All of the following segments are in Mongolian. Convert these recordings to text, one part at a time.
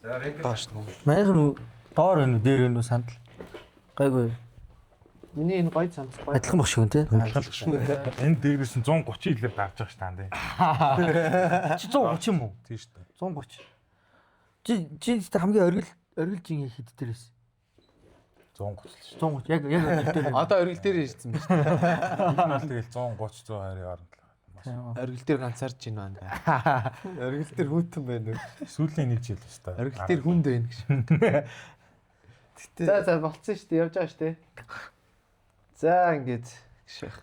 Доош нь. Майх нь доор байна уу, дээр байна уу сандал. Гайгүй. Миний энэ гоё цамц гоё. Адилхан баг шиг юм те. Энэ дээрээс нь 130 илээр дарж байгаа шүү дээ. Чи 130 юм уу? Тийм шүү дээ. 130. Чи чи хамгийн оргил оргил жин хэд дээр байсан? 130 л шүү. 130 яг яг оргил дээр. Одоо оргил дээр ирсэн байна шүү дээ. Энэ бол тэгэл 130 120 хооронд л. Оргил дээр ганцаарч байна байна. Оргил дээр хүүтэн байна уу? Сүүлийн нэг жил шүү дээ. Оргил дээр хүнд байна гэж. Гэтэ За за болцсон шүү дээ. Явж байгаа шүү дээ. За ингээд гişх.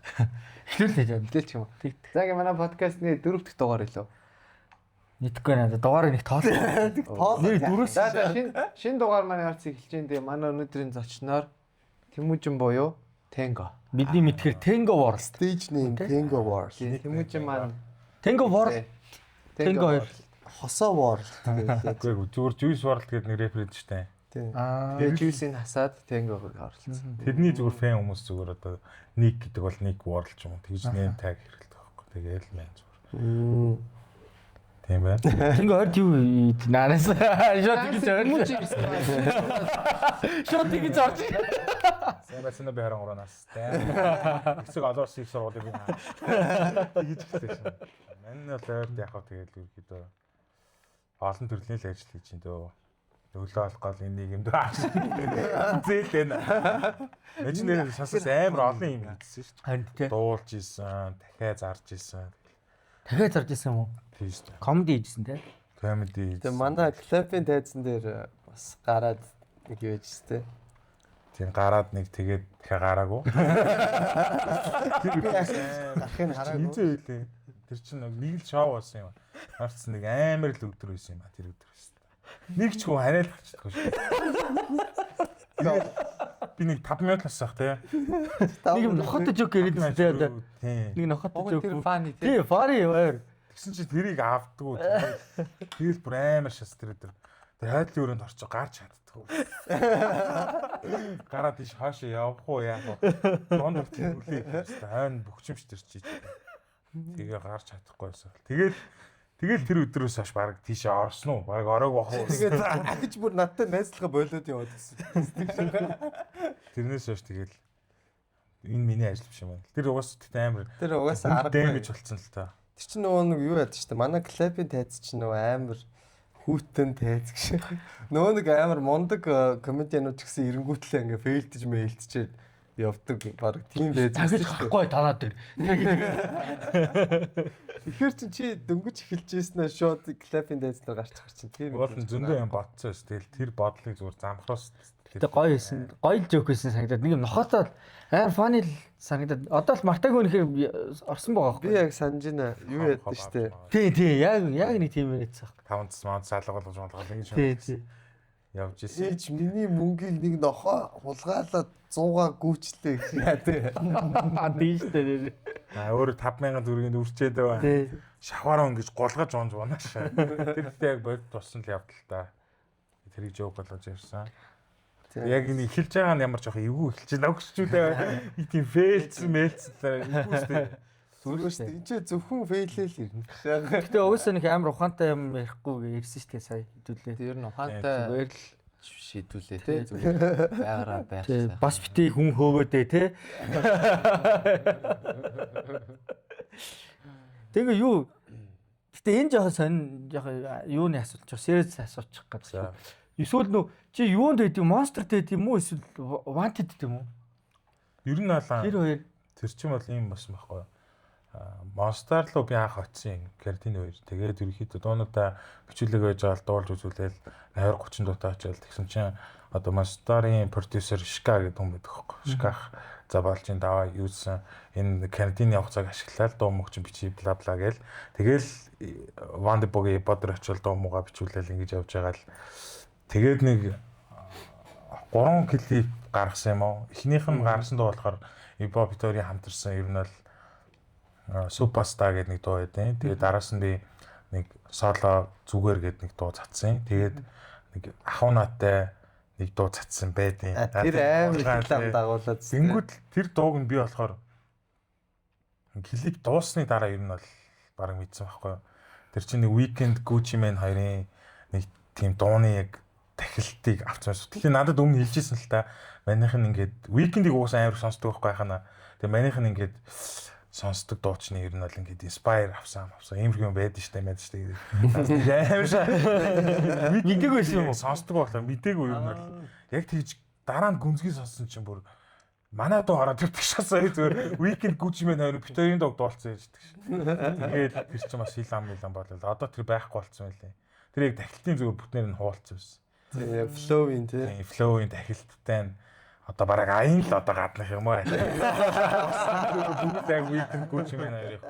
Эхлүүлээ жаа. Эхлээл ч юм уу. Тэг. За ингээд манай подкастны дөрөв дэх дугаар илүү. Мэдхгүй байна. Дугаарыг нэг тоол. тоол Нэр дөрөвс. За за шинэ шинэ дугаар маань харц эхэлж байна. Тэгээ манай өнөөдрийн зочноор Тэмүүжин буюу Tango. Бидний мэдхээр Tango World. Stage name Tango World. Тэмүүжин маань Tango World. Tango хоёр. Хосоо World гэдэг. Үгүй зүгээр Juice WRLD гэдэг нэг рэпер шүү дээ. Тийм. Аа. Тэгээ Juice-ийг хасаад Tango-г оролцсон. Тэрний зүгээр фэн хүмүүс зүгээр одоо Nick гэдэг бол Nick World ч юм уу тэгж name tag хэрэглэдэг байхгүй. Тэгээл мэн зүгээр. Тийм байна. Tango хоёр юу наанаас шот гэж орж. Тэмүүжин ирсэн байна. Шот гэж орж. Сайн байсан уу би 23 настай. Хэсэг олон улсын их сургуулийг би тэгж хэлсэн шин. Мань бол ойрд яг хав тэгэл ерөөдөө олон төрлийн л ажил хийж ин дөө. Өглөө олох гол энэ нэг юм дөө. Зээл энэ. Мэж нэр сасаас амар олон юм хийсэн шүү дээ. Харин тий. Дуулж исэн, дахиад зарж исэн. Дахиад зарж исэн юм уу? Тийм шүү дээ. Комеди хийжсэн тий. Комеди. Тэгээ манай клапын тайзан дээр бас гараад нэг юу яж тээ. Тийм гараад нэг тэгээд дахиад гараагүй. Гарахыг хараагүй. Хизээ байлээ. Тэр чинь нэг л шоу болсон юм. Харц нэг амар л өдөр байсан юм а тэр өдөр байсан. Нэг ч хүн ханиал гарчдаггүй шүү. Би нэг 5 минут л асах тий. Нэг юм нохотой жок яриад байсан тий одоо. Тийм. Нэг нохотой Уг жок. тэр фаны тий. Тий, фари ойр. Тэгсэн чинь тэрийг авдггүй. Тэгэл бүр амар шас тэр өдөр. Тэр хайдлын өрөөнд орчих гарч чаддаггүй. Гараад тийш хаашаа явах уу яах вэ? Дунд хүртэл хүлээх юм. Хойно бөхчмч тэр чи. Тэгээ гарч чадахгүй байсан. Тэгэл тэр өдрөөс хойш баг тийшээ орсон уу? Баг ороог бах уу? Тэгээд ахиж бүр надтай найзлахаа болоод яваад гэсэн. Тэрнээс хойш тэгэл энэ миний ажил биш юм байна. Тэр угаас тэгтээ амар Тэр угаасаа аргагүй. дэмэж болцсон л та. Тэр чинь нөгөө нэг юу яд ч тийм манай клапын тайз чинь нөгөө амар хүүтэн тайз гэж. Нөгөө нэг амар мундаг комедианууд ч гэсэн эренгүүтлээ ингээ фейлдэж мэлдчихэд явдаг баг тийм тайз Дахиж байсан шүү дээ. гарахгүй танаа дээр. Тэгэхээр чин чи дөнгөж эхэлж ийснээ шууд клапын тайз дээр гарч гарч чинь тийм. Уул нь зөндөө юм бодцсон ш. Тэгэл тэр бодлыг зүгээр замхраас Гэтэ гоё байсан. Гоё л жок байсан санагдаад. Нэг юм нохотой амар фаны л санагдаад. Одоо л мартаагүй нэхэр орсон байгаа Би байхгүй. яг санаж байна. Юу яд нь штэ. Тий, тий, яг яг нэг тийм яриадсан. Таван цас манд салга болгож болгол ингэж Тий, тий. явж исэн. Ээж миний мөнгийг нэг нохоо хулгайлаад 100-аа гүйчлээ гэж яа тий. Аа, тий шүү дээ. Аа өөрөө 5000 төгрөгийн үрчээд байгаа. Тий. Шавхаараа ингэж гулгаж унж унааш. Тэр ихтэй яг бодит болсон л явдал та. Тэрийг жоок болгож ярьсан. Яг энэ эхэлж байгаа нь ямар жоох эвгүй эхэлж байна. Өгччүүдээ нэг тийм фейлцсэн мэлцсэн эвгүй шүү дээ. Зүгээр штэ. Энд чи зөвхөн фейлэл ирнэ. Гэтэ угаасаа нэг амар ухаантай юм ярихгүй гэж ярьсан шүү дээ сая хэдүүлээ. Тэр нь ухаантай Зүгээр л шийдүүлээ тий. Зүгээр байгаараа байх. тий, бас битгий хүн хөөгөөдэй тий. Тэгээ юу Гэтэ энэ жоохон сонин жоохон юуны асуулт жоохон serious асуучих За. гэдэг. Эсвэл нөө чи юунд байд юм Monster дэд юм уу эсвэл Wanted дэд юм уу? Ер нь бол Тэр хоёр тэр чинь бол ийм болсон байхгүй юу? Аа, Monster руу би анх очсон карантин хоёр. Тэгээд ерөнхийдөө дуунуудаа бичүүлэг байж байгаа л дуулж үзүүлээл 20 30 дуутай очиад тэгсэн чинь одоо Monster-ийн продюсер Шка гэдэг хүн байдаг байхгүй юу? Шках за болж ин даваа юусэн энэ карантины хугацааг ашиглаад дуу мөг чинь бичиж бла бла гээл тэгэл Вандебогийн бодор очиод дуу муугаа бичүүлээл ингэж явж байгаа л тэгээд нэг 3 клип гаргасан юм уу? Эхнийх нь гаргасан дуу болохоор Ибо Питори хамтарсан ер нь бол Superstar гэдэг нэг дуу байдیں۔ Тэгээд дараас нь би нэг соло зүгээр гэдэг нэг дуу цацсан. Тэгээд нэг ахуунаатай нэг дуу цацсан байдیں۔ Тэр амар реклам дагуулад. Тэнгүүд л тэр дууг нь би болохоор клип дууссаны дараа ер нь бол бараг мэдсэн байхгүй юу. Тэр чинь нэг Weekend Gucci Mane хоёрын нэг тийм дууны яг тахилтыг авсан байсан. Тэгэхээр надад өмнө хэлжсэн л та манийх нь ингээд Weeknd-ийг угаасаа амар сонсдог байхгүй хахана. Тэгээ манийх нь ингээд сонсдог дуучны ер нь бол ингээд inspire авсан иймэрхүү юм байдаг штэ мэдэж штэ. Амар шаа. Мэдээгүй байсан юм уу? Сонсдог болохоор мдээгүй ер нь бол яг тэгж дараа нь гүнзгий сонссон чинь бүр манай дуу хараад тэр тагшаасаа зүгээр Weeknd Gucci Mane хоёр бит хоёрын дууг дуулсан гэж тэгш. Тэгээд тэр чинь бас хил ам милам болол. Одоо тэр байхгүй болсон байлээ. Тэр яг тахилтын зүгээр бүтнээр нь хуваалцсан байсан. Тийм flow-ийн тий. Тийм flow-ийн тахилттай нь одоо бараг аян л одоо гаднах юм аа. Бүгд яг Weeknd Gucci Mane хоёрыг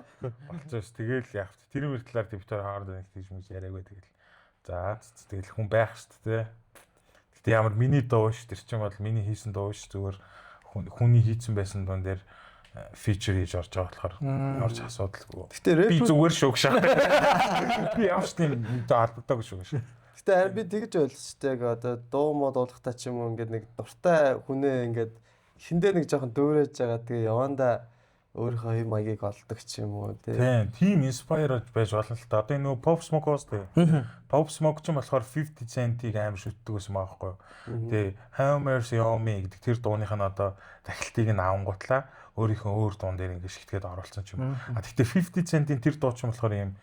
болцсон ш. Тэгэл яг тэр мөр талаар тэр бит хоёр хоорондоо нэг тийж мэж яриаггүй тэгэл. За тэгэл хүн байх шүү дээ. Гэтэ ямар миний дуу ш тэр чинь бол миний хийсэн дуу ш зүгээр хүний хийцэн байсан дуун дээр feature хийж орж байгаа болохоор ямар ч асуудалгүй. Гэтэ рэп Би зүгээр шүүх шах. Би ямар ч тийм мэдээ албадаагүй шүүх шах. Гэтэ харин би тэгж ойлгосон шүү дээ. Яг одоо дуу муу дуулахтаа ч юм уу ингээд нэг дуртай хүнээ ингээд хиндэ нэг жоохон дөөрэж байгаа. Тэгээ явандаа өөрийнхөө хэм маягийг олдог ч юм уу тий. Тийм, тийм inspire байж болно л та. Одоо энэ нөгөө Pop Smoke уус тий. Pop Smoke ч юм болохоор 50 Cent-ийг амар шүтдэг байсан байгаа байхгүй юу. Тэгээ Have Mercy on Me гэдэг тэр дууных нь одоо дахилтыг нь авангуутлаа өөрийнхөө өөр дуун дээр ингээд шигтгээд оруулсан ч юм. А тэгтээ 50 Cent-ийн тэр дуу ч юм болохоор ийм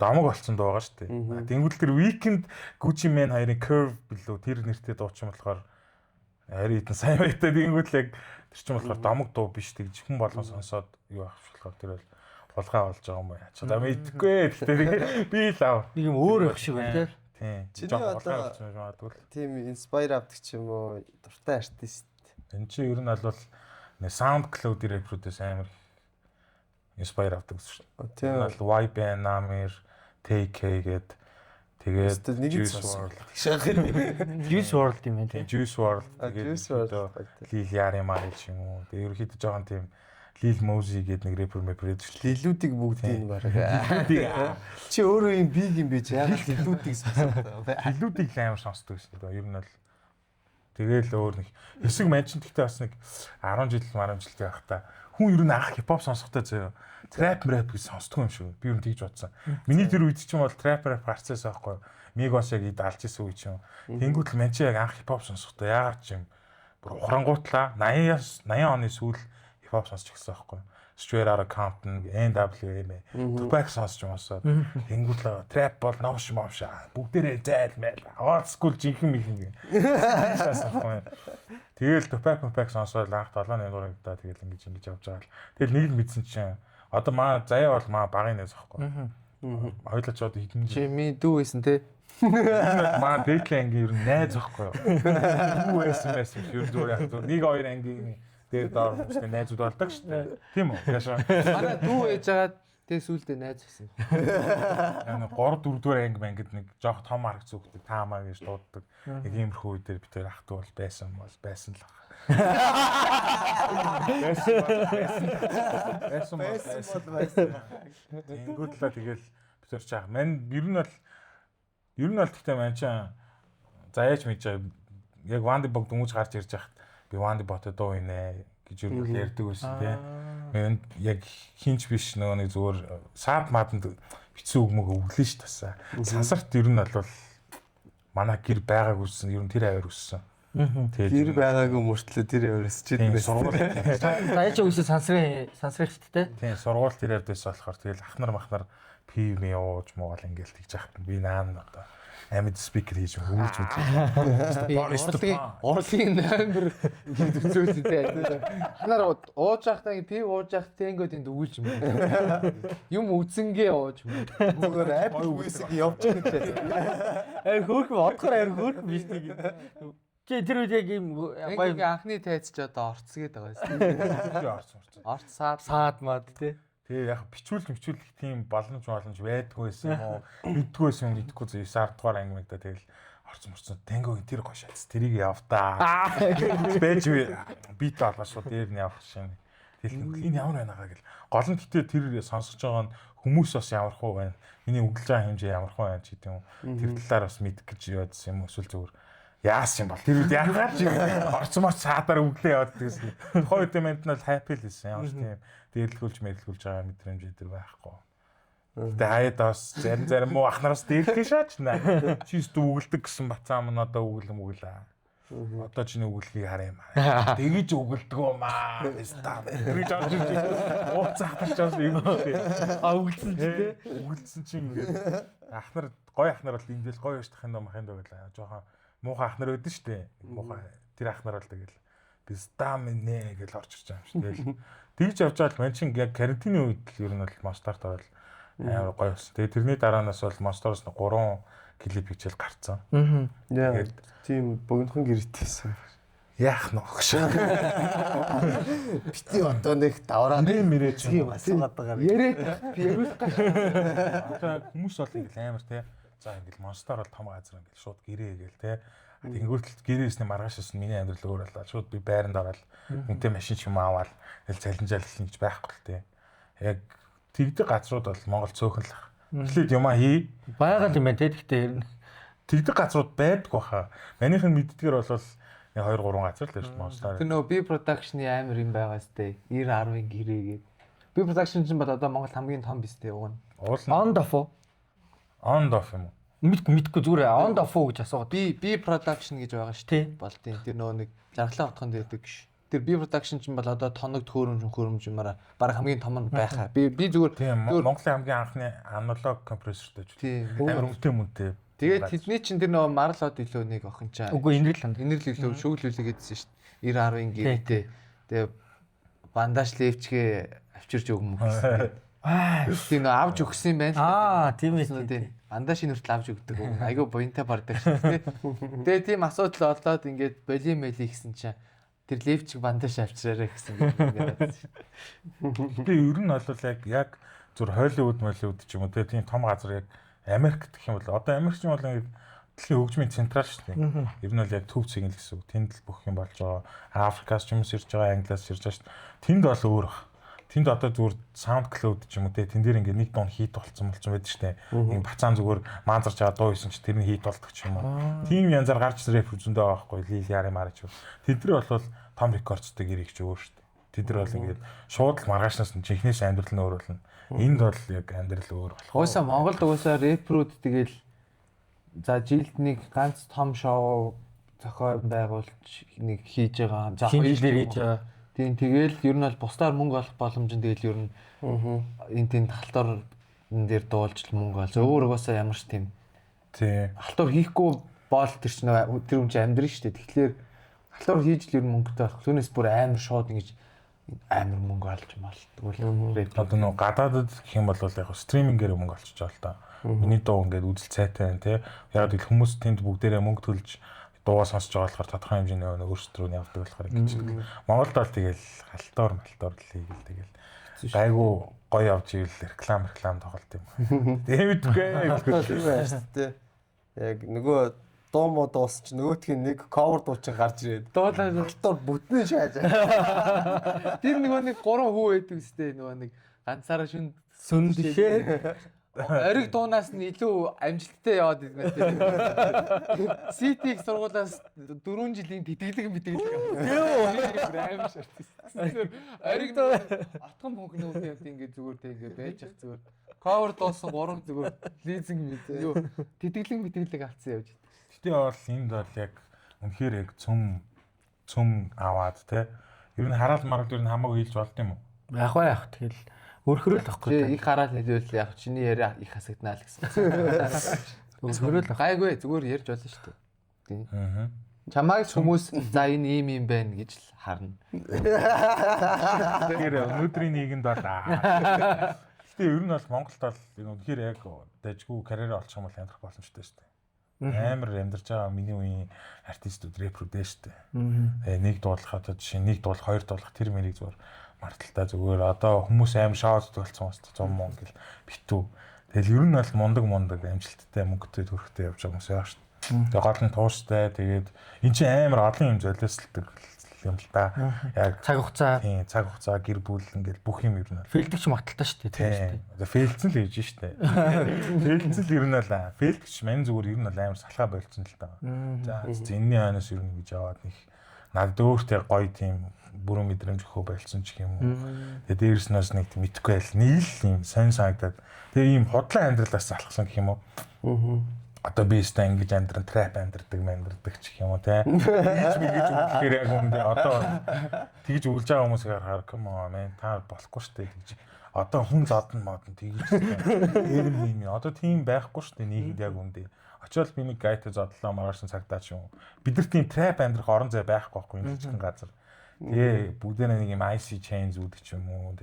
домог болсон дуу байгаа шүү дээ. Тэнгүүл тэр Weeknd Gucci Mane хоёрын Curve билүү тэр нэртэй дуу ч юм болохоор харин хэдэн сайн байтай тэнгүүл яг тэр чинь болохоор домог дуу биш тэгж хүн болгон сонсоод юу авах болохоор тэр бол хулгай болж байгаа юм уу яа. Одоо мэдэхгүй. Тэгтээ би л ав. Нэг юм өөр байх шиг байна тий. Тийм. Чиний Жохон хулгай одоо- болсон юм магадгүй л. Тийм inspire авдаг ч юм уу дуртай артист. Энэ чинь ер нь бол нэг SoundCloud рэпрүүдээс амар inspire авдаг гэсэн шүү дээ. Тийм. Энэ бол YBN Namir, TK гээд тэгээд Өстө нэг л Juice сонсон. WRLD, Juice WRLD юм байна тий. Juice WRLD тэгээд Juice WRLD. Lil Yachty Mari ч юм уу. Тэгээд ерөнхийдөө жоохон тийм Lil Mosey гээд нэг рэпер мэпер байдаг шүү дээ. Лилүүдийг бүгдийг нь бараг. Лилүүдийг Чи өөрөө юм биг юм бэ чи яагаад лилүүдийг сонсоод байгаа вэ? Лилүүдийг л амар сонсдог гэсэн дээ. Ер нь бол тэгэл өөр нэг хэсэг манчин гэхдээ бас нэг 10 жил 10 жилтэй байхдаа хүн ер нь анх хипхоп сонсохдоо заяа трап рэп гэж сонсдгүй юм шиг. Би ер нь тэгж бодсон. Миний тэр үед чинь бол трап рэп гарцаас байхгүй. Миг бас яг эд алж исэн үе чинь. Тэнгүүт л манчин яг анх хипхоп сонсохдоо яагаад ч юм бүр ухрангуутлаа 80 80 оны сүүл хипхоп сонсч эхэлсэн байхгүй. Straight Outta Compton, NWA, Tupac сонсч юмсаад тэнгүүт л trap бол новш мовш бүгдээрээ зайл майл. Old school жинхэнэ михэн гэх. Тэгэл Tupac сонсоод анх 7 8 дугаар ангидаа тэгэл ингэж ингэж явж байгаа л. Тэгэл нэг л мэдсэн чинь одоо маа заяа бол маа багын найз байхгүй. Хоёлаа ч одоо хэдэн Чи ми дүү байсан те. Маа дээдлийн анги ер нь найз байхгүй юу? Юу байсан байсан юм ер нь зүгээр яг зүгээр нэг хоёр ангийн дээр доор хүмүүстэй найзууд болдог шүү дээ. Тийм үү? Яшаа. Манай дүү ээж агаад тэгээ сүулдэ найз байсан. Яг 3 4 дугаар анги мангид нэг жоох том арга зүгдэг таамаа гэж дууддаг. Яг иймэрхүү үе дээр бид хоёр ах дүү бол байсан бол байсан л баг. Байсан бол байсан. Байсан бол байсан. байсан. Тэнгүүд л тэгэл бид хоёр чаах. Мань ер нь бол гэхдээ мань чинь заяач мэдж байгаа. Яг Ванди Бог дөнгөж гарч ирж байхад би Ванди Боттой дуу инэ гэж ер нь ярьдаг байсан тий. Энд яг хинч биш нөгөө нэг зүгээр саад мааданд битсэн үг мөг өглөө ш тасаа. Сансарт ер нь бол манай гэр байгаагүйсэн ер нь тэр аваар өссөн. Тэгээд Гэр байгаагүй мөртлөө тэр яваас чи тийм сургууль Заяа чи үсээ сансрын шүү дээ. тийм сургууль тэр авд байсан болохоор тэгэл ахнар махнар пив ми ууж муугал ингээл тэгж яхад би наан одоо амьд спикер хийж хөвүүлж мэдлээ. Урлагийн номер гэж үзүүлсэн те. Ханаар ууж байхдаа ингэ пив ууж байхад тэнгод энд өгүүлж юм. Юм үзэнгээ ууж юм. Зүгээр Apple Music явж байгаа гэж. Ай хөөрхөн бодохоор аяр хөөрхөн биш нэг. Чи тэр үед яг ийм гоё Тэнгогийн анхны тайз ч одоо орцгээд байгаа юм. Орц орц. Орц саад саад мад тий. Тэгээ яг бичүүл мичүүлэх тийм боломж байдгүй байсан юм уу? Мэддгүй байсан юм мэдэхгүй зөө 9 10 дугаар анги мэгдэ тэгэл орц морцсон. Тэнгогийн тэр гоё шатс тэрийг явтаа. Бэж бит алгаа шууд дээр нь явах шин. Тэгэл энэ ямар байна гаа гэл. Гол нь гэтээ тэр сонсож байгаа нь хүмүүс бас ямар хуу байна. Миний өглөж байгаа хэмжээ ямар хуу байна ч гэдэг юм. Тэр талаар бас мэдэх гэж яваадсан юм эсвэл зүгээр яасан юм бол тэр үед яагаад ч орц морц саадаар өглөө яваад гэсэн. Тухайн үед мэнд нь бол happy л байсан. Ямар ч тийм дээрлгүүлж мэрлгүүлж байгаа мэдрэмж энэ төр байхгүй. Гэтэ хаяад бас зарим муу ахнараас дээрлэх шаач наа. Чи өстө үгэлдэг гэсэн бацаа мөн одоо үгэлэм үгэлээ. Одоо чиний үгэлхийг хараа юм аа. Тэгэж үгэлдэг юм аа. Ста. Тэр жаач ирж ууцаа хатарч бас юм үү. А үгэлсэн чи те. Үгэлсэн чинь ингээд ахнар гой ахнар бол энд л гой ууштах юм махын доо гэлээ. Жохон муухай ахнар өгдөн штэ. Муухай тэр ахнар бол тэгэл пизда минь гэж орж ирж байгаа юм шүү. Тэгэл тэгж явж байгаа л мэн чин яг карантины үед л ер нь бол Monstart орол амар гоё болсон. Тэгээ тэрний дараанаас бол Monstars 3 клип хийчихэл гарцсан. Аа. Яа. Тийм богинохон гэрээтэйсэн. Яах нь өгш. Бити одоо нэг давраа Нэ мэрэ чи. юм асуугаад байгаа. Яриад би яриулах гэж. Одоо хүмүүс бол ингээл амар те. За ингээл Monster бол том газар ингээл шууд гэрээ гээл те. Тэнгүүтэл гэрээсний маргааш нь миний амьдрал өөр болоо. Шууд би байранд ороод үнэтэй машин ч юм аваад тэгэл цалинжаал эхлэн гэж байхгүй л те. Яг тэгдэг газрууд бол Монгол цөөхөн л ах. Эхлээд юмаа хий. Байгаль юм байна те. Гэхдээ ер нь Тэгдэг газрууд байдгүй хаа. Манийх нь мэддгээр бол 2 3 газар л байж Monster. Тэр нөгөө B production-ы амар юм байгаа сте. 90 10-ын гэрээ гээд. B production чинь бол одоо Монгол хамгийн том биз дээ уг нь. Уул нь on off уу? on off юм уу? Мэдгүй зүгээр on off уу гэж асуугаад. B production гэж байгаа шүү Тий. дээ. Бол тийм. Тэр нөгөө нэг жаргалаа утганд байдаг ш. Тэр B production чинь бол одоо тоног төхөөрөмж юмараа баг хамгийн том нь байхаа. Би зүгээр Тийм зүгээр Монголын хамгийн анхны аналог компрессортой ч. тийм. Амар үнэтэй мүнтэй. Тэгээд тэдний чинь тэр нөгөө марл од илүү нэг охин чаа. Үгүй инрэл ханд. Инэрл илүү шөглүүлээ гэдсэн шүү дээ. 90 10-ын гэрээтэй. Тэгээ бандаж левчгээ авчирч өгмө гэсэн. Аа. Тийм нөгөө авч өгсөн юм байна л да. Аа, тийм ээ. Тийм тийм. Бандаж ин хүртэл авч өгдөг. Айгүй буянтай бардаг шүү дээ. Тэгээ тийм асуудал болоод ингээд боли мели гэсэн чинь тэр левчиг бандаж авчираарай гэсэн ингээд байсан шүү дээ. Би ер нь бол яг зүр Холливуд Молливуд ч юм уу тийм том газар яг Америкт гэх юм бол одоо Америк ч юм бол ингээд дэлхийн хөгжмийн централ шүү дээ. Ер нь бол яг төв цэг л гэсэн үг. Тэнд л бүх юм болж байгаа. Африкаас ч юм уу ирж байгаа, Англиас ирж байгаа шүү дээ. Тэнд бол өөр бах. Тэнд одоо зүгээр SoundCloud ч юм уу те тэн дээр ингээд нэг дуун хит болцсон байдаг шүү дээ. Ингээд бацаан зүгээр маазарч байгаа дуу хийсэн чи тэр нь хит болдог ч юм уу. Тийм янзаар гарч рэп зөндөө байгаа байхгүй. Лил Яри Мари ч юм. Тэд нар бол том рекордстай гэрийг ч өөр шүү дээ. Тэд нар бол ингээд шууд л маргаашнаас нь жинхнээс амьдрал нь өөр болно. Энд бол яг амьдрал өөр болох. Угаасаа Монголд угаасаа рэпрүүд тэгэл за жилд нэг ганц том шоу зохион байгуулж нэг хийж байгаа. За Шинэ жилээр хийж байгаа. Тийм тэгэл ер нь бол бусдаар мөнгө олох боломж нь тэгэл ер нь энэ тийм талтор энэ дээр дуулж л мөнгө олж. Өөр угаасаа ямар ч тийм Тий. халтур хийхгүй бол тэр чинь нөгөө тэр хүн чинь амьдрын шүү дээ. Тэгэхээр халтур хийж л ер нь мөнгөтэй болох. Түүнээс бүр амар шууд ингэж амар мөнгө олж малдгүй л рэп. Одоо нөө гадаадд гэх юм бол яг стримингээр мөнгө олчиж байгаа л та. Миний дуу ингээд үзэл цайтай байна те. Яг л хүмүүс тэнд бүгдээрээ мөнгө төлж дуугаа сонсож байгаа болохоор тодорхой хэмжээний нөгөө өөрсдөө нь явдаг болохоор ингэж. Монголд бол тэгэл халтуур малтуур л хийгээл тэгэл гайгүй гоё явж ивэл реклам тоглолт юм. Тийм мэдгүй. Тийм байна шүү дээ. Яг нөгөө дуу муу дуусч нөгөөх нь нэг cover дуу чинь гарч ирээд Дуулаад халтуур бүтнээ шааж. тэр нөгөө нэг гурван хүү байдаг үстэй нөгөө нэг ганцаараа шүн Сүн дишээ. Ориг дуунаас нь илүү амжилттай яваад идэв тийм. Ситиг сургуулаас 4 жилийн тэтгэлэг мэтгэлэг. Юу амар шаардсан. Ориг дуу отгон мөнгө юм ингээд зүгээр тэг ингээд байж ах зүгээр. Cover дуусан 3 зүгээр лизинг мэт юу тэтгэлэг мэтгэлэг авцсан явж. Гэтэ бол энд бол яг үнэхээр яг цөм аваад те. Ер нь хараал марал ер нь хамаагүй хийлж болд юм уу? Яг ба яг тэгэл өрхөрөөл ахгүй. Тий их хараал хэлвэл яг чиний яриа их хасагдана л гэсэн. Өрхөрөөл ах. Гайгүй зүгээр ярьж болно шүү дээ. Тий. Аа. Чамайг ч хүмүүс за энэ ийм юм байна гэж л харна. Тэгэхээр өнөөдрийн нийгэмд бол аа. Гэтэ ер нь бол Монголд бол үнэхээр яг дажгүй карьераа олчих юм бол амьдрах боломжтой шүү дээ. Амар амьдарч байгаа миний үеийн артистууд рэпрүүд ээ шүү дээ. Нэг дуулах одоо жишээ нэг дуулах, хоёр дуулах тэр мэрийг зүгээр марталтай зүгээр одоо хүмүүс амар шоуддаг болсон бас 100 мөн гэл битүү. Тэгэл ер нь бол мундаг амжилттай мөнгөтэй төрхтэй явж байгаа хүмүүс байгаа шүү дээ. Тэгээ гол нь тууштай тэгээд эн чинь амар олон юм золиослдог юм л да. Яг Цаг хугацаа тийм цаг хугацаа гэр бүл ингээл бүх юм ер нь бол фэлдэгч магталтай шүү дээ. Тийм шүү Тийм. дээ. Одоо фейлцэн л гэж штэ. Фейлцэн л ер нь бол фейлдэгч мань зүгээр ер нь бол амар салхаа болцсон л та. За энэний хойноос ер нь гэж яваад нэг Надад өөртөө гоё тийм бүрэн мэдрэмж өгөх болсон ч юм уу. Тэгээ дээрс нь бас нэг тийм мэдхгүй айл нэг л юм сонь санагдаад. Тэгээ ийм худлаа амьдралаас алхсан гэх юм уу. Одоо би өстой ингэж амьдран трап амьдрдаг мандирдаг ч гэх юм уу те. Тэгж мэгэж үгээр яг үндэ одоо тэгж үгэлж байгаа хүмүүсийг харахаар come on man та болохгүй штэ тэгж одоо хүн зодно модно тэгж тэр юм юм одоо тийм байхгүй штэ нийгэмд яг үндэ. Очоод би нэг гайтай зодлоо маргааш нь цагтаа ч юм уу. Бид нар тийм трап амьдрах орон зай байхгүй байхгүй энэ жижигхэн газар. Тэгээ бүгдээрээ нэг юм IC chain зүүдэг ч юм уу.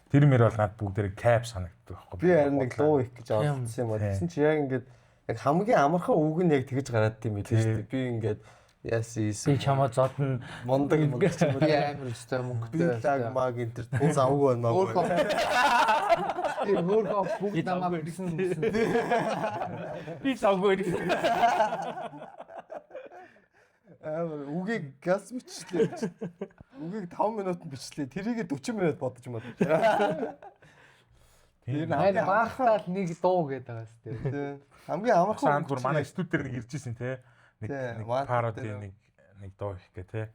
Тэр мэр бол над бүгдээрээ cap санагддаг байхгүй. Би харин нэг луу их гэж олдсон юм ба. Тэгсэн чи яг ингээд яг хамгийн амархан үг нь яг тэгж гараад тийм билээ шүү дээ. Би ингээд яасан Би чамаа зодно мундаг мундаг ч юм уу. Би амар өстой Би мөнгөтэй. лаг маг энэ төр тун завгүй байна маа. Тэр хөөхөө бүгд намайг гэсэн гэсэн. Би завгүй гэсэн. Амар үгийг газ бичлээ. Үгийг 5 минутанд бичлээ. Тэрийг 40 минут бодож модож. Тэр нь Харин хамгийн баахтаа л нэг дуу гэдэг байгаа сте. тий. Хамгийн амархан Санд бүр манай студ дээр нэг ирж исэн те. Нэг Тий, нэг вант пароди дээр. нэг нэг дуу хийх гэ те.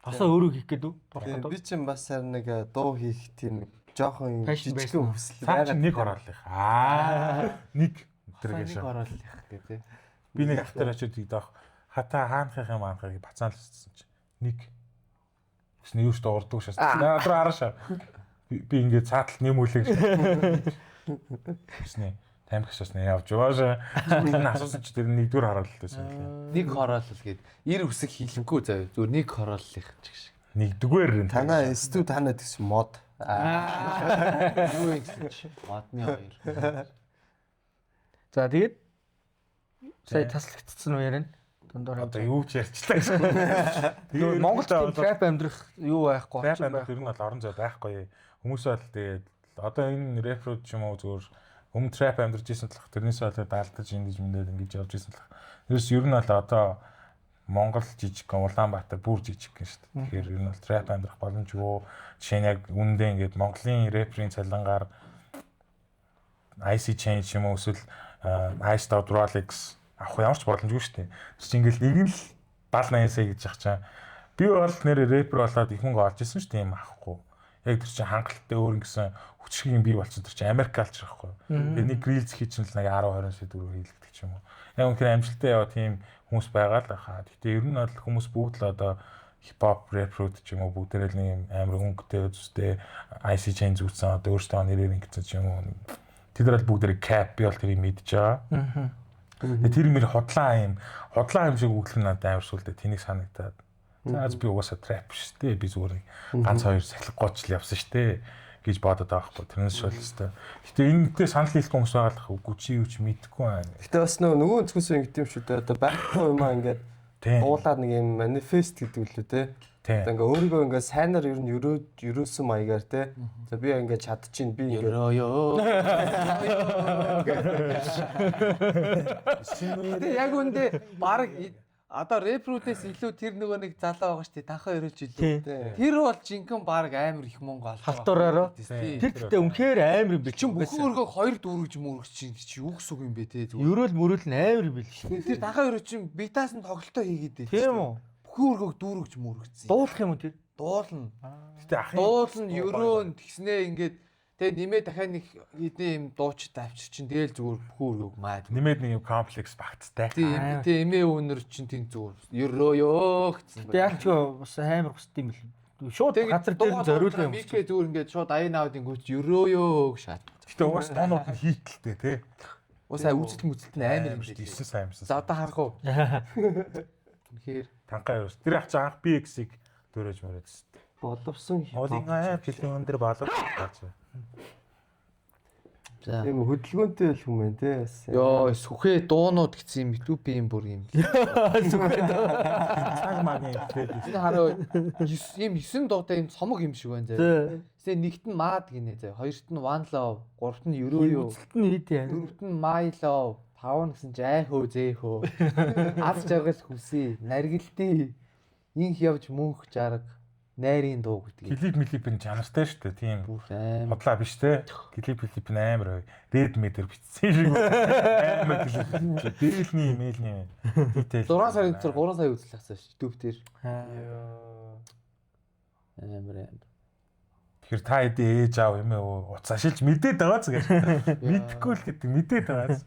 Тосоо өөрөө хийх гээд үү? Тийм, би чинь бас харин нэг дуу хийх тийм жоохон Passion жижигхэн байсан. хүсэл Цаа чинь нэг хорооллох. Аа нэг тэр Нэг гэж. ороолох гэх тээ. Би нэг автор очиод идэх хата хаанхах юм аанхах бацаан л хийсэн чинь нэг гэсэн юу ч дуурдаг шээс. Наа тэр араашаа. Би ингээд цаатал нэмүүлээ гэж. Гэснэ тамхи шээс нэ явж яваашаа. Сүүлд нь асуусан чи тэр нэгдүгээр хороолол байсан юм лээ. Нэг хороолол гээд ир үсэг хилэнгүй заяа. Зүгээр нэг хорооллох ч гэх шиг. Нэгдүгээр энэ. Танаа стүү танаа тэгсэн мод. Юу юм гэсэн чи? Модны хоёр. За тэгээд сая таслагдсан уу ярина? Дундуур Одоо юу ч ярьчлаа гэсэн. Тэгээд Монголд тийм трап амьдрах юу байхгүй Рэп орчин амьдрах ер нь бол орон зай байхгүй. Хүмүүс бол тэгээд одоо энэ рэпрүүд ч юм уу зүгээр өмнө трап амьдарч исэн талах тэрнээс болоод даалтаж ингэж мэдээд ингэж явж исэн талах. Тэрс ер нь бол одоо Монгол жижиг, Улаанбаатар бүр жижиг гэн шүү дээ. Тэгэхээр ер нь бол трап амьдрах боломжгүй. Жишээ нь яг үүндээ ингээд Монголын рэприйн цалингаар IC Change юм уу эсвэл Ice Dog Rolex авах ямар ч боломжгүй шүү дээ. Тэр чинь ингээл нэг нь л 70 80 сая гэж яах чам. Би бол нэр рэпер болоод их мөнгө олж исэн шүү дээ юм авахгүй. Яг тэр чинь хангалттай өөр ингэсэн хүчрхэг юм бий болчихсон тэр чинь Америк алчрах байхгүй. Тэгээ нэг рилз хий чинь л нэг 10 20 сая төгрөг хийлэгдэх ч юм уу. Яг үнэхээр амжилттай яваа тийм хүмүүс байгаа л хаа. Гэтэ ер нь бол хүмүүс бүгд л одоо хипхоп рэпрүүд ч юм уу бүгдээрээ л нэг юм амар өнгөтэй зүстэй IC chain зүүцсэн одоо өөрсдөө нэрээр ингэсэн ч юм уу. Тэд нар бол бүгдээрээ cap би бол тэрийг мэдж байгаа. Тэгээ тэр мэр худлаа юм шиг өглөх нь надад амар сүлдээ тэнийг санагдаад. За би угаасаа трап биш дээ. Би зүгээр нэг ганц хоёр сахилгагүй ч л явсан штэ гэж бодоод байгаа хгүй. Тэрнээс шул өстой. Гэтэ энэтэй санал нийлэхгүй хүмүүс байгаа л үгүй чи юу ч мэдэхгүй байна. Гэтэ бас нөгөө өнцгөөс ингэдэм юм шүү дээ. Одоо байхгүй юм аа ингээд дуулаад нэг юм манифест гэдэг үлээ те. Одоо ингээ өөрийгөө ингээ сайнаар ер нь өрөөсөн маягаар те. За би ингээ чадчихээн би ингээ Өрөө ёо. Гэтэ яг үндэ баг одоо рэпрүүдээс илүү тэр нөгөө нэг залуу байгаа шүү дээ. Танхаа өрөөж илүү. Тэр бол жинхэнэ баг амар их мөнгө олох. Халтураараа. Тэр гэхдээ үнэхээр амар юм бил. Чин бүхэн өргөө хоёр дүүргэж мөргөж чинь чи юу гэсэн үг юм бэ те зүгээр. Өрөөл мөрөөл нь амар юм бил шүү. Тэр танхаа өрөө чин битаас нь тоглолтоо хийгээд байл. Тийм үү? Бүхэн өргөөг дүүргэж мөргөцсөн. Дуулах юм уу тэр? Дуулна. Гэтэ ахын Дуулна, өрөөн тэгснээ ингээд тэгээ нэмээ дахиад нэг хэдэн юм дуучид авчир чин тэгэл зүгээр бүхэн өргөөг маад. Нэмээд нэг юм комплекс багцтай. Тийм тийм эмээ өвнөр чин тийм зүгээр өрөө ёо гэсэн. Тэг яг ч бас амар хүсдэг юм бил. Шууд газар дээр нь зориулсан юм. Микэ зүгээр ингээд шууд аян аудын гүч өрөө ёо гэж шат. Гэтэ угаас тоонууд нь хийтэлтэй те. Уусаа үзэлт мүзэлт нь амар юм шүү шиг. дээ. 9 сайн юмсан. За одоо харах уу. Үнэхээр Танхаа ерөөс. Тэр ах чи анх BX-ийг дөрөж мөрөөд шүү дээ. Боловсон хипхоп. Уулын ай бэлэн өндөр болов гэж. За. Тийм хөдөлгөөнтэй л хүн байна те. Бас. Йоо, сүхээ дуунууд гэсэн юм YouTube-ийн бүр юм. Цаг магийн плейлист. Энэ хараа ийм 9 дуутай ийм цомог юм шиг байна заяа. Тэсээ нэгт нь Mad гинэ заяа. Хоёрт нь One Love, гуравт нь Өрөө юу. Үзэлт нь хэд яа. Дөрөвт нь My Love, тав нь гэсэн чинь ай хөө зээ хөө. Аз жаргал хүсье, наргилдээ. Инх явж мөнх жарга. Найрын дуу гэдэг. Клип милип нь чанартай шүү дээ. Тийм. Бүр амар. Бодлаа биш те. Клип клип нь амар бай. Red Meter бичсэн шиг. Амар клип. Дээлний мэлний detail. 6 сарын дотор 3 сая үзэл авсан шүү YouTube дээр. Йоо. Амар амар. Тэгэхээр та хэдий ээж аав юм уу? Уц ашилж мэдээд байгаа ч гэж. Мэдхгүй л гэдэг мэдээд байгаа.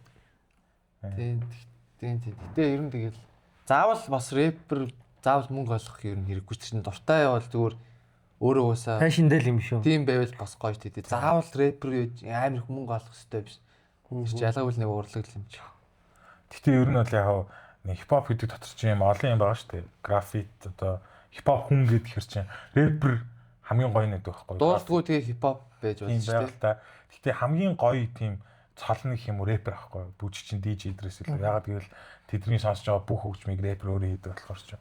Тийм тийм тийм. Гэтэ ер нь тэгэл заавал бас рэпер заавал мөнгө олох ер нь хэрэггүй ч чинь дуртай явал зүгээр өөрөө уусаа Фэшн дээр л юм шүү. тийм байвал бас гоё шүү дээ. Заавал рэпер амар их мөнгө олох хэрэгтэй биш. Тэр чинь ялгаагүй л нэг урлаг л юм чи. Гэтэ ер нь бол яг нэг хипхоп гэдэг дотор чинь юм олон юм байгаа шүү дээ. Графит одоо хипхоп хүн гэдэг хэр чинь рэпер хамгийн гоё нэг байхгүй. Дуулдгүй тэгээ хипхоп байж болно тийм шүү дээ. байгаль та. Гэтэ хамгийн гоё тийм цолно гэх юм уу рэпер байхгүй. Бүжиг чинь DJ дээрээс илүү. Ягаад гэвэл тэдний сонсож байгаа бүх хөгжмийг рэпер өөрөө хийдэг болохоор ч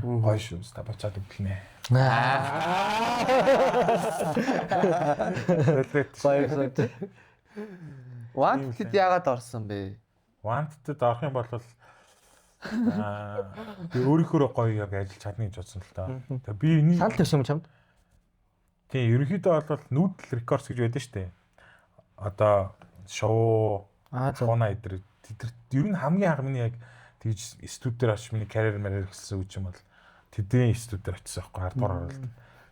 гоё шүү. Та буцаад өглөнэ. Баярлалаа. Wanted яагаад орсон бэ? Wanted орох юм бол би өөрийнхөө гоё яг ажиллаж чадна гэж бодсон л та. Тэгээ би энэ Санал тавьсан юм чамд? Тийм, ерөнхийдөө бол Noodle Records гэж байдаг шүү дээ. Одоо шоу, Аа зөв. хуна эдэр тэд ер нь хамгийн анх миний яг тэгж студ дээр очиж миний карьер марьер гэсэн үг юм бол тэдний студ дээр очисон байхгүй 10 дугаар оролт.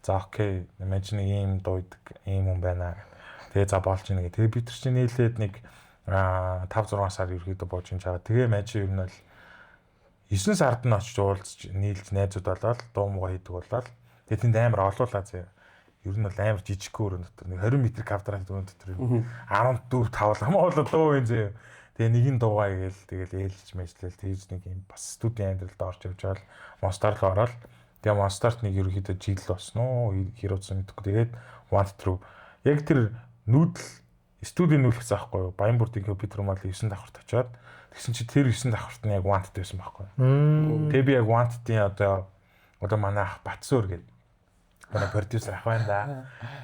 За окей, мэж нэг ийм дуудаг ийм хүн байна. Тэгээ за болж ийнэ гэх. Тэгээ бид нар чинь нийлээд нэг 5 6 сар ерөнхийдөө бууж ин чагаа. Тэгээ мэж ер нь бол 9 сард нь очиж уулзч нийлж найзууд болоод дуу муугаа хийдэг болоод тэгээ тэнд амар олуулаа зэ. Ер нь бол амар жижигхэн өрөөнд дотор нэг 20 м квадрат өрөөнд дотор 14 5 ламаа болоо дуу юм зэ. Тэгээ нэг нь дуугаа гээл тэгэл ээлж мэжлэл тэгж нэг юм бас студийн амьдралд орж явж байгаа л Monster руу ороод тэгээ Monster-т нэг ерөнхийдөө жил болсон уу хэр удсан мэдэхгүй. Тэгээд Want True яг тэр нүүдэл студийн нүүлгсэн аахгүй юу? Баян бүрдийн компьютер мал 9 давхарт очиод тэгсэн чи тэр 9 давхарт нь яг Want байсан байхгүй юу? Тэгээ би яг Want-ийн одоо манай ах Батсуур гэдэг манай продюсер ах байна да.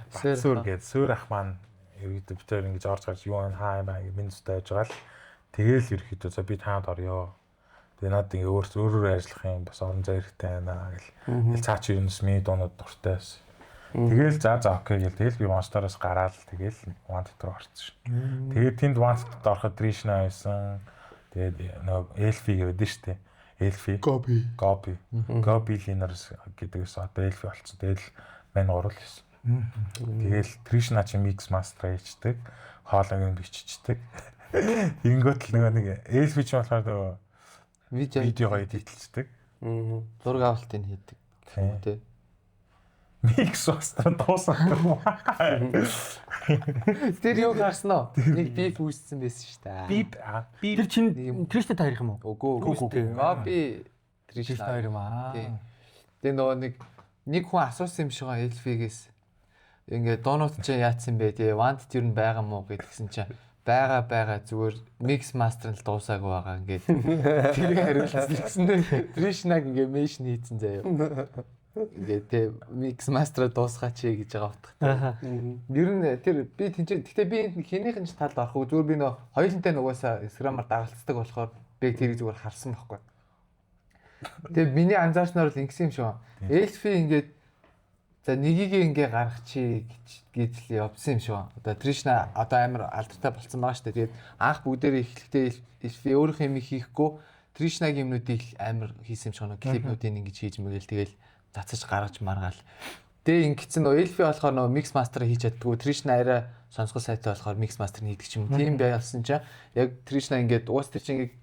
Батсуур гэдэг суур ах маань ерөнхийдөө бид хоёр ингэж орж гарч юу хаа юм аа гэж минь зүтэй байж байгаа л тэгэл ерөнхийдөө за би таанд орё. Тэгээ над ингээ өөрөөр ажиллах юм бас орон зай хэрэгтэй байна гэл. Тэгэл цаа чи юунс миний дуунууд дуртай байсан. Тэгэл за окей гэл тэгэл би Monster-оос гараал тэгэл Want руу орсон шин. Тэгээд тэнд Want-д ороход Trishna байсан. Тэгээд нөгөө Elfie гэдэг нь шүү дээ. Elfie. Gobi. Gobi. Gobi Liners гэдэгээс одоо Elfie болцсон. Тэгэл мань гурал байсан. Тэгэл Trishna чи mix master хийчдэг. Хоолойг нь биччихдэг. Тэгэнгүүт л нөгөө нэг Elfie чи болохоор нөгөө Видео видеого эдитэлцдэг. зураг авалтыг хийдэг. Тийм. Тэ. Mix master дуусан. Тэр юу гарсан уу? Нэг биф үүссэн байсан шүү дээ. Бип бип Тэр чинь Триштэй таарих юм уу? Үгүй Үгүй, үгүй. Gobi Триштэй Trishna. хоёр юм аа. Тийм. Тэгээ нөгөө нэг хүн асуусан юм шиг байгаа Элфигээс. Ингээ дуунууд чинь яатсан бэ? Тэгээ Want тэр нь байгаа мó гэдгсэн чинь байгаа зүгээр mix master нь л дуусаагүй байгаа ингээд. Тэгээ хариулсан гэсэн нь Trishna-г ингээ mention хийцэн заяа. Ингээ тэ mix master-а дуусгаач гэж байгаа утгатай. Ер нь тэр би тэнцээ гэхдээ би энд хинийх нь ч талд орохгүй зүгээр би нөө хоёулантай нугасаа Instagram-аар дагалцдаг болохоор би тэрийг зүгээр харсан байхгүй. Тэгээ миний анзаарснаар л ингэсэн юм шиг байна. Элфи ингээд за нэгийг ингээ гаргачих гэж л явсан юм шиг байна. Одоо Тришна одоо амар алдартай болцсон байгаа шүү дээ. Тэгээд анх бүгдээрээ эхлэхдээ Элфи өөрийнх юм хийхгүй Тришнагийн юмнуудыг л амар хийсэн юм шиг байна. Клипнүүдийг ингэж хийж мэгэл тэгэл цацаж гаргаж маргаал. Тэгээ ингэсэн нөө Элфи болохоор нөө микс мастер хийж чаддгүй. Тришна арай сонсгол сайтай болохоор микс мастер нь хийдэг ч юм. Тийм байсан чинь яг Тришна ингээд уус тэр чинь ингээд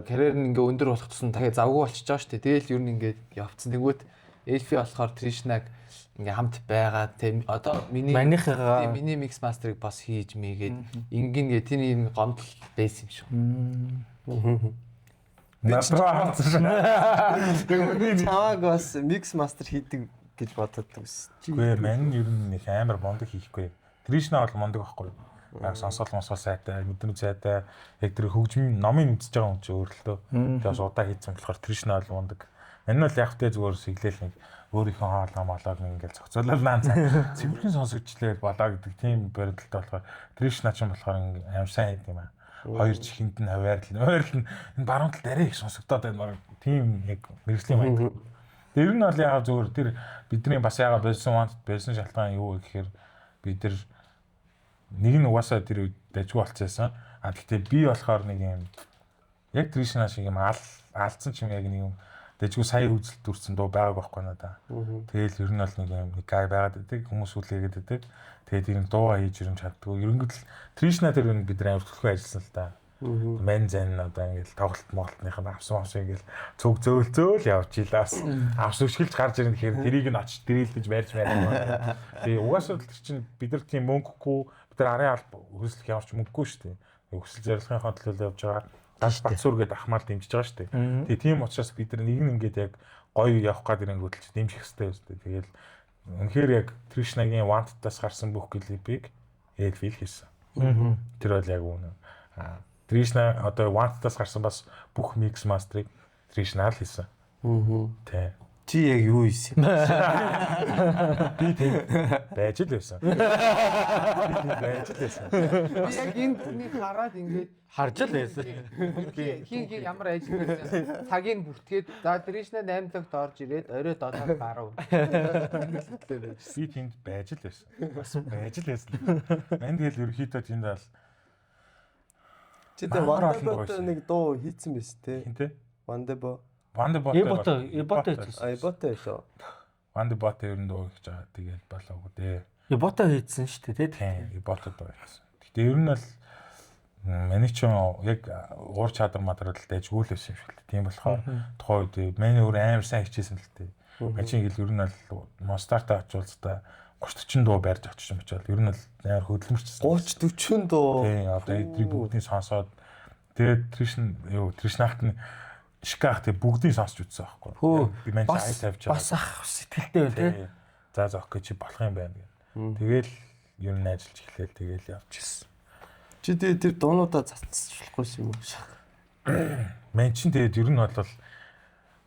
карьер нь ингээ өндөр болох тусам дахиад завгүй болчихж байгаа шүү дээ. Тэгэл ер нь ингээд явцсан. Тэнгүүт Элфи болохоор Тришнаг ингээ хамт байгаа. Тэ одоо миний Манийхаа тийм, миний микс мастерыг бас хийж мэйгээд ингэн гэ тийм юм гомдол байсан юм шиг. Над руу харсан шин. Чамааг бас mix master хийдэг гэж бодод үс. Үгүй ээ, мань ер нь их амар мундаг хийхгүй. Тришна бол мундаг байхгүй. Яг сонсгол монсгол сайтай, мэдрэмж сайтай. Яг тэр хөгжим номын үзэж байгаа хүн чинь өөр л дөө. Тэгээ бас удаа хийцэн болохоор Тришна бол мундаг. Мань бол яг тэ зүгээр сэглээл нэг өөрийнхөө хоолоо молоог нэг ингээл зохицуулаад наан цаа. Цэвэрхэн сонсогчлээ болоо гэдэг тийм барилдалтай болохоор Тришна ч юм болохоор ингээ амар сайн хийд юм аа. Хоёр чихэнд нь хаваарл, ойрл нь энэ баруун талд арай их сонсогдоод байна. Бараг тийм яг мэрэгжлийн маяг. Тэр нь бол яагаад зүгээр тэр бидний бас яагаад болсон wanted байсан шалтгаан юу гэхээр бид нар нэг нь угаасаа тэр үед дажгүй болцсон. А гэхдээ би болохоор нэг юм яг Тришна шиг юм алдсан ч юм яг нэг юм дажгүй сая үзэлт дүрсэн дуу байгааг байхгүй надаа. Тэгэл ер нь бол нэг юм нэг гай байгаад байдаг, хүмүүс үлээгээд байдаг. Тэгээд ер нь дуугаа хийж ер нь чаддгүй. Ерөнхийдөө Тришна тэр нь бид нар амар төлхөө ажилласан л та. Мэн зэн одоо ингээл тоглолт моголтных нь авсан авсан ингээл цуг зөөл зөөл явж илаас авс өшгөлж гарч ирэн гэхээр тэрийг нь очиж дэрэлдэж барьж барьж. Тэгээ угаасаа л тэр чинь бид нар тийм мөнгөгүй бид нар арын алба хөрслөх ямар ч мөнгөгүй шүү дээ. Өсөл зорилгынхаа төлөө явж байгаа. Гаш Батсүр гэдэг ахмаар дэмжиж байгаа шүү дээ. Тэгээ тийм учраас бид нар нэг нь ингээд яг гоё явах гад ирэнгүүтэл чи дэмжих хэрэгтэй шүү дээ. Тэгэл үнэхээр яг Тришнагийн Wanted-аас гарсан бүх клипийг Elvil хийсэн. Тэр бол яг үнэ. Тришна одоо Wanted-аас гарсан бас бүх микс мастерыг Тришна л хийсэн. Тэ. Чи яг юу хийсэн юм? Би тийм байж л байсан. Би тийм байж л байсан. Би яг энэ бүхнийг хараад ингээд харж л байсан. Хин хин ямар ажил байсан. Цагийг бүртгээд за Тришна 8 цагт орж ирээд орой 7-д гарав. Би тэнд байж л байсан. Бас байж л байсан. Мань тэгэл ерөөхдөө тэнд бол Чи тэ Вандебо нэг дуу хийцэн байсан те. Хин тэ? Вандебо. Вандебо. Эбото хийсэн. Эбото байлоо. Вандебо ер нь дуу хийж байгаа. Тэгэл болоогүй дээ. Эбото хийсэн шүү дээ, тэ. Эбото дуу хийсэн. Гэтэ ер нь бол миний ч яг уур чадвар мадрал дайжгүй л байсан юм шиг л. Тийм болохоор тухайн үед миний өөр амар сайн хичээсэн л дээ. Мань чинь ингээл ер нь бол Монстартай очиулцтай 30 40 дуу барьж очиж мочоод ер нь бол амар хөдөлмөрчсөн. 30 40 дуу. Тийм одоо эдрийг бүгдийг сонсоод тэгээд Тришн юу Тришнахт нь Шиках тэг бүгдийг сонсч үзсэн байхгүй. Би мань ай тавьж байгаа. Бас ах сэтгэлтэй байл тий. За за окей чи болох юм байна гэх. Тэгэл ер нь ажиллаж эхлээл тэгэл явж ирсэн. Чи тэр дуунуудаа цацчихлахгүй юм уу? Мань чин тэгээд ер нь бол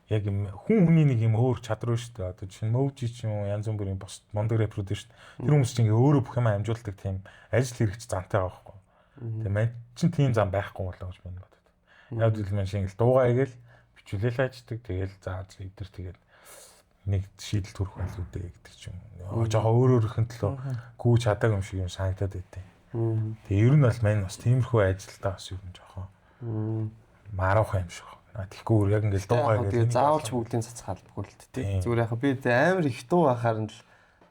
яг хүн хүний нэг юм өөр чадвар шүү дээ. Одоо жишээ нь Мөвжи ч юм уу янз бүрийн бус мундаг рэпрүүд шүү дээ. Тэр хүмүүс чинь ингээ өөрөө бүх юм амжуулдаг тийм ажил хэрэгч зантай байгаа байхгүй. Тэгээ мань чин тийм зам байхгүй болоо гэж байна бодод. Яг үл мань шиг ингээл дуугаа игээл бичүүлэл аждаг. Тэгэл за эдэр тэгээд нэг шийдэл төрөх байлгүй дээ гэдэг ч юм. Жохоо өөр өөрийнх нь төлөө гүйж чадаагүй юм шиг юм санагдаад байдیں۔ Тэгээ ер нь бол мань бас тиймэрхүү ажилдаа бас ер нь жоохон маруухан юм шиг. Тэгэхгүй яг ингээл дуугаа гэдэг. Тэгээ заавалч бүгдийн цацах албагүй л дээ. Зүгээр яг би амар их дуу байхаар нь л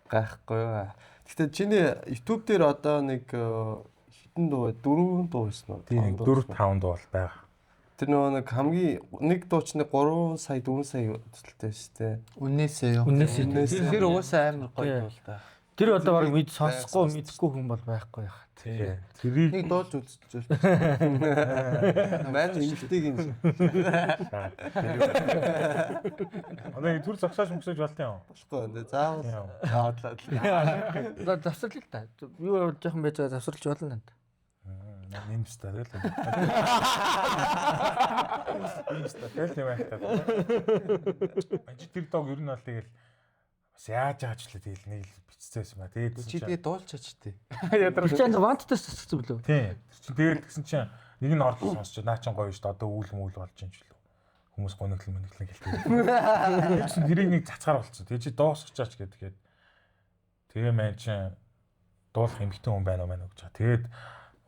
гайхгүй юу. Гэхдээ чиний YouTube дээр одоо нэг хэдэн дуу 4 дуу байсан уу? Тийм 4 5 дуу бол байгаа. Тэр нөгөө нэг хамгийн нэг дуу чинь 3 сая 4 сая төсөлтэй шүү дээ. Үннээсээ юу? Үннээсээ. Тэр угаасаа амар гоё дуу л та. Тэр одоо баг мэд сонсохгүй мэдэхгүй хүн бол байхгүй яах. Тий. Тэрийг нэг дуулж үзчихвэл. Маань эмгтэйг юм. Одоо энэ төр зогсоож мөксөж болт юм. Болохгүй. Заавал заавал. За завсарлаа л та. Юу жоохон байж байгаа завсарлаж болно танд. Нэмстэй л. Нэмстэй л юм байна. Мань чи тэр дог ер нь бол тэгэл бас яаж байгаа ч л тэгэл нэг л бичсэн юм ба. Тэгээд чи тэгээ дуулчаач тээ. Ядарч. Чи Wanted-аас цацсан билүү? Тийм. Тэр чинь тэгээд тэгсэн чинь нэг нь орлоо сонсч наа чин гоё шүү дээ. Одоо үүл мүл болж юм ч лөө. Хүмүүс гониглон мониглон гэлтэй. Тэр чинь тэрийг нэг цацгаар болцсон. Тэгээ чи дуусгачаач гэдгээд тэгээ мэн чин дуулах эмхтэн хүн байна уу мэн уу гэж. Тэгээд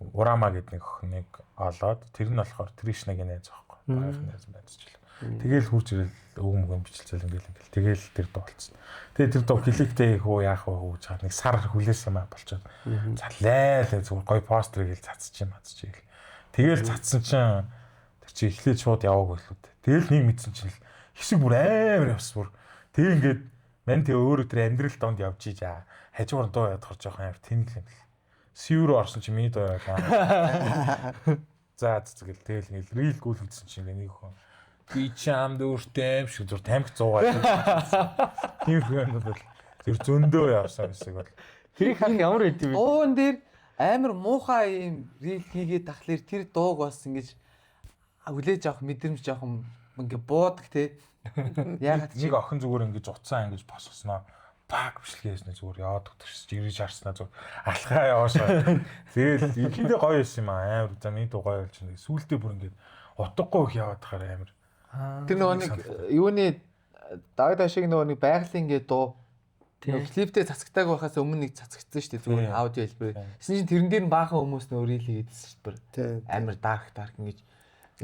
Урама гэдэг нэг охиныг олоод тэр нь болохоор Тришнагийн найз байхгүй. Багийнх найз байцчлаа. Тэгэл хурж ирэл өвг мөгөн бичлцэл ингээл ингээл тэгэл тэр дуу болцсон. Тэгээ тэр дуу кликтэй их үү яах вэ гэж хаад нэг сар хүлээсэн маа болчиход. Залаа л зүгээр гоё постэр гээл цацчих юм ацчих гэл. Тэгэл цацсан чинь тэр чи эхлээд шууд яваагүй л үү. Тэгэл нэг мэдсэн чинь хэсэг бүр амар явсан бүр. Тэгээ ингээд мань тэгээ өөрөө тэр амьдрал донд явж иж аа. Хажуугаар дуу ядахар жоохон амар тэнэг юм л. Сив рүү орсон чи миний дуу яваа. За цэцгэл тэгэл ингээл рил гүйлгдсэн чинь ингээ нэг хүн би чамд өөртөө юм шиг зүр тамхи зуугаа. Тийм юм бол тэр зөндөө явсан хэсэг бол. Тэрийг харах ямар байд юм бэ? Дуун дээр амар муухай юм рил хийгээд тахлаар тэр дууг бас ингэж хүлээж авах мэдрэмж жоохон ингээ буудаг те. Яагаад нэг охин зүгээр ингэж уцаа ингэж босгосноо. Баг бичлэг хийснэ зүгээр яваад өгдөг жирэж харснаа зүгээр алхаа яваашаа. Тэгэл ихэндээ гоё байсан юм аа. Амар за миний дуу гоё болж байна. Сүүлдээ бүр ингээд утгагүй их яваад тахаар амар. Тэр нөгөө нэг юуны Дагд ашиг нөгөө нэг байгалийн гээ дуу нөгөө клиптэй цацагтааг байхаас өмнө нэг цацагдсан шүү дээ зүгээр аудио хэлбэрээр. Тэсэн чинь тэрэн дээр нь баахан хүмүүс нөө рил хийгээдсэн шүү дээ. Амар дарк дарк ингэж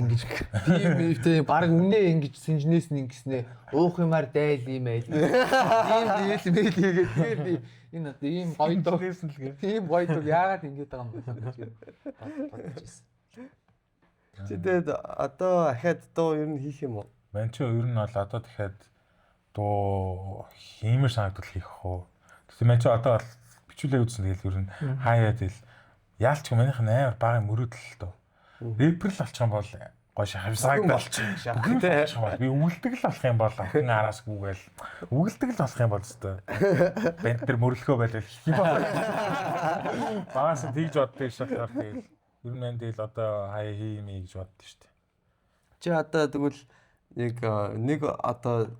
ингэж тийм тийм баг үнэ ингэж сэнжнээс нь ингэснэ уух юмар дайл юм айл. Ийм дийл мэйл хийгээд тэгэхээр би энэ одоо ийм гоё дуу тийм гоё дуу яагаад ингэж байгаа юм бэ гэж бодож ирсэн. Чи тэгээд одоо ахаад дуу ер нь хийх юм уу? Ман чи ер нь бол одоо дахиад дуу хиймэр санагдвал хийх хөө. Тэгсэн мэн чи одоо бол бичүүлээ үзсэн тэгэл ер нь хаяа тэгэл яалч манийх нь амар бага мөрөөдөл л дөө. Рэпер л болчих юм бол гоё шахавсааг болчих. Тэ би үлдэг л болох юм бол охин араас гүгээл үгэлдэг л болох юм бол өстой. Банд тэр мөрлөхөө байлал их юм бол. Багаас нь тэгж боддог шахаар тэгэл ер нь мэн тэгэл одоо хаяа хий юм гэж боддоо шүү дээ. Чи одоо тэгвэл яг нэг одоо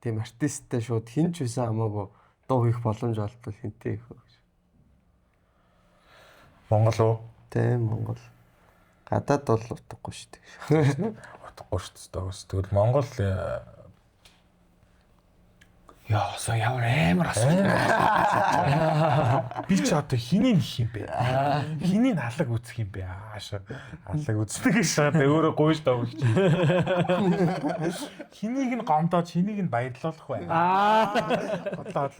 тийм артисттай шууд хин ч байсан хамаагүй дуу хийх боломж олдвол хинтэй их вэ гэж. Монгол уу? Тийм Монгол. Гадаад бол утгагүй шүү дээ. Утгагүй шүү дээ. Тэгвэл Монгол Яа, осоо ямар амар асуулт. Би ч одоо хэнийг их юм бэ? Хэнийг алаг үзэх юм бэ? Аашаа алаг үздэг гэж шаад өөрөө гуйж давж. Хэнийг нь гомдоож, хэнийг нь баярлуулах вэ? Аа.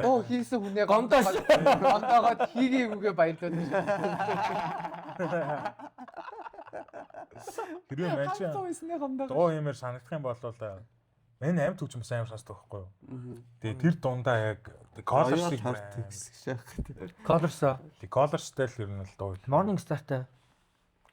Оо хийсэн хүнээ гомдоож гомдоогоод хийгээгүйгээ баярлуулна. Хэрвээ мань чи дуу юмэр санагдах юм бол Мэн амт хөгжим сайн амар сонсдог байхгүй юу? Тэгээ тэр дундаа яг Colors-ыг Colors. Colors-тай л ер нь л дуу. Morning Star-тай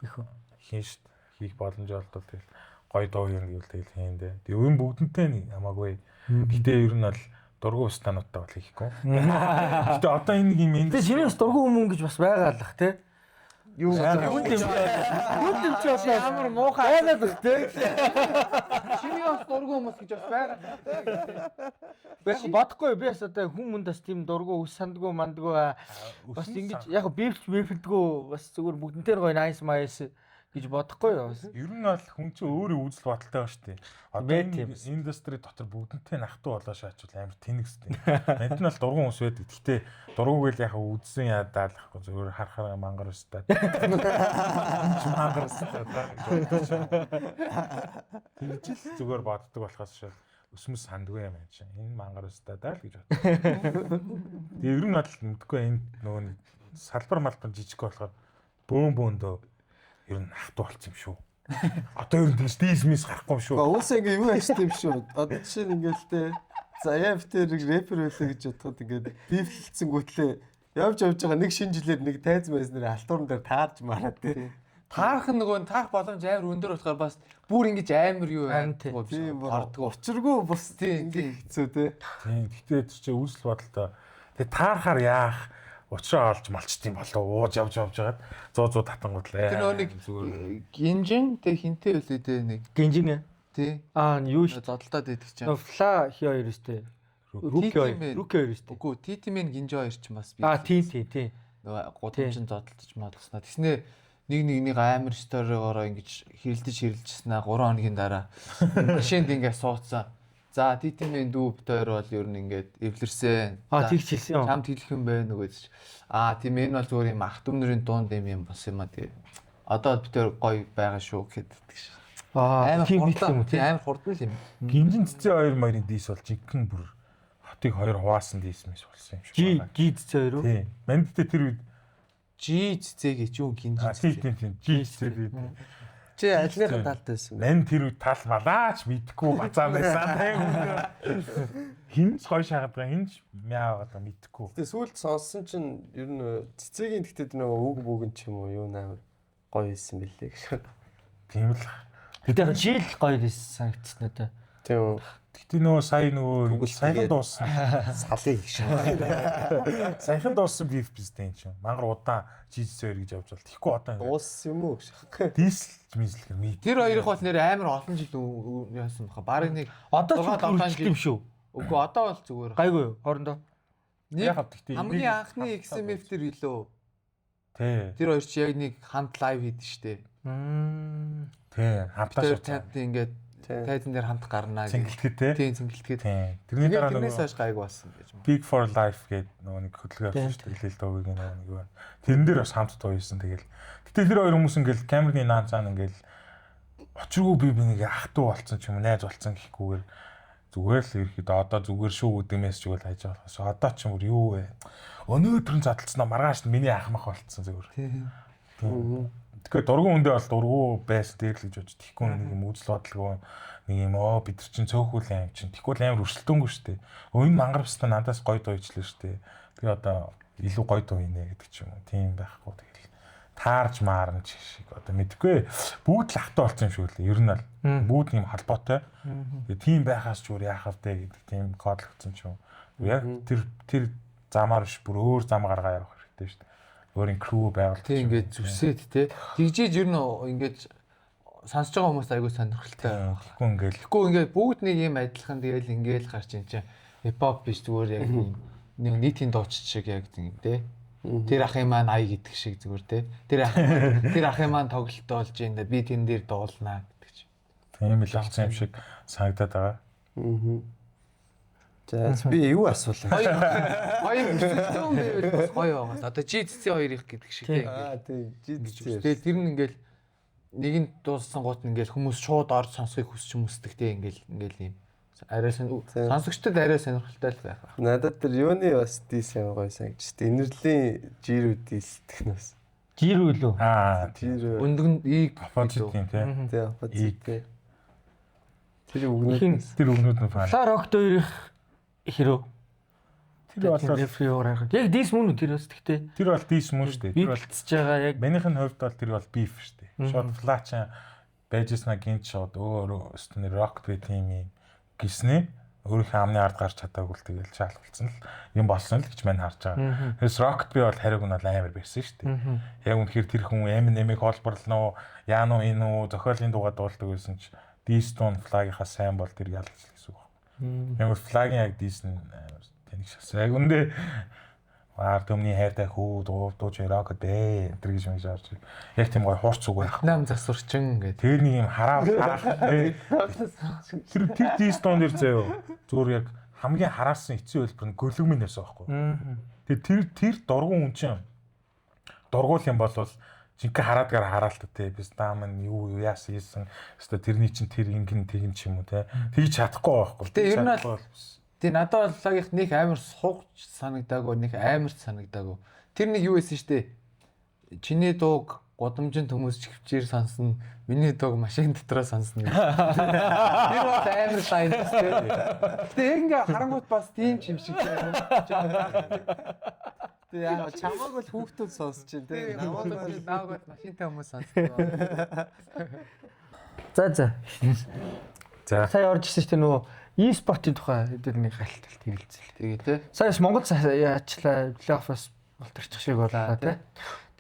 их үү? Хийн шт. Хийх боломж олдвол тэгэл гоё дуу юм гэвэл тэгэл хийн дээ. Тэгээ өн бүгдэнтэй нэг хамаагүй. Гэтэ ер нь бол дургу устануудтай бол хийхгүй. Гэтэ одоо энэ нэг юм энэ. Тэгээ чиний бас дургу хүмүүн гэж бас байгаа л ах тий. Юу юм чи одоо ямар муухай байгаад бах тий. Чиний бас дургу хүмүүс гэж бас байгаа. Яг бодохгүй би бас одоо хүн хүнд бас тийм дургу үс сандгүй мандгүй бас ингэж яг бивч бивэлдэггүй бас зүгээр бүгднтэй гоё nice mice гэж бодохгүй юу бас. Ер нь бол хүн чинь өөрөө үзэл бодолтой байгаа шүү дээ. Одоо энэ индастри дотор бүгднтэй нахтуу болоо шаачвал амар тэнэг сте. Манд нь бол дургуун хүмүүс байдаг. Гэхдээ дургуг л яг үзсэн ядаал ахгүй зүгээр харахаар мангар өстэй. Мангар өстэй. Тэгж л зүгээр боддог болохоос шал өсмөс сандгүй юм чинь. Энэ мангар өстэй даа л гэж боддог. Тэгээ ер нь бол мэдгүй энэ нөгөө нэг салбар малбар жижиг болохоор бөөн бөөндөө ер нь хатуу болчих юм шүү. Одоо ер нь тэгж дисмис гарахгүй юм шүү. Уусаа ингээ юу ааштай юм шүү. Одоо жишээ нь ингээл те. За яа битэр рэпер байлаа гэж бодоход ингээд бифлэлцэн гүтлээ явж явж байгаа нэг шинэ жилээр нэг тайз майз нэр алтуурн дээр таарж мараад те. Таарах нь нөгөө таарах боломж амар өндөр болохоор бас бүр ингэж амар юу ордгоо. Учиргүй бус тийм хэцүү те. Тийм. Гэтэ тэр чинь үүсэл бодолтой. Тэгээ таарахаар яах учраа олж малчт юм болов ууж явж явж байгаад 100 100 татангуудлаа. Тэр нөгөө нэг гинжин тэг хинтээ үлээ дээ нэг. Гинжин ээ. Тий. Аа юу ш зодолдоод идэх чинь. Фла хи хоёр өстэй. Руки хоёр. Руки хоёр өстэй. Үгүй Титимен гинжин хоёр чинь бас би. Аа тий тий тий. Нөгөө гудамжин зодолдож модолсноо. Тэснэ нэг нэгнийг амар сторигоороо ингэж хэрэлдэж хэрэлжсэн аа 3 хоногийн дараа машинд ингэ сууцсан. За Титимен дүү бит хоёр бол ер нь ингээд эвлэрсэн. Аа тэгч хэлсэн юм. Чамд хэлэх юм бэ нөгөө ч. Аа тийм энэ бол зүгээр юм ах дүүнэрийн дунд юм юм бас юм а тий. Одоо бит хоёр гоё байгаа шүү гэхэд тэгш. Аа тийм хэлсэн юм тий амар хурдан л юм. Гинжин цэцэн хоёр морин дис бол жинхэнэ бүр хотыг хоёр хуваасан дис мэс болсон юм шиг байна. Ги цэцэн хоёр уу? Тий. Манд дээр тэр үед Жи цэцэгээ ч юу гинжин. Тийм тийм тийм. Жи цэцээ. Чи альныхын талд байсан бэ? Мань тэр үед тал малаач мэдхгүй бацаа байсан тийм. Хинч гой шахаад байгаа хинч мяа байгаа мэдхгүй. Тэгээ сүүлд сонссон чинь ер нь цэцэгийн тэгтээ нөгөө үг бүгэн ч юм уу юу амар гоё байсан бэлээ гэж. Тийм л. Гэтэ жил гоё байсан санагдсан надад. Тийм үү. Гэтэ нөгөө сая нөгөө саяхан дууссан. Салыг их шиг. Саяхан дууссан биф биз дээ энэ чинь. Мангар удаан жижиг гэж явж бол. Тэгэхгүй одоо ингэ. Дууссан юм уу гэж. Дисл мизлэхэр мэд. Тэр хоёрыг бол нэр амар олон жил яасан баха. Бараг нэг одоо ч юм шүү. Үгүй одоо бол зүгээр. Гайгүй юу? Хоорондоо. Нэг хамгийн анхны XMF тэр илүү. Тий. Тэр хоёр чи яг нэг хамт лайв хийдэж штэ. Тий, хамтаа шууд. Ингээд Тайзан дээр хамт гарнаа гэх. Цэнгэлтгэд те. Тийм цэнгэлтгэд. Тийм. Тэрний дараа тэрнээс хойш гайг болсон гэж юм. Big for Life гэдэг нөгөө нэг хөдөлгөөн авсан шүү дээ. Лил дуугийн нөгөө нэг юу. Тэрэн дээр бас хамт дуу хийсэн тэгэл. Гэтэ тэр хоёр хүмүүс ингээл камерны наан цаана ингээл очиргүй би нэг ах トゥ болцсон ч юм уу найз болцсон гэхгүйгээр зүгээр л ерөөхдөө одоо зүгээр шүү гэдэг мессеж өгөөл хайж байгаа болохоос одоо ч юм уу юу вэ? Өнөөдөр нь задлцснаа маргааш нь миний ах мах болцсон зүгээр. Тийм. Тэгэхээр дургуун хүндээ бол дургу байсан дээр л гэж бодож тэгэхгүй нэг юм үзэл бодлого нэг юм оо бид нар чинь цөөхүүл аим чинь тэгэхгүй л амар өрсөлдөөнгүй шүү дээ. Өө энэ мангар бистэ надаас гоё дуу ижлээ шүү дээ. Тэгээ одоо илүү гоё дуу хийнэ гэдэг ч юм уу. Тийм байхгүй тэгэл таарж маарна ч шиг одоо мэдгүй бүгд л ахтай болсон юм шиг үлээ. Ер нь бол бүгд юм холбоотой. Тэгээ тийм байхаас ч өөр яах вэ гэдэг тийм кодлогдсон ч юм. Яг тэр замаар биш бүр өөр зам гаргаа явах хэрэгтэй шүү дээ. Өөрийн crew байгуулах. Тийм ингээд зүсээд те. Тэгжээж ер нь ингээд сонсож байгаа хүмүүс айгүй сонирхолтой. Тэгэхгүй ингээд Тэгэхгүй ингээд бүгд нэг юм адилхан тэгэл ингээд гарч ин чинь хипхоп биш зүгээр яг юм нэг нийтийн дуучид шиг яг тийм те. Тэр ахын маань ая гэдэг шиг зүгээр те. Тэр ахын маань тоглолт болж ин би тэн дээр дуулнаа гэдэг чинь. Тийм л болсон юм шиг санагдаад байгаа. За би юу асуулаа? Хоёр өрсөлдөөн байвал бас гоё байгаа. Одоо GCC хоёрых гэдэг шиг те. Аа тийм GCC. Тэгэл тэр нь ингээл нэг нь дууссан гут ингээл хүмүүс шууд орж сонсохыг хүсч хүмүүсдэг те ингээл юм. Арай сонсогчдод арай сонирхолтой л байх. Надад тэр юуны бас дис амар гоё санагдчих. Энерлийн жирүү дисдэх нь бас. Жирүү лөө. Аа жирүү. Өндөг нь ийг оппозит юм те. Тийм оппозит. Тэр үгнүүд тэр үгнүүд нь фан. Фла рокт хоёрых хэрөө. Тэр бол рефри уурах. Яг дис мөн үү тэр бас тэгтээ. Тэр бол дис мөн шүү дээ. Тэр бол цэж байгаа яг минийх нь хувьд бол тэр бол биф шүү дээ. Шууд фла ч байжснаа гинт шууд өөр өстө нэр рокт би тийм юм гиснээ өөрийнхөө амны ард гарч чадаагүй л тэгэл шаалгалцсан л юм болсон л гэж мань харж байгаа. Тэрс рокт би бол хариуг нь бол амар барьсан шүү дээ. Яг үнэхээр тэр хүн Eminem-ийг холборлно уу, яа нү энэ үү зохиолын дугаа дуулдаг байсан ч Дистон флагийнхаа сайн бол тэр ялж л гэсэн үг байна. Яг флагийн яг дис нь амар тэнэг шээс. Яг үндэ Аар төмний хайртай хүү дууж рокт ээ энэ гэж мэж орж. Яг тийм гоё хуурц үг байх. Нам засварчин гэдэг. Тэр нэг юм хараа тэр тэр дистон дэр заяо. Зүгээр яг хамгийн хараасан эцсийн хэлбэр нь гөлөг минь байсан байхгүй. Тэр тэр дургуун хүн чинь дургуул юм бол жинхэнэ хараадгаар хараалт те бис даам нь юу яасан хийсэн өстө тэрний чинь тэр ингэн тэгин ч юм уу те тэгж чадахгүй байхгүй. Гэтэ ер нь бол тий надад бол флагийнх нэг амар суугч санагдаагүй нэг амар санагдаагүй. Тэр нэг юу байсан штэ. Чиний дууг гудамжинд хүмүүс чивчээр сонсно. Миний дууг машин дотроо сонсно. Тэр бол амар лайн штэ. Гэтэ яг ингээ харангуут бас тийм ч юм шиг байна. Тэг яг чамааг бол хүүхдүүд сонсож чинь тий. Намайг бол машинтай хүмүүс сонсдог. За за. За. Сая орж ирсэн чинь нөгөө e-спортын тухай хэдүүл нэг галталт хэрэлцэл. Тэгээ тий. Сая бас Монгол яачлаа плей-офф бас болторчих шиг боллоо тий.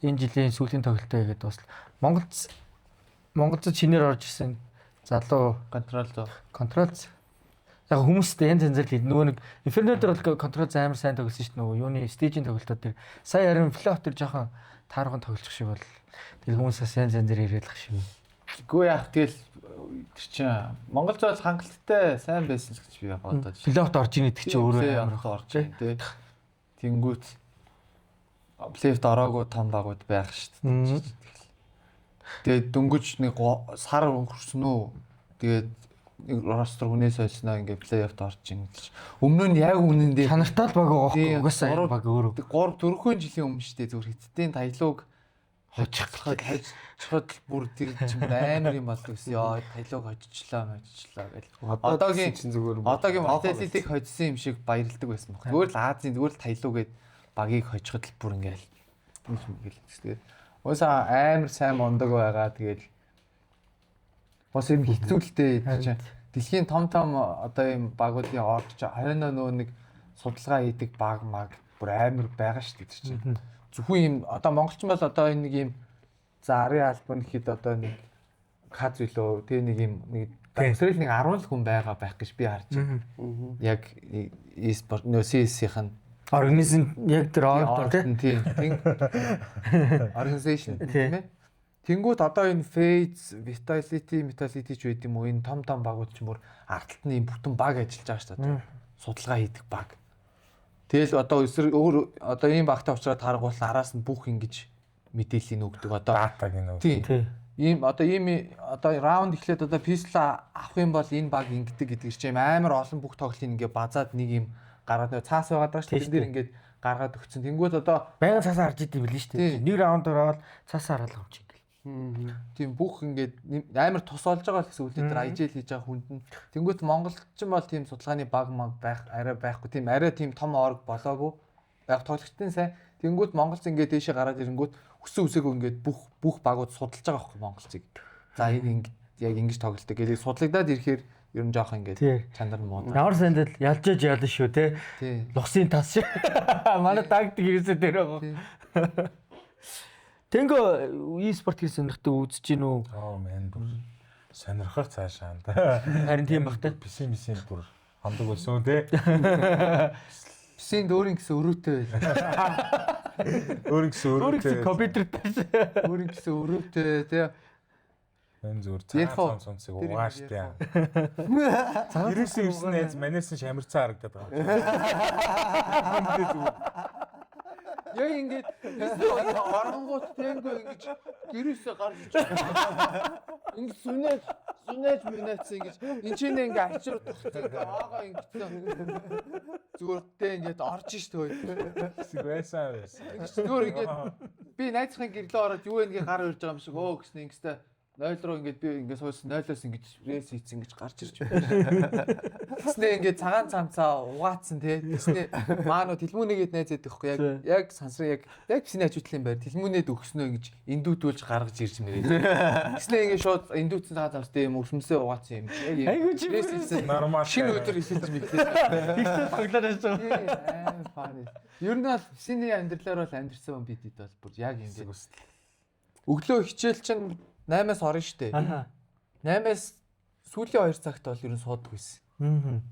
Энэ жилийн сүүлийн тоглолтоо хийгээд бас Монголд шинээр орж ирсэн залуу контрол яг хүмүүстэй янз янзаар л нөгөө нэг Inferno дээр бол контрол амар сайн тоглосон шүү дээ нөгөө юуны стейжийн тоглолтууд дээр сая харин плей-офф дээр жоохон таарган тоглох шиг бол тэгэл хүмүүс бас янз янзаар яриад лах шиг. Үгүй яах тэгэл тэр чинь Монгол зоол хангалттай сайн байсан л гэж би бодоод. Плей-оффт орж ийн гэдэг чинь өөрөө амар орж ийн тий. Тэнгүүт плей-оффт ороогүй том багууд байх шүү дээ. Тэгээд дөнгөж нэг сар өнгөрсөн үү? Тэгээд нэг ростер хүнээс хойсноо ингээ плей-оффт орж ийн гэж. Өмнө нь яг үнэндээ чанартай л баг байгаа байхгүй угаасаа баг өөрөө. 3 4 жилийн өмнө шүү дээ зүгээр хэцдийн таялууг хожиход бүр тэр чинь амар юм болдог гэсэн. Йоо таялууг хожичлаа гэл. Одоогийн чинь зүгээр одоогийн Ваталитыг хожсон юм шиг баярлдаг байсан баг. Зүгээр л Азийн зүгээр л таялуу гээд багийг хожиход л бүр ингээл ингээл. Тэгээд уусаа амар сайн мундаг байгаа. Тэгээд бас юм хэцүү л дээ чинь. Дэлхийн том том одоо юм багуудын орж хойноо нөө нэг судалгаа хийдэг баг маг бүр амар байгаа шүү дээ тэр чинь. Зөвхөн юм одоо монголчин бол одоо энэ нэг юм за арын албан гэхэд одоо нэг каз билүү тэгээ нэг юм нэг өсрэл нэг 10 л хүн байгаа байх гэж би харж байна. Яг e-sport нөө CS-ийн организм яг тэр орг тийм тийм organization тийм ээ. Тэнгүүт одоо энэ Phase, Vitality, Vitality ч байд юм уу? Энэ том том багууд ч бүр ард талд нь ийм бүтэн баг ажиллаж байгаа шүү дээ. Судалгаа хийдэг баг. Тэгэл одоо эсрэг өөр одоо ийм багтай уулзраад харангуул араас нь бүх ингэж мэдээллийг өгдөг. Одоо Датаг нь. Тийм. Ийм одоо ийм одоо раунд эхлээд одоо pistol авах юм бол энэ баг ингэдэг гэдэг чинь амар олон бүх тоглолтыг ингээ базаад нэг юм гаргаад нөө цаас байгаад байгаа шүү дээ. Тэн дээр ингээд гаргаад өгсөн. Тэнгүүд одоо байнга цаасаа харж идэв билээ шүү дээ. Нэг раунд ороод цаасаа хараад юм чи ингээл. Тийм бүх ингээд амар тус олж байгаа л гэсэн үг л тэр IGL хийж байгаа хүнд нь. Тэнгүүт монголчин бол тийм судалгааны баг маг байх арай байхгүй. Тийм арай тийм том орг болоогүй. Яг тоглогчдын сайн. Тэнгүүт монголц ингээд дээшээ гараад ирэнгүүт өссөн үсээгүй ингээд бүх багууд судалж байгаа байхгүй монголцыг. За энэ ингээд яг ингэж тоглолдог гэдэг судлагдаад ирэхээр ер нь жоох ингээд чанар нь муу. Ямар сандал ялж яж ялна шүү те. Лусын тас шиг. Манай тактик ерөөсөө тэр байгаа. Тэнгөө e-спорт хийх сонирхдаг үзэж гин үү? Аа мэн бүр сонирхох цаашаа да. Харин тийм бах те. Писи мисийн бүр хондог байсан те. Писийн өөрийн гэсэн өрөөтэй байл. Өөрийн гэсэн өрөөтэй. Компьютертэй. Өөрийн гэсэн өрөөтэй те. Энэ зүгээр цагаан цонцыг угаа штэ. Ерөөсөө ирсэн найз манайс нь шамирцсан харагдаад байгаа. Яг ингээд оронгууд тэнгөө ингэж гэрээсээ гарч иж байгаа. Ингээд сүнээж мөнээцсэн ингэж энэ ч нэ ингээд ачир тогтсон ингээд аага ингэсэн. Зүгээр тэ ингээд орж ш төө. Хэсэг байсан байсан. Зүгээр ингээд би найзхын гэрлөө ороод юу вэ ингээд гар өрж байгаа юм шиг өө гэсэн ингэстэй 0 руу ингээд би ингээд суусан 0-оос ингэж рейс хийцэн ингэж гарч ирж байна. Тэснэ ингээд цагаан цамцаа угаацсан тий. Тэснэ маануу тэлмүүнийгээд найз яддаг хгүй яг сансрын яг писний хажуутлын байр тэлмүүнээд өгснөө ингэж эндүүдүүлж гаргаж ирж мэрээ. Тэснэ ингээд шууд эндүүцсэн цагаан цамцтай юм өсөмсөө угаацсан юм. Яг рейс хийцэн. Нормал. Шинэ өдөр эхэлж мэдлээ. Тэгсэн тоглоод байж байгаа. Амар фаны. Ер нь бол писний амьдралаар бол амьдрсан хүн бид хэд бол бүр яг ингээд. Өглөө хичээл чинь 8-аас орно штэ. 8-аас сүүлийн 2 цагт бол ер нь суудаг байсан.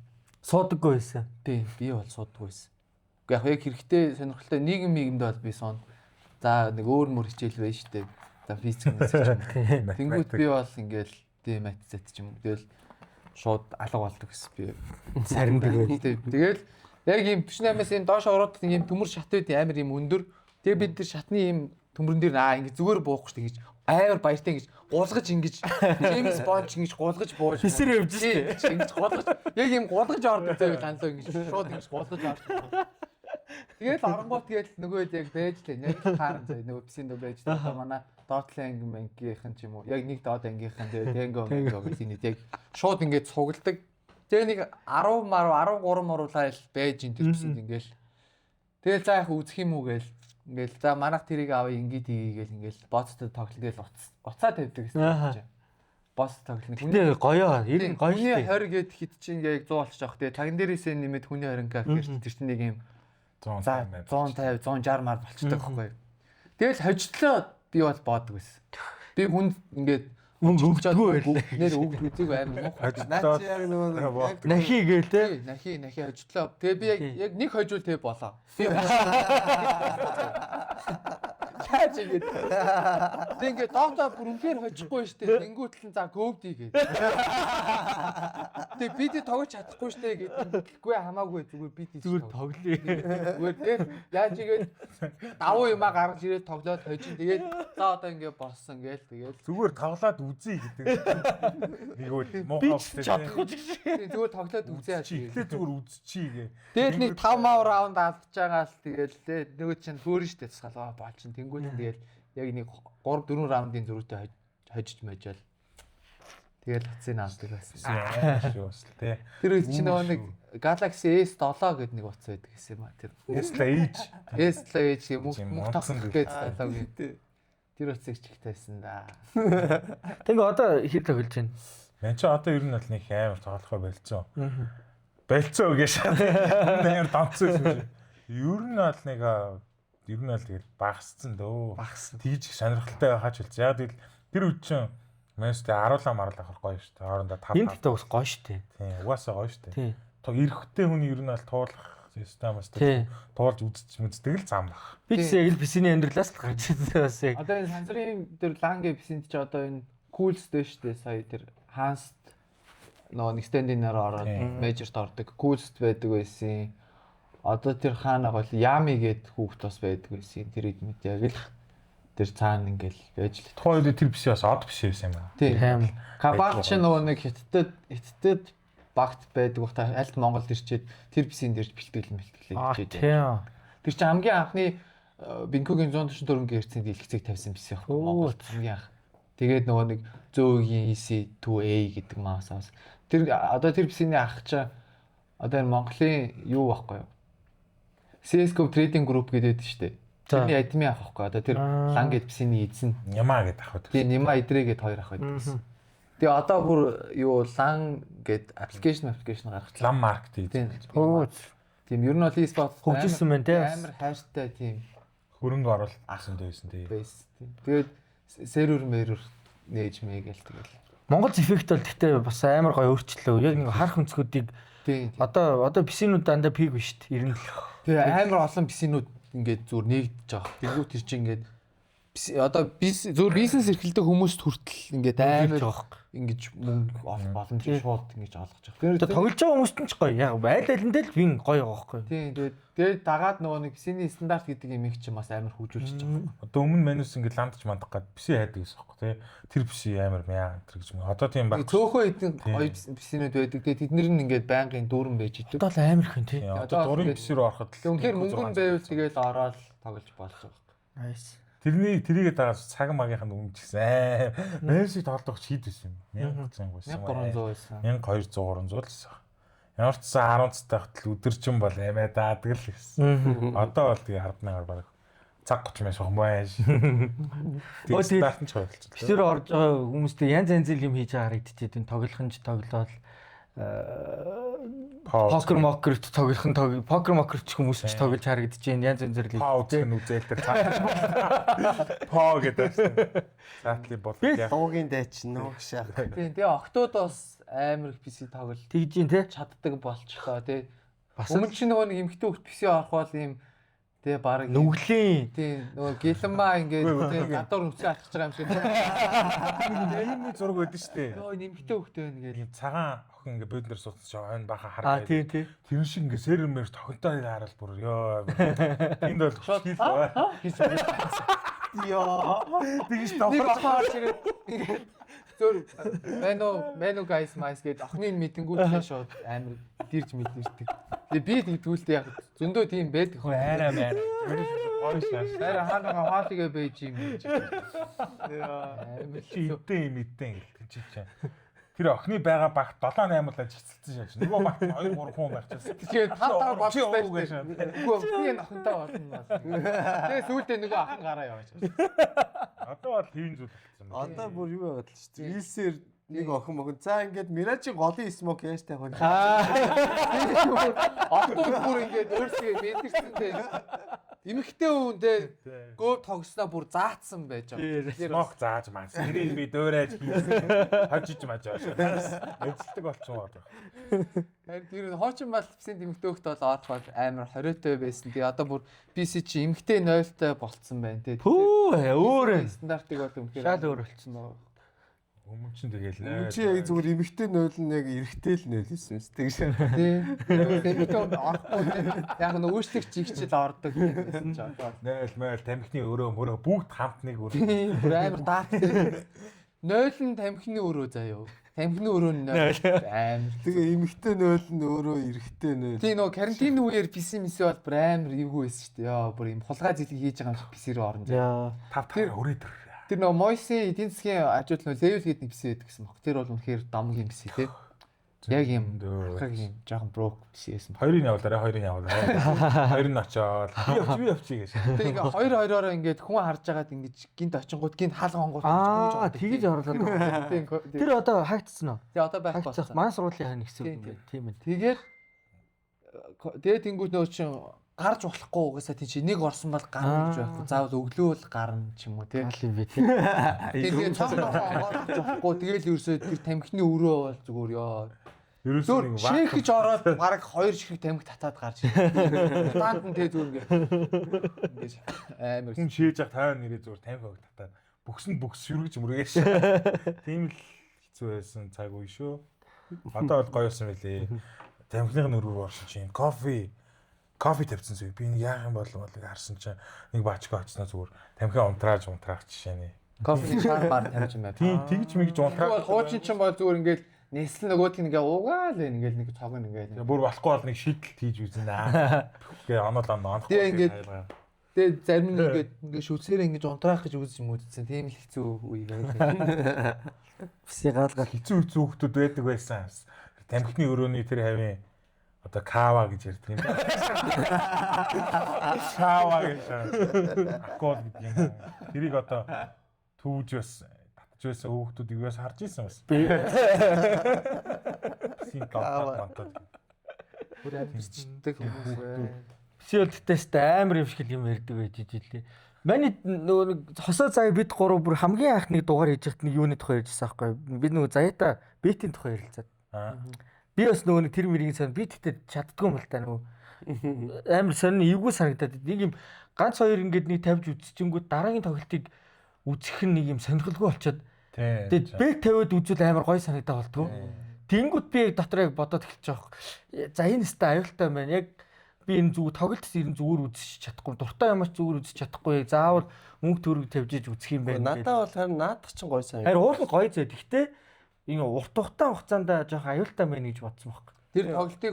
Суудаггүй байсан. Тийм, би бол суудаггүй байсан. Үгүй яг хэрэгтэй сонирхолтой нийгэм нийгэмдээ бол би суун. За нэг өөр мөр хичээл байна штэ. За физик мэт ч юм. Тэнгүүт би бол ингээл тийм математик ч юм. Тэгэл шууд алга болдог гэсэн би. Сарндаг байл. Тийм. Тэгэл яг ийм 48-аас ийм доош ороод ийм төмөр шат байд амар ийм өндөр. Тэгээ бид тэр шатны ийм төмөрөн дээр аа ингэ зүгээр буухгүй штэ ингэж амар баяртай ингэж гулгаж ингэж Джеймс Бонд ингэж гулгаж бууж Писэр явж штэ ингэж гулгаж яг ийм гулгаж ордог заяа ланлаа ингэж шууд ингэж гулгаж ордог. Тэгэл оронгууд тэгэл нөгөө яг байж лээ. Яг тааран заяа нөгөө писийн дөө байж лээ. Манай доотлын анги ангийнхан ч юм уу яг нэг доод ангийнхан тэгээ тэнго мэнго гэх нэг яг шууд ингэж цугладаг. Тэгээ нэг 10 мар 13 муруулаа л байж энэ тэр писэнд ингээл. Тэгэл за яг үзэх юм уу гээл ингээл за манайх тэрийг авъя ингээд хийгээл ингээл боцтой тоглол тэгэл уцаа тавьдаг гэсэн чинь. Боц тоглол. Гэтэ гоё. Ер нь гоё шүү дээ. Хүний 20 гээд хэд чинь ингээ яг 100 болчих жоох. Тэгээ тагн дээрээсээ нэмээд хүний 20 гэхээр тэр чинь нэг юм 150 160 мар болчдөг байхгүй юу. Тэгэл хожтлоо би бол боодог байсан. Би хүнд ингээд мөнгө өгдөггүй байлаа. Нэр үг үзег амар муухай. Наа чи яг нөгөө нахи гээл те. Нахи хожтлоо. Тэгээ би яг нэг хожуул тэгээ болоо. Би яаж ингэж. Тэг ингээд доотоо бүр үнээр хожихгүй шүү дээ. Тэнгүүтэл нь за гөвдий гээд. Тэг би тэ тоглож чадахгүй шүү дээ гэдэг. Үгүй хамаагүй зүгээр би тийч зүгээр тоглоё. Зүгээр тэг яаж игээд давуу юмаа гаргаж ирээд тоглоод хожин тэгээд за одоо ингээд болсон гээл тэгээд зүгээр тоглоод үзье гэдэг. Нэг үл Би муухай чадахгүй ч гэж. Зүгээр тоглоод үзье яаж тэгээд эхлээ зүгээр үзчихье гэ. Тэгэл нэг 5 мав раунд алдчихж байгаа л тэгэл тэ нөгөө чинь хөөрн штэ тусгаал аа бол чинь тэнгуут тэгэл яг нэг 3 4 раундын зөрүүтэй хожиж можол. Тэгэл утсыг авдаг байсан. Шүү бас л тэ. Тэр үед чинь нөгөө нэг Galaxy S7 гэдэг нэг утас байдаг гэсэн юм а тэр. S7 Edge. S7 Edge мөх тогтох гэж 7 гэдэг. Тэр утсыг ч их тайсан да. Тэгээ одоо хэр тоглож байна? Мэн чи одоо ер нь бол нэг амар тоглохоо болцсон. Болцоо гэж амар донцсон юм шиг. Ер нь бол нэг ер нь бол тэгэл багасцсан дөө. Багассан. Тэгж их сонирхолтой байхаач хэлсэн. Яг тэгэл тэр үед чинь Мэнстэй 10 марлаа авах гоё шүү дээ. Хоорондоо 5 Энэ гэхдээ бас гоё шүү дээ. Тийм, угаасаа гоё шүү дээ. Тийм. Эрэгтэй хүний ер нь бол туулах байхгүй. Системээс Тий. туулж үзэж мэддэг л зам баг. Би ч яг л PC-ний амьдралаас л гарч ирсэн бас яг. Одоо энэ сансрын тэр ланг PC-нд чи одоо энэ Coolst дээ шүү дээ. Сая тэр Hanst нөгөө нэг стендинээр ороод мейжерт ордог. Coolst байдаг байсан. Одоо тэр хаана гол Yami гээд хүүхд бас байдаг байсан. Тэр хэд мэд яг л тэр цаана ингээл байж л. Тухайн үед тэр PC бас од PC байсан юм аа. Тийм. Тийм. Кабал чи нөгөө нэг хятадд багт байдаг бах та альт Монголд ирчээд тэр PC-н дэрж бэлтгэл мэлтгэлээ Аа хийжээ. тийм. Тэр чинь хамгийн анхны Бинкогийн 144 Гц-ийн дэлгэцийг тавьсан PC байхгүй Монголд хамгийн анх. Тэгээд нөгөө нэг зөөгийн EC2A гэдэг маус авсан. Тэр одоо тэр PC-ний ах чинь одоо энэ Монголын юу байхгүй юу? CS:GO Trading Group гэдэг шүү дээ. За. Тэрний админ ах байхгүй. Одоо тэр Аа. лан гэд PC-ний эзэн. Нямаа гэдэг ах байдаг. Тэгээ Нима идрээ гэд хоёр ах байдаг гэсэн. Тэгээ одоо бүр юу лан гэд аппликейшн гаргачлаа. Лам маркет Тийм. гэдэг. Өө Тийм ер нь бол e-sport Хөгжилсөн байна, те. Амар хайртай тийм Хөрөнгө оруулалт гэсэн байсан тий. байсан. Тийм. Тэгээд сервер мэрвер нээж мэйгээл тэгэл. Монгол эффект бол гэхдээ бас амар гоё өөрчлөлөө. Яг нэг харах өнцгүүдийг Тийм. тийм. одоо PC-нүүд дандаа пик биш шүү дээ. 97. Тэгээ амар олон PC-нүүд ингээд зүгээр нэгдэж байгаа. Тэнгүү тэр чинь ингээд одоо зүгээр бизнес эрхэлдэг хүмүүст хүртэл ингээд амар байгаа байхгүй. ингэж мөнгө олох боломжийг шууд ингэж олгож байгаа. Одоо тоглож байгаа хүмүүст нь ч гоё. Яг айл айлндээ л вин гоё байгаа байхгүй. Тийм тэгээд тэгээд дагаад нөгөө нэг PC-ний стандарт гэдэг юм их чинь бас амар хөгжүүлчихэж байгаа. Одоо өмнө манус ингээд ландж мандах гад PC хайдаг гэсэн байхгүй тий. Тэр PC амар мяа энэ гэж юм. Одоо тийм баг. Цөөхөн хэдэн гоё PC-нүүд байдаг. Тэгээд тэд нар нь ингээд байнгын дүүрэн байж идэг. Одоо л амар их юм тий. Одоо дурын PC рүү ороход л Тэгээд үнэхээр мөнгө нь байвал тэгэл ороод тоглож болж байгаа. Nice. Тэрний тэрийгээ дагаад цаг магийнх нь өмнө ч гэсэн Манусыг тоглох шийд байсан юм. 1100 байсан. 1300 байсан. 1200 300 л байсан. Ямар ч сан 10 цтай хөтөл өдөржин бол амиа даадаг л гэсэн. Одоо бол тэгээ 100000-аар баг цаг 30 мянга сох байж. Өө, Тэгээ тэгээд стандарт нь ч болчихлоо. PC рүү орж байгаа хүмүүстэй янз янзын юм хийж байгаа харагдчихэв. Энэ тоглох нь ч тоглоол покер мокерт тоглох нь покер мокерт ч хүмүүс ч тоглож харагдаж байна. Янз янзэр л. Пау гэх нь үзэл дээр цааш. Пау гэдэг. Цаатлын бол яа. Дуугийн дайчин нөө шаа. Тийм тэгээ октод бас амар их PC тоглол Тэгж юм те. чаддаг болчихлоо тий. Бас Өмнө чинь нөгөө нэг эмэгтэй хөлт PC орох бол ийм тэгээ баг нүглийн тийм нөгөө гэлэнмаа ингээд тий гадуур нүцгэн алхаж байгаа юм шиг. Ийм зураг өгдөн штэ. Йоо энэ эмэгтэй хөлт байна гээл. Ийм цагаан охин ингээ бөөднөр суудсан чи ойн баха хар. Аа тий тий. Тэр шиг ингээ сэрэн мэр тохинтой харал бүр ёо. Энд бол хүчтэй л бай. Гэж Йоо. Тэгэж нэг давхар охин орж ирээд ингээд зөөр мэнө мэнө guys mice гээд охины мэдэнгүүтлээ шууд амар дэрж мэдэрдэг. Тэгээ би тэгдгүүлтэй яг зөндөө тийм байдаг. Хөө арай мээр. Гоё шаш. Арай хаана хаалгаа байж юм гэж. Амар Чи идэн юм идэн гэлтэн чи чи. Тэр охины байгаа багт 7 8 удаа цэцэлсэн шаш. Нөгөө багт 2 3 хүн байхчихсан. Тэгээд тав тав Чи болчихсон ууг шүү дээ. Үгүй би энэ охинтой болно бас. Тэгээ сүүлдээ нөгөө охин гараа явж. Одоо бол хэвэн зүйл болсон байна. Одоо бүр юу байгаад л шүү дээ. Рилсээр нэг охин мохин. За ингээд Миражийн голын смок яаж тавих вэ? Охтууд бүр ингээд өөрсдөө мэдэрсэн дээ. Эмэгтэй хүн дээ гөө тогсноо бүр заацсан байж байгаа. Тэгэхээр Смок зааж маас. Тэрийг би дөөрэж хийсэн. Хожиж мажаа. Эзэлдэг болчихсон байна. Харин тэр хоочин бал псийн эмэгтэй хөлт бол орох бол амар хориотой байсан. Тэгээ одоо бүр PC чи эмэгтэй нойлтой болцсон байна тий. Пүү өөр стандартыг бол үнэхээр шал өөр болцсон байгаа. Өмнө чинь тэгэл Өмнө чи яг зүгээр эмэгтэй нойл нь яг эрэгтэй л нойл байсан юм шиг. тий. Эмэгтэй хүн орохгүй тий. Яг нөө өөрчлөгч жигчл ордог юм байсан ч одоо. 0 мойл тамхины өрөө мөрөө бүгд хамт нэг өрөө. Тийм бүр амар дарк тий. Нойл нь тамхины өрөө заяо. Тамхины өрөө нь нойл амар. Тэгээ эмэгтэй нойл нь өөрөө эрэгтэй нойл. Тийм нөгөө карантин үеэр PC мис бол бүр амар эвгүй байсан шүү дээ. Йоо бүр юм хулгай зэлэг хийж байгаа юм шиг PC рүү орно. Яа. Тав тав өрөө төр. Тэр нөгөө Мойсийн эдийн засгийн ажил нөгөө level гэдэг нэг PC байдаг гэсэн баг. Тэр бол үнэхээр домгийн PC тий. Яг юм харахаг юм жоохон broke PC байсан. Хоёрыг явуулаарай, хоёрыг явуулаарай. Хоёр нь очоод би явчих, би явчих гэж. Тэгээ ингээ хоёр хоёроороо ингээд хүн харж байгаад ингээд гинт очингууд гинт хаалгангууд Аа тэгэж орлоо. Тийм. Тэр одоо хаагдсан уу? Тэгээ одоо байх Хаагдсан. болсон. Манай сургуулийн хаана гэсэн Тийм, үг юм бэ? Тийм ээ. Тэгээд тэгээд тэнгууд нөгөө чин гарч болохгүй угаасаа тийм чи нэг орсон бол гарна гэж байхгүй. Заавал өглөө л гарна ч юм уу тий. Гал юм бэ тий. Тэгээд цог нохоо онгойлгож болохгүй. Тэгэл ерөөсөө тэр тамхины өрөө бол зүгээр ёо. Ерөөсөө нэг шэхэж ороод бараг 2 ширхэг тамхи татаад гарч ирсэн. Мутант нь тэ зүгээр ингээ ингэж амар хүн шээж явах тойрон нэрээ зүгээр тамхи хог татаад бөхс нь бөхс шүргэж мөргөөш. Тийм л хэцүү байсан цаг үе шүү. Одоо бол гоё байсан байлээ. Тамхиных нь өргөөр орсон чинь кофе тавьсан зүг. Би нэг яах юм бол харсан чинь нэг баачка очсноо зүгээр тамхи унтрааж унтраах жишээ нэ. Кофений шар бар тавьж юм байна. Тийм тэгж мэгж унтраах. Хуучин чинь бол зүгээр ингээл нислэн нөгөөт нь ингээ уугаал энэ ингээл нэг цог нь ингээл. Бүр болохгүй бол нэг шийдэлт хийж үзнэ. Гэ онол оноо. Тэгээ ингээд тэгээ зарим нь ингээд ингээ шүлсээр ингэж унтраах гэж үзэж мүдсэн. Тийм л хэцүү үе байлаа. Пси гал гал хэцүү хэцүү хүмүүс байдаг байсан. Тамхины өрөөний тэр хавийн одоо кава гэж ярьдаг юм. Кава гэж. Алкогол гэдэг юм. Тэрийг одоо түүж бас татж байсан хүүхдүүд юугаас харж исэн бас. Пси гал. Бүр амьдчдаг хүмүүс бай. Пси бол тэтэст амар юм шиг юм ярьдаг байж ижилээ. Манай нөгөө нэг хосоо заяа бид гурав бүр хамгийн анх нэг дугаар хийж яхад нэг юуны тухай ярьжсэн аахгүй. Би нөгөө заяата бетийн тухай ярилцаад. Би бас нөгөө нэг тэр мэрийн сон би тэгтээ чаддгүй юм л та нөгөө амар сонин эвгүй санагдаад нэг юм ганц хоёр ингээд нэг тавьж үзчихэнгүүт дараагийн тоглолтыг үзэх нь нэг юм сонирхолгүй болчиход. Тэгээд бет тавиад үзвэл амар гоё санагдаа болдгоо. Тэнгүүт би яг дотор яг бодоод эхэлж байгаа хөөх. За энэ өстой аюултай юм байна. Яг би энэ зүгээр тоглолт ер нь зүгээр үзчих чадахгүй. Дуртай ямарч зүгээр үзчих чадахгүй. Заавал мөнгө төгрөг тавьж иж үзэх юм байна. Надаа бол харин наадах чинь гоё санагдав. Харин уул нь гоё зөө. Гэхдээ ингээ урт тухтай хугацаанд жоохон аюултай байна гэж бодсон байхгүй. Тэр тоглолтыг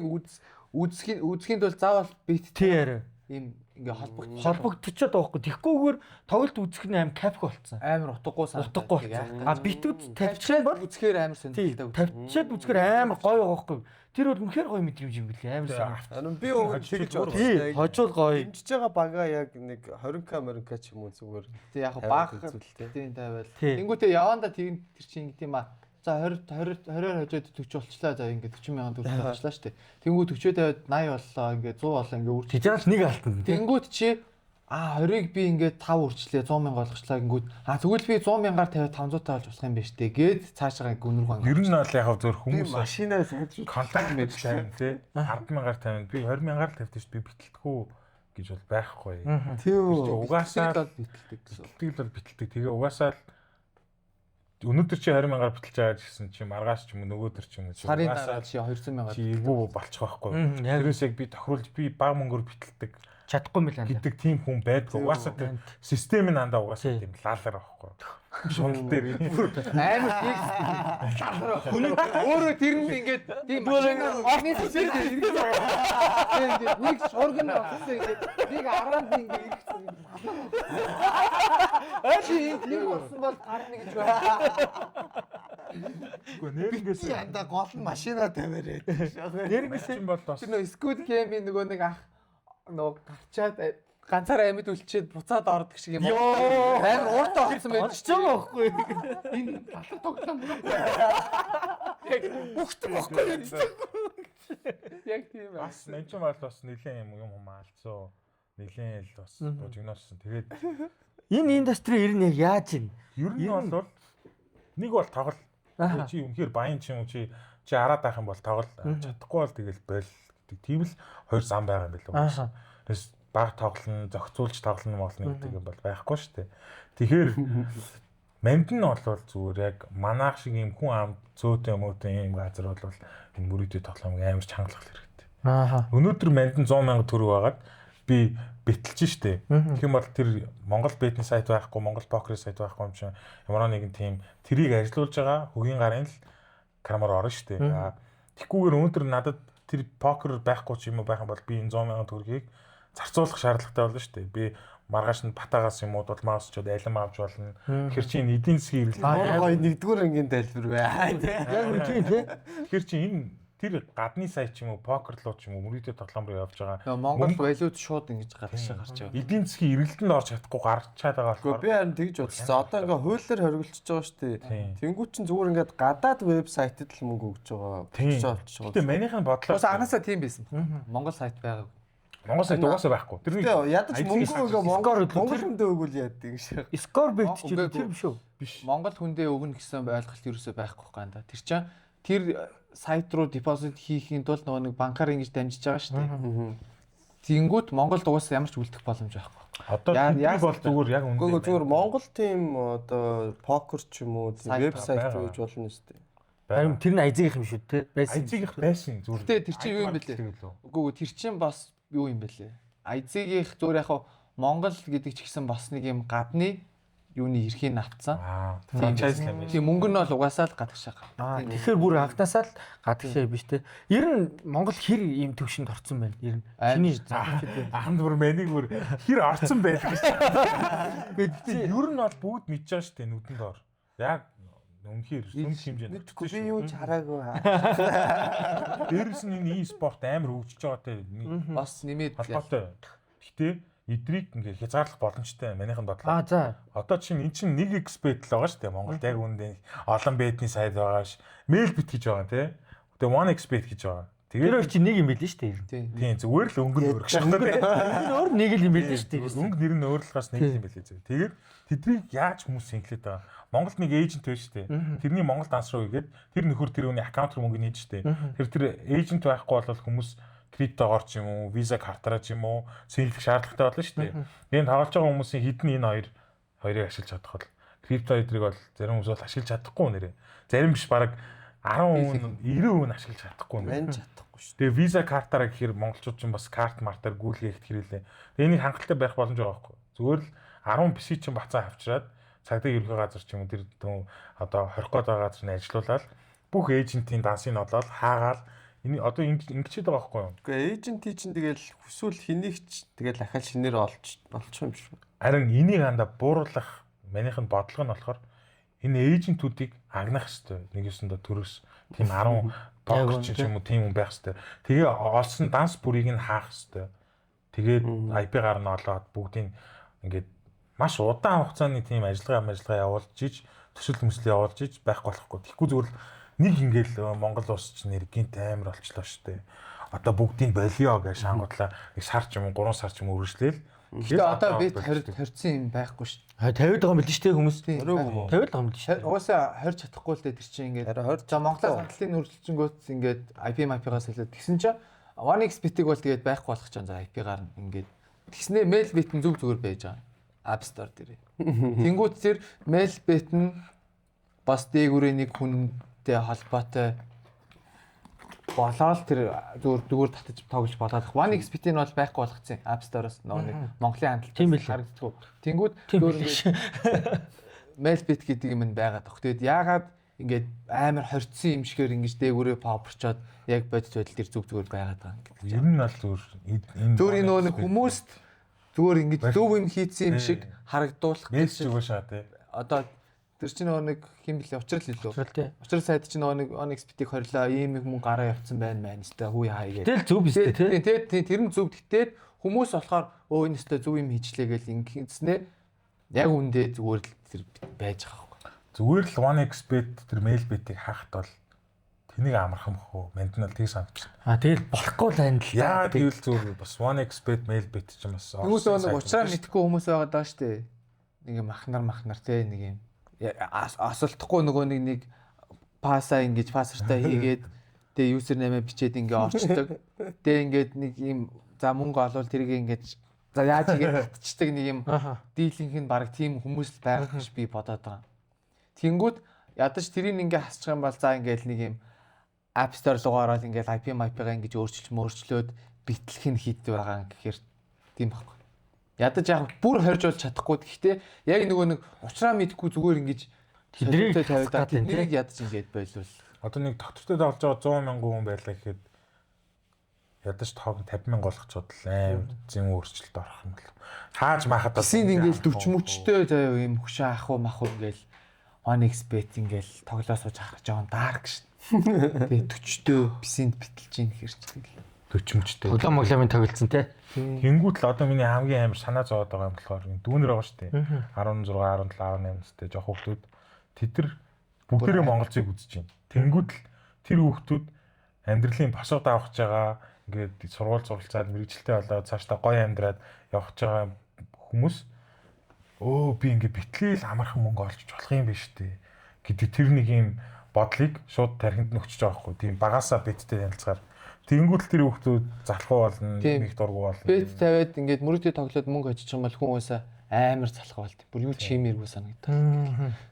үзэхийн тулд заавал бит тэр ийм ингээ холбогдчиход байгаа байхгүй. Тэгэхгүйгээр тоглолт үзэх нь аим капх болцсон. Амар утгагүй санагдав. Утгагүй болцсон. А битүүд тавьчихад бол үзэхээр амар сонирхолтой. Тавьчихад үзэхээр амар гоё байгаа байхгүй. Тэр бол үнэхээр гоё мэдрэмж юм билээ. Амар сонирхолтой. Би өөр тэгж бодсон. Хожуул гоё. Дэмжиж байгаа бага яг нэг 20к 20к ч юм уу зүгээр. Тэг яг баг тийм тавиал. Тэнгүүтээ яванда тэр чинь ингэ тийм аа. За 20 20-оор хожоод 40 болчлаа. За ингээд 40 мянган төгрөг болчлаа шүү дээ. Тэнгүүд 40-өө тавиад 80 боллоо. Ингээд 100 боллоо. Ингээд үрж. Тэжээл нэг алтан. Тэнгүүд чи 20-ыг би ингээд 5 үрчлээ 100 мянга болгочлаа гингүүд тэгвэл би 100 мянгаар тавиад 500 тавьж болох юм байна шүү дээ. Гээд цаашаа гүнргөө. Ер нь бол яг зөв хүмүүс машинаа сайжруулах контакт мэдл тавина тий. 10 мянгаар тавина. Би 20 мянгаар л тавьдаг шүү. Би битэлтгүү гэж бол байхгүй. Тийм үү. Угаасаа л битэлдэг гэсэн. Битэлдэг л битэлдэг. Тэгээ угаасаа л өнөөдөр чи 20 мянгаар битэлж байгаа гэсэн чи маргааш ч юм уу нөгөөдөр ч юм уу сарын дараа чи 200 мянгаар чи эвгүй болчих байхгүй. Тэрээс яг би тохируулж би бага мөнгөөр битэлдэг чадахгүй юм байна гэдэг тийм хүн байдгүй. Угаасаа тэр систем нь андаа угаасаа тийм лалар байхгүй. Шунал дээр амар лалар байхгүй. Өөрөө тэр нь ингээд тийм орны систем дээр ингээд нэг шурган болсон ингээд нэг араанд ингээд иргэсэн. Чи нэг болсон бол гарна гэж байна. Үгүй нэрнгээс андаа гол нь машинаа тавиарэ. Нэрнгээс юм бол бас тэр нөө Squid Game-ийн нөгөө нэг ах нөгөө гарчаад ганцаараа амьд үлчээд буцаад ордог шиг юм. Амар ууртай болсон байж ч юм аахгүй. Энэ балар тоглоом. Яг бүгд бохгүй. Яг тийм байх. Бас нэмчин бол бас нэлээд юм юм хаалцсан. Нэлээд л бас божигнооссон. Тэгээд энэ индастри ер нь яг яаж юм? Ер нь бол нэг бол тоглол. Чи үнэхээр баян ч юм уу чи араад байх юм бол тоглол. Чадахгүй бол тэгэл боль гэдэг. Тийм л хоёр зам байгаа юм билүү. Тэрс баг тоглоно, зохицуулж тоглоно молно гэдэг юм бол байхгүй шүү дээ. Тэгэхээр манд нь бол зүгээр яг манайх шиг юм хүн ам зөөтэй мөөтэй юм газар бол энэ мөрөөдөө тоглоомыг амар чангалах хэрэгтэй. Аа. Өнөөдөр манд нь 100 мянга төгрөг байгаад би бэтэлж штэ. Тэгэх юм бол тэр Монгол бетний сайт байхгүй, Монгол покерийн сайт байхгүй юм чинь ямар нэгэн тийм тэрийг ажилуулж байгаа хөгийн гарын л крамар орно штэ. Тэгхгүйгээр өнөөдөр надад тэр покер байхгүй ч юм уу байх юм бол би энэ 100 мянган төгрөгийг зарцуулах шаардлагатай болно шүү дээ. Би маргааш нь Батагаас юм уу дулмаас очиод алим авч болно. Тэгэхээр чи энэ эдийн засгийн эргэлт гоё нэгдүгээр ангийн тайлбар бай. Яг тийм тий. Тэгэхээр чи энэ тэр гадны сайт ч юм уу покер руу ч юм уу мөрөөдөө тоглоом руу явж байгаа. Монгол валют шууд ингэж гарч гарч байгаа. Эдийн засгийн эргэлтэнд орж чадахгүй гарчаад байгаа болохоор би харин тэгж бодсон. Одоо ингээ хуулиар хоригдчихж байгаа шүү дээ. Тэнгүүт чинь зүгээр ингээд гадаад вебсайтад л мөнгө өгч байгаа. Болчих болчих. Гэтэ манийх нь бодлоо. Бас анханасаа тийм байсан. Монгол сайт байгаагүй. Монгол сайт угаасаа байхгүй. Тэр нэг ядаж мөнгө өгөө Монгол хүндээ өгвөл яадаг шиг. Скор бет ч тэр биш үү? Биш. Монгол хүндээ өгнө гэсэн ойлголт ерөөсөө байхгүй ганда. Тэр чинь тэр сайт руу депозит хийхийн тулд нөгөө нэг банкар ингэж дамжиж байгаа шүү дээ. Тэнгүүт Монголд угаасаа ямар ч үлдэх боломж байхгүй. Одоо яг бол зүгээр яг үнэ. Үгүй зүгээр Монгол тийм одоо покер ч юм уу тийм вебсайт байж болно шүү дээ. Харин тэр нь Айзигийнх юм шүү дээ. Байсан. Айзигийнх байсан зүгээр. Гэтэ тэр чинь юу юм бэлээ? Үгүй тэр чинь бас юу юм бэлээ? Айзигийнх зүгээр яг Монгол гэдэг ч гэсэн бас нэг юм гадны юуны эрхийг авцсан. Франчайз юм. Тийм мөнгө нь бол угаасаа л гадагшаа. Тэгэхээр бүр анхнаасаа л гадагшаа биш те. Ер нь Монгол хэр ийм төвшөнд орцсон байна. Ер нь чиний аханд бүр манийг бүр хэр орцсон байх гэж. Гэхдээ ер нь бол бүгд мэдж байгаа шүү дээ нүдэнд ор. Яг үнэхээр сүм хэмжээнд. Мэдхгүй би юу ч хараагүй. Дээрээс нь энэ e-спорт амар хөгжиж байгаатай бас нэмээд холбоотой. Гэтэ эдрийг ингээ хязгаарлах боломжтой манийхэн бодлоо. Аа за. Одоо чинь эн чинь нэг XBet л байгаа шүү дээ. Монголд яг үүндээ олон бетний сайт байгаа ш. Mailbit гэж байгаа тий. Тэгээ OneXBet гэж байгаа. Тэгээд тэр чинь нэг юм билээ шүү дээ. Тийм зүгээр л өнгө нь өөр гэж байна тий. Өөр нэг л юм билээ шүү дээ. Өнгө нэр нь өөрлөхөөс нэг юм билээ зөв. Тэгээд тэднийг яаж хүмүүс синхлээд байгаа. Монголд нэг эйжент байж шүү дээ. Тэрний Монгол данс руу игээд тэр нөхөр тэр хүний аккаунт руу мөнгө нээж шүү дээ. Тэр эйжент байхгүй бол хүмүүс криптогоор ч юм уу, виза картаараа ч юм уу синхлэх шаардлагатай болно шүү дээ. Энэ тоглож байгаа хүмүүсийн хэд нь энэ хоёрыг ашиглаж чадах бол крипто эдрийг бол зарим хүмүүс бол ашиглаж чадахгүй нэрээ. Зарим биш бараг 10%, 90% нь ашиглаж чадахгүй нэрээ. Мэн чадахгүй шүү. Тэгээ виза картаараа гэхээр монголчууд ч бас карт мартаар гүйлгээхэд хэрэглээ. Тэгээ энийг хангалттай байх боломж байгаа байхгүй. Зүгээр л 10 PC чинь бацаа авчираад цагдаа ерөнхий газар ч юм уу тэр одоо хорих гээд байгаа газар нь ажилуулаад бүх эйжентийн дансыг олоод хаагаал энэ одоо ингэчээд байгаа байхгүй юу? Үгүй эйжентий чинь тэгэл хүсвэл хэнийг ч тэгэл ахаал шинээр олчих юм шүү. Харин энийг анда бууруулах манийх нь бодлого нь болохоор энэ эйжентүүдийг агнах хэвээр нэг юусандаа төрөөс тийм 10 покер ч юм уу тийм хүн байх хэвээр. Тэгээ олсон данс бүрийг нь хаах хэвээр. Тэгээд IP-гаар нь олоод бүгдийг ингээд маш удаан хугацааны тийм ажиллагаа явуулж иж төсөл төмсөл явуулж иж байхгүй болохгүй. Тэгэхгүй зүгээр л нэг ингээл Монгол улс чинь нэр гинт амар болчлоо шүү дээ. Одоо бүгдийг болио гэж шангуудлаа нэг сар ч юм уу 3 сар ч юм уу үргэлжлээл. Гэхдээ одоо би хорьцсон юм байхгүй шүү дээ. 50 байгаа юм билээ шүү дээ хүмүүс. 50 байгаа юм билээ шүү дээ. Угаасаа хорь чадахгүй л дээ тэр чинь ингээд. За Монголын сандлын нүрэлчингөөс ингээд IP IP-гаас хэлээд тэгсэн чинь OneXBet-ийг бол тэгээд байхгүй болох ч юм за IP-гаар нь ингээд тэгснээ Mailbit нь зүг зүгээр байж байгаа. App Store дээр. Тэнгүүт тэр Mailbit нь бас дээгүүрээ нэг хүнтэй холбоотой болоод тэр зүгээр татаж тоглож болоод OneXBet нь бол байхгүй болгоцсон. App Store-оос нөгөө нэг Монголын хандлт харагддаггүй. Тэнгүүд зүгээр Mailbit гэдэг юм нь байгаад баг. Тэгээд яагаад ингээд амар хорьцсон юм шигээр ингэж дээгүүрээ попорчоод яг бодит байдал тэр зүг зүгээр байгаад байгаа юм гэдэг. Ер нь бол зүгээр энэ зүгээр нөгөө нэг хүмүүст зүгээр ингэж зөв юм хийцэн юм шиг харагдуулах гэж угаашаа тий. Одоо тэр чинь нөгөө нэг хэм блэ учрал илүү. Учрал сайд чинь нөгөө нэг OneXBet-ийг хорилоо ийм их мөнгө гараа явцсан байна мэн өстэй хүү яа хийгээд. Тэгэл зөв биз дээ тий. Тийм тэр нь зөв гэтээ хүмүүс болохоор өө энэ өстэй зөв юм хийчлээ гэл ингэснээ яг үндэ зүгээр л тэр байж байгаа байхгүй. Зүгээр л OneXBet тэр Mailbet-ийг хаахт бол тэнийг амархан бохоо. Манд нь бол тийг санагдчихна. А тэгэл болохгүй л байна л. Яа тэгэл зүгээр бас OneXBet Mailbet ч юм бас. Хүмүүс нөгөө учраа мэдхгүй хүмүүс байгаа даа штэ. Нэг юм ахнар тий нэг юм асуултахгүй нөгөө нэг пасаа ингэж пассвортаа хийгээд тэгээ юзер нэмээ бичээд ингээ орчдөг. Тэгээ ингээд нэг юм за мөнгө олвол тэрийг ингэж за яаж хийгээд татчихдаг нэг юм дийлэнх нь баг тийм хүмүүс л байх гэж би бодоод байгаа. Тэнгүүд ядаж тэрийг ингээ хасчих юм бол за ингээл нэг юм App Store руу ороод ингээл IP MIP-гаа ингэж өөрчилж мөрчлөөд битлэх нь хийдэг байгаа гэхээр тийм байхгүй. Ядаж яг бүр хорж болж чадахгүй. Гэхдээ яг нөгөө нэг учраа мэдгүй зүгээр ингэж тэднийг тавиад тэднийг ядаж ингэж болвол одоо нэг доктортой тоглож байгаа 100 мянган хүн байлаа гэхэд ядаж тоог 50 мянга болгочод л аим зэн өөрчлөлт орох юм бол хааж маахад бол ингээл 40 мөчтэй заяа юм хөшөө ах уу мах уу ингээл OneXBet ингээл тоглоо сууж харах жоохон dark шин. Тэгээ 40-төө бисэнд битэлж ийн гэхэр ч тэгэл 40 мөчтэй. Тоглоом моглоомын тоглолцсон те. Тэнгүүт л одоо миний хамгийн амар санаа зовоод байгаа юм болохоор дүүнер байгаа шүү дээ. 16, 17, 18 настай жоох хүүхдүүд тэд нар бүгдээрээ монголцыг үзэж байна. Тэнгүүт л тэр хүүхдүүд амьдралын босго давах гэж байгаа ингээд сургууль суралцаад мэрэгжилтэй болоод цаашдаа гоё амьдраад явах гэж байгаа хүмүүс өө би ингээд битлээл амархан мөнгө олж болох юм биш үү гэдэг тэр нэг юм бодлыг шууд тархинд нь өчөж байгаа байхгүй. Тийм багасаа беттэй танилцахаар тэгэнгүүт л тэр хүүхдүүд залхуу болно, нэг дургу болно. Бет тавиад ингээд мөрөдөө тоглоод мөнгө очиж юм бол хүн уусаа амар залхуу болт. Бүр юу ч хиймээргүй санагдав.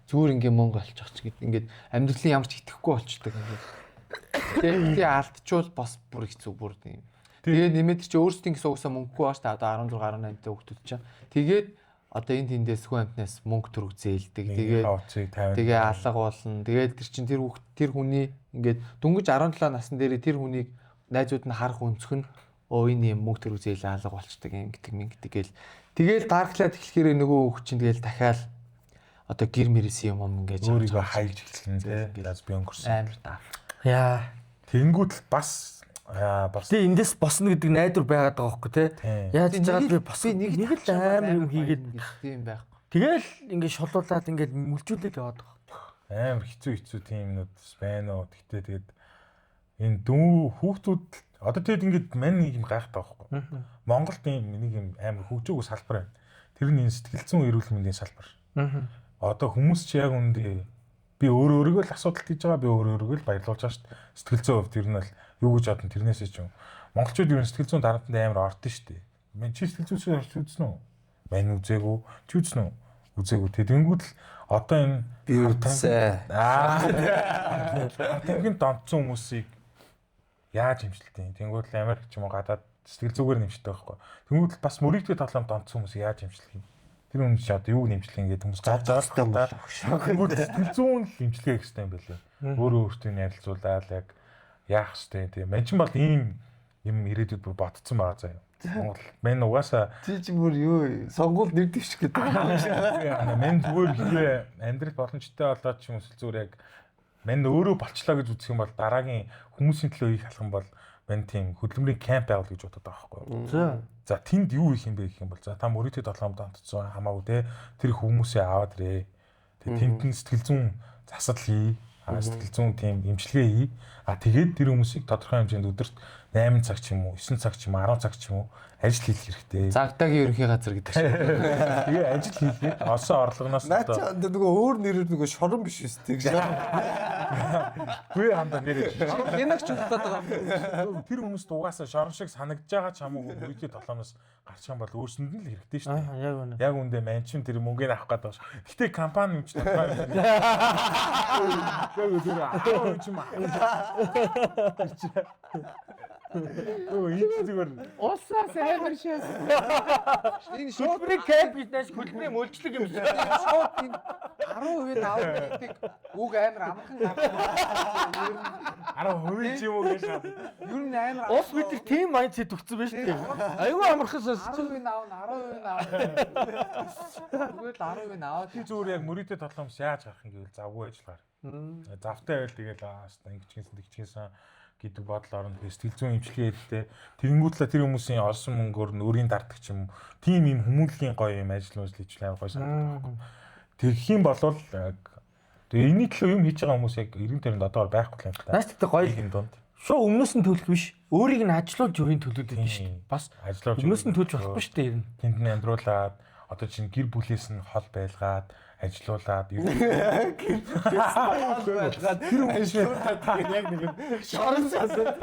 Зүгээр ингээд мөнгө олчих ч гэд ингээд амьдралын ямар ч итгэхгүй болчдөг ингээд. Тэгээ алдчвал бас бүр хэцүү бүр тийм. Тэгээ нэмээд чи өөрсдийн гэсэн уусаа мөнгөгүй баа шүү дээ. Одоо 16 18 та хүүхдүүд чинь. Тэгээд одоо энэ тэндээс хүн амтнаас мөнгө төрөг зээлдэг. Тэгээд тэгээ алга болно. Тэгээд тэр чинь тэр хүүхд тэр хүний ингээд дөнгөж 17 насн дээр тэр хүнийг найзууд нь харах өнцг нь өө энэ юм мөнгө төрөг зээл алга болчдөг юм гэдэг мэн гэдэг гээл. Тэгээл дарклаад эхлэхээр нөгөө хүүхд чинь тэгэл дахиад одоо гэр мэрээс юм ингээд өөрийгөө хайж эхэлнэ тий. Лаз би өнгөрсөн. Амар даа. Яа. Тэнгүүт л бас бас тий эндээс босно гэдэг найдвар байгаад байгаа хөөхгүй тий. Яаж ч жагаад би бос нэг л амар юм хийгээд тийм байхгүй. Тэгэл ингээд шулуулаад ингээд мүлжүүлээд яваад байгаа. Амар хэцүү тийм юмнууд байна уу. Тэгтээ тэгээд энэ дүү хүүхдүүд одоо тэгэд ингээд мань нэг юм гайхтай байхгүй. Монголд ийм нэг юм амар хөгжөөгүй салбар байна. Тэр нь энэ сэтгэл зүйн эрүүл мэндийн салбар. Одоо хүмүүс чи яг үүндээ би өөрийгөө л асуудал хийж байгаа, би өөрийгөө л баярлуулж байгаа шүү дээ. Сэтгэл зүйн хувьд тэр нь бол юу гэж бодно тэрнээсээ ч юм. Монголчууд ер нь сэтгэл зүйн дарамтанд амар ордон шүү дээ. Мэн чи сэтгэл зүйн орч үзсэн үү? Мэн үзээгүй. Чи үзсэн үү? Үзээгүй. Тэгэнгүүт л одоо энэ би үзсэн. Тамхинд донтсон хүмүүсийг яаж хэмжилтийн? Тэнгүүт л Америк ч юм уу гадаад сэтгэл зүгээр нэмждэг байхгүй. Тэнгүүт л бас мөрийдгээ тоглоом донтсон хүмүүсийг яаж хэмжлэх юм? Тэр хүмүүс чи одоо юу нэмжлэх ингээд хүмүүс гаж байгаа юм бол тэнгүүт сэтгэл зүүн л имчилгээ хийх хэрэгтэй юм байлээ. Өөрөө өөртөө нь ярилцуулаад яг яах хэрэгтэй тийм. Ман чинь бол ийм юм ирээдүйд бүр ботцсон байгаа заяа. Монгол мэн угаасаа чи чи бүр юу сонгуул нэр дэвших гэдэг юм. Мэн зүгээр хэрвээ амьдрал боломжтой болоод ч юм уу зүгээр яг мэн өөрөө болчлоо гэж үзэх юм бол дараагийн хүмүүсийн төлөө хийх алхам бол мэн тийм хөдөлмөрийн камп байгуул гэж бодод байгаа байхгүй. За. За тэнд юу хийх юм бэ гэх юм бол за та мөрийтэй толгоомд донтцсон хамаагүй те тэр хүмүүсээ аваад ирээ. Тэгээ тэнд нь сэтгэл зүйн засал хий. Сэтгэл зүйн тийм эмчилгээ хий. А тэгээд тэр хүмүүсийг тодорхой хэмжээнд өдөрт 8 цаг ч юм уу, 9 цаг ч юм уу, 10 цаг ч юм уу ажил хийх хэрэгтэй. Загтаагийн ерөнхий газар гэдэг чинь. Тэгээ ажил хийгээд олсон орлогоноос одоо нөгөө өөр нэрээр нөгөө шорон биш үстэй гэж. Гүй хандаа нэрээ. Гинагч удаад байгаа юм. Тэр хүмүүст угаасаа шорон шиг санагдж байгаа ч хамаагүй мөрийтэй толоноос гарчих юм бол өөрсөнд нь л хэрэгтэй шүү дээ. Яг үнэ. Яг үндэ манчин тэр мөнгөний авах гэдэг шүү. Гэтэ компани юм чи тодорхой. Яг тэр 10% юм. Өө энэ зүгээр улсаас амар шээс. Энэ шууд хөдөлмөрийн кэмп гэж нааш хөдөлмөрийн мөлжлөг юм шиг. Шууд энэ 10% авах гэдэг үг амар амархан гардаг. 10% ч юм уу гэж шат. Ер нь амар улс бид нар тийм майндсет өгсөн байж тээ. Айгүй амархан сонсч. 10% аавна 10% аавна. Зүгээр л 10% аваад чи зүгээр яг мөрийтэй толомс яаж гарах юм гэвэл завгүй ажиллагаар. Завтай байл тэгэл аа ингэчгэнсэн тэгчгэнсэн гэдэг бодол орно. Сэтгэл зүйн эмчилгээ хэрэгтэй. Тэгэнгүүт л тэр хүмүүсийн олсон мөнгөөр нь өөрийн дарддаг ч юм уу. Тийм юм хүмүүнлэгийн гоё юм ажил мэл хийж амар гоё санагдах байхгүй. Тэгэх юм бол тэгээ энэний төлөө юм хийж байгаа хүмүүс яг 90 тойронд одоогор байхгүй юм та. Наач тэгтээ гоё юм дунд. Шууд өмнөөс нь төлөх биш. Өөрийг нь ажилуулж өрийн төлөөд өгдөн шүү дээ. Бас ажиллуулж өмнөөс нь төлж болохгүй шүү дээ ер нь. Тэнд нь амьдруулад одоо чинь гэр бүлээс нь хол байлгаад ажиллуулад тэр хүмүүс яг нэг юм шорон сасаад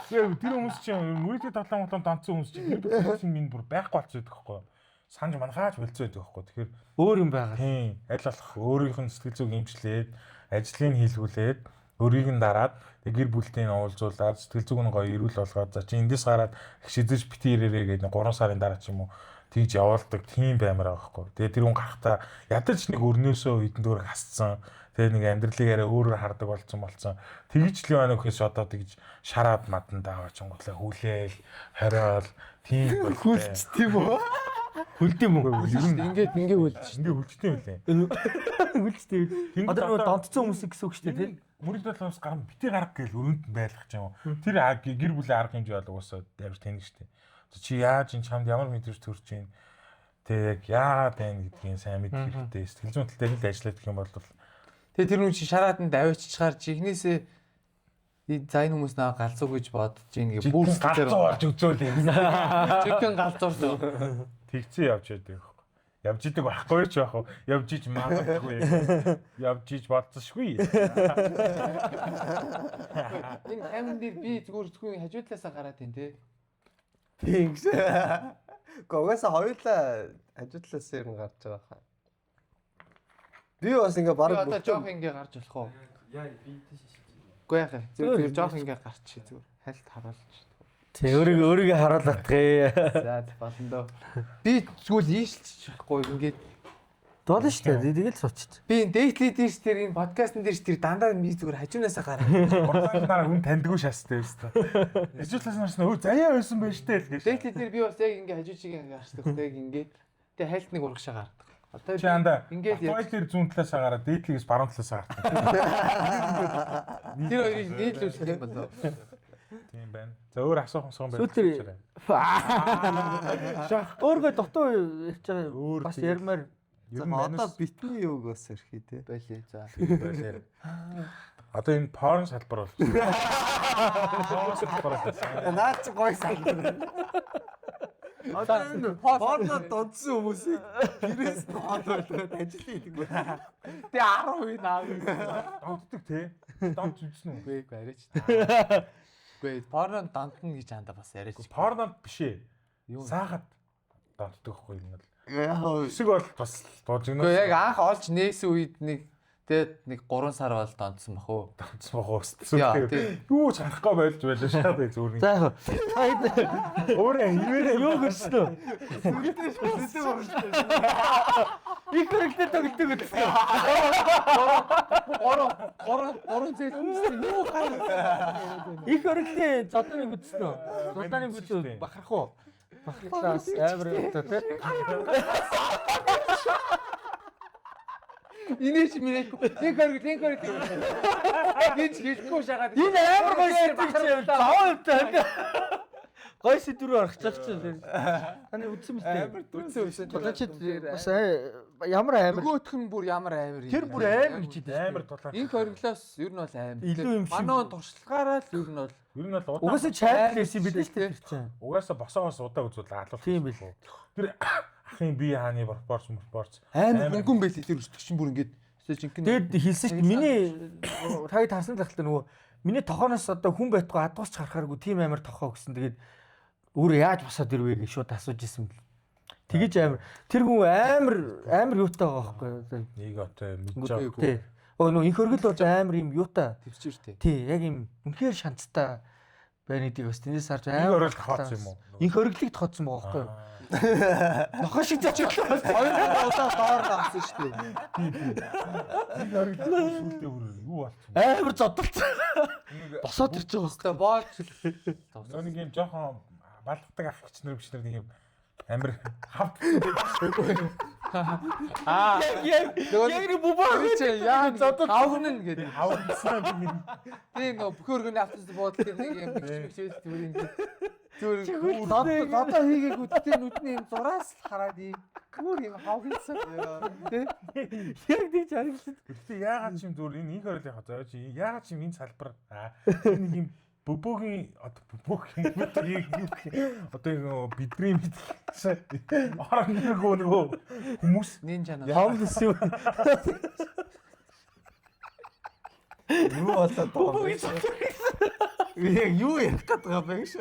тэр хүмүүс чинь мөрийтэй толон молон донцсон хүмүүс чинь гэр бүлээс нь минь бүр байхгүй болцсон байдаг байхгүй санаж манхааж болцсон байдаг байхгүй тэгэхээр өөр юм байгаа. Тийм аль болох өөрийнх нь сэтгэл зүг имжлээд ажлыг хийлгүүлээд өөрийг нь дараад тэг гэр бүлтэй нь уулзуулаад сэтгэл зүг нь гоё эрүүл болгоод за чи эндээс гараад шизэж бити ирээрээ гэдэг 3 сарын дараа ч юм уу тэгж явуулдаг тийм баймар байгаа байхгүй. Тэгээ тэр хүн гарахтаа ядаж нэг өрнөөсөө хэдэн төгрөг хасцсан. Тэгээ нэг амьдралыг арай өөрөөр хардаг болсон. Тэгж л юу нөхөөс одоо тэгж шараад мадандаа очингуутлаа хүлээл хориол тийм бол хүлч тийм үү? Хүлдэм үү? Ингээд ингээ хүлж. Ингээ хүлчтэй юм лээ. Хүлчтэй. Одоо нөгөө донтцсон хүмүүс гэсэн үг шүү дээ тийм. Мөрөг долоос гарan бити гарга гээл өрөөнд нь байлгах юм уу. Тэр гэр бүлийн арга хэмжээ бол угаасаа амар тэнэг шүү дээ. Чи яаж энэ чамд ямар мэдрэмж төрж байна? Тэ яг яагаад байна гэдгийг сайн мэдэх хэрэгтэй. Сэтгэл зүйн тал дээр л ажиллах гэх юм бол тэгээ тэр хүн чи шараатанд авчичгаар чихнээсээ за энэ хүмүүс наа галзуу гэж бодож ийн гэ бүр галзуу болж үзөөл юм. Жинхэнэ галзуурсан. Тэгцэн явж байдаг байхгүй. Явж идэг байхгүй ч яах вэ? Явж иж магадгүй. Явж иж болцсошгүй. Энэ камерын дээр би зүгээр зөвхөн хажуу талаасаа гараад байна те. Тийм гэж. Гэхдээ угаасаа хоёулаа хажуу талаас ер нь гарч байгаа хаа. Би бас ингээ Би баг одоо жоох ингээ гарч болох уу? Яа би тийш шийдэж. Үгүй яах вэ? Зүгээр жоох ингээ гарчих зүгээр. Хальт харуулж. Тэг өөрийгөө өөрийгөө харуулах гэх. За болно доо. Би зүгээр ийшэлчих байхгүй ингээд Болно шүү дээ. Тэгэл суучт. би энэ дээдли дээрс тэр энэ подкастн дээрс тэр дандаа би зүгээр хажуунаасаа гараад. Урдаа нараа хүн таньдгүй шаастай байсан. Хажуу талаас нь харсан өө заяа байсан байж тээ л гэж. Дээдли дээр би бас яг ингээ хажуу чигээ ингээ гарчдаг хөөх яг ингээд тэгээ хальт нэг урагшаа гардаг. Одоо Чи анда Ингээд Ингээд дээр зүүн талаасаа гараад дээдлигээс баруун талаасаа гардаг. тэр хоёрыг нийлүүлэх юм болоо. Тийм байна. За өөр асуух юмсан байх. Сүүлээр- Өөргөө дутуу ярьж байгаа Өөр бас тэгэл- ярмаар Ер нь Одоо манайс битний юуг бас ярих тий. Байлээ за. байлээ. Одоо энэ порн салбар болж байна. Порн салбар болсон. Наад чи гоё салбар. Одоо энэ порно донцсон хүмүүсийг гэрээс нь хол болгоод ажил хийдэг байна. Тэгээ 10% наав. Донтдог те. Донт үзсэн үү? Үгүй ээ арайч. Үгүй порно дантна гэж анда бас яриач. Порно биш ээ. Юу? Саахад донтдог хгүй юм бол. Яг Хэсэг бол бас буужигнаа. Үгүй яг анх олж нээсэн үед нэг тэгээд нэг 3 сар бол донтсон бах уу. Донтсон бах уу. Яа, тий. Юу ч харахгүй болж байлаа шаа би зүгээр. За яг. Та Өөрөө хിവэрээ юу гэрсэн үү? Их хэрэгтэй тоглолтог гэсэн. 3 3 3 зээл хүмүүстэй юу гараа. Их өргөдлийн зодоныг үзсэн үү? Зодоныг үзсэн бахарх уу? Бахархлаас амар одоо тий. Инээч минэхгүй. Нэг хориг нэг хориг. Гинч хэлэхгүй шагаад. Энэ амар гоё сэтгэл чи 5% та. Гоё сэдвэр орох гэж чинь. Таны үзсэн мэт. Амар Үтсэн үтсэн. Тулаач бас ямар амар. Нөгөөх нь бүр ямар амар юм. Тэр бүр амар гэж хэлсэн. амар тулаа. Инх хориглоос ер нь бол амар. Илүү юм шиг. Манай он туршлагаараа л ер нь бол Ер нь бол удаа Угаасаа чайд л ирсэн билээ шүү дээ тэр чинь. угаасаа босоогоос удаа үзвэл алуулах. Тийм бил. Тэр ахын бие хааны пропорц пропорц амар хөнгөн байл тэр өсдөг чинь бүр ингээд өстой жинхэнэ. Тэгэд хэлсэн шүү дээ. Миний таг тарсан л ахalta нөгөө миний тохооноос одоо хүн байтугай адгуус ч харахааргүй тийм амар тохоо гэсэн. Тэгээд өөрөө яаж босоод ирвэ гэж шууд асууж исэн бэл. Тэгэж амар тэр хүн амар амар юутай байгаа байхгүй. нэг одоо мэдж байгаа. Тий. Өө нөгөө инх өргөл бол амар юм юутай. Төвчээртэй. Тий, яг юм үнэхээр шанцтай байна гэдгийг бас тэндээс харж Инх амар өргөл тохооцсон юм уу? Инх өргөлийг тохооцсон байгаа байхгүй юу? Нохоо шиг зочлоо. Хоёр удаа доор авсан шүү дээ. Инх өргөл сүултээ бүр юу болцсон бэ? Амар зодолцсон. Босоод ирж байгаа Өстой боож. Нөгөө нэг юм жоохон балгадаг ах гिच нар биш нар нэг юм амар хавт Аа. Яг яг нэг бүбаа Тэр чи яа зодол авгна гэдэг. хавцсан юм. Тийм нөгөө бүх өргөний автобус буудлын тэр нэг юм бич бич зүгээр ингээд зүгээр додоо хийгээгүй тэр нүдний юм зураас л хараад ийм бүр юм хавгнсан. Тэ? Яг тийж харагдсан. Гэтэ яагаад ч юм зүгээр энэ инх өргөл яг зоо чи яагаад ч юм энэ салбар энэ нэг юм бөбөөгийн одоо бөбөөгийн юу гэх юм одоо нөгөө бидний мэдсэн орон нөгөө нөгөө хүмүүс Нинжа наа. Homeless юм. Юу болоод байгаа юм бэ? Яг юу ярих гээд байгаа юм бэ гэж.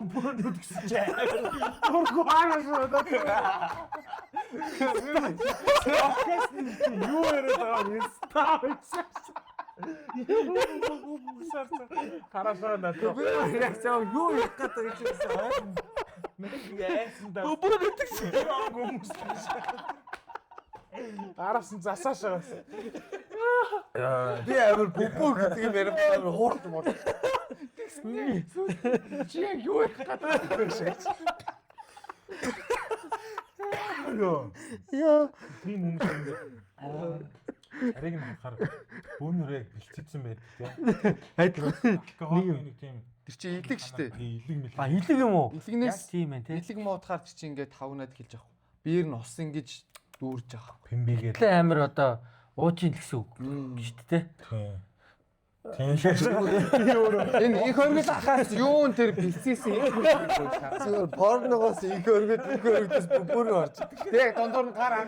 Бөбөөнүүд гэсэн чи дургу хаашаа юу яриад байгаа юм стаа Харашаа надад Яг зав юу ярих гээд байгаа юм чи. нэг яасан даа. Бөбөө гэдэг чинь. Хүмүүс. Араас нь засаашаа бас. Би амар бүбүү гэдэг юм яриад амар хуурд мөр. Чи яг юу ярих гээд байгаа юм бэ? Йоо. Яа. Тийм хүмүүс ингээд харийг нь харахаар бөөнөрөө бэлчээсэн байдаг тийм. Адилхан. Алкоголын нэг тийм Тэр чи илэг штэ. илэг мэл. А илэг юм уу? Илэгнээс Яг тийм байх тий. Илэг муутахаар чи ингээд хавнаад эхэлж байгаа. Биер нь ус ингэж дүүрж байгаа. Пимбигээд. Тэглээ амар одоо уучин л гэсэн үг шүү дээ тий. Тийм. Тийм л. Энэ их оргил ахаас юун тэр бэлцээсэн их оргил. Зүгээр порногоос их өргөд их өргөдөөс бүр орж идэг. Тэг дундуур нь гар хам.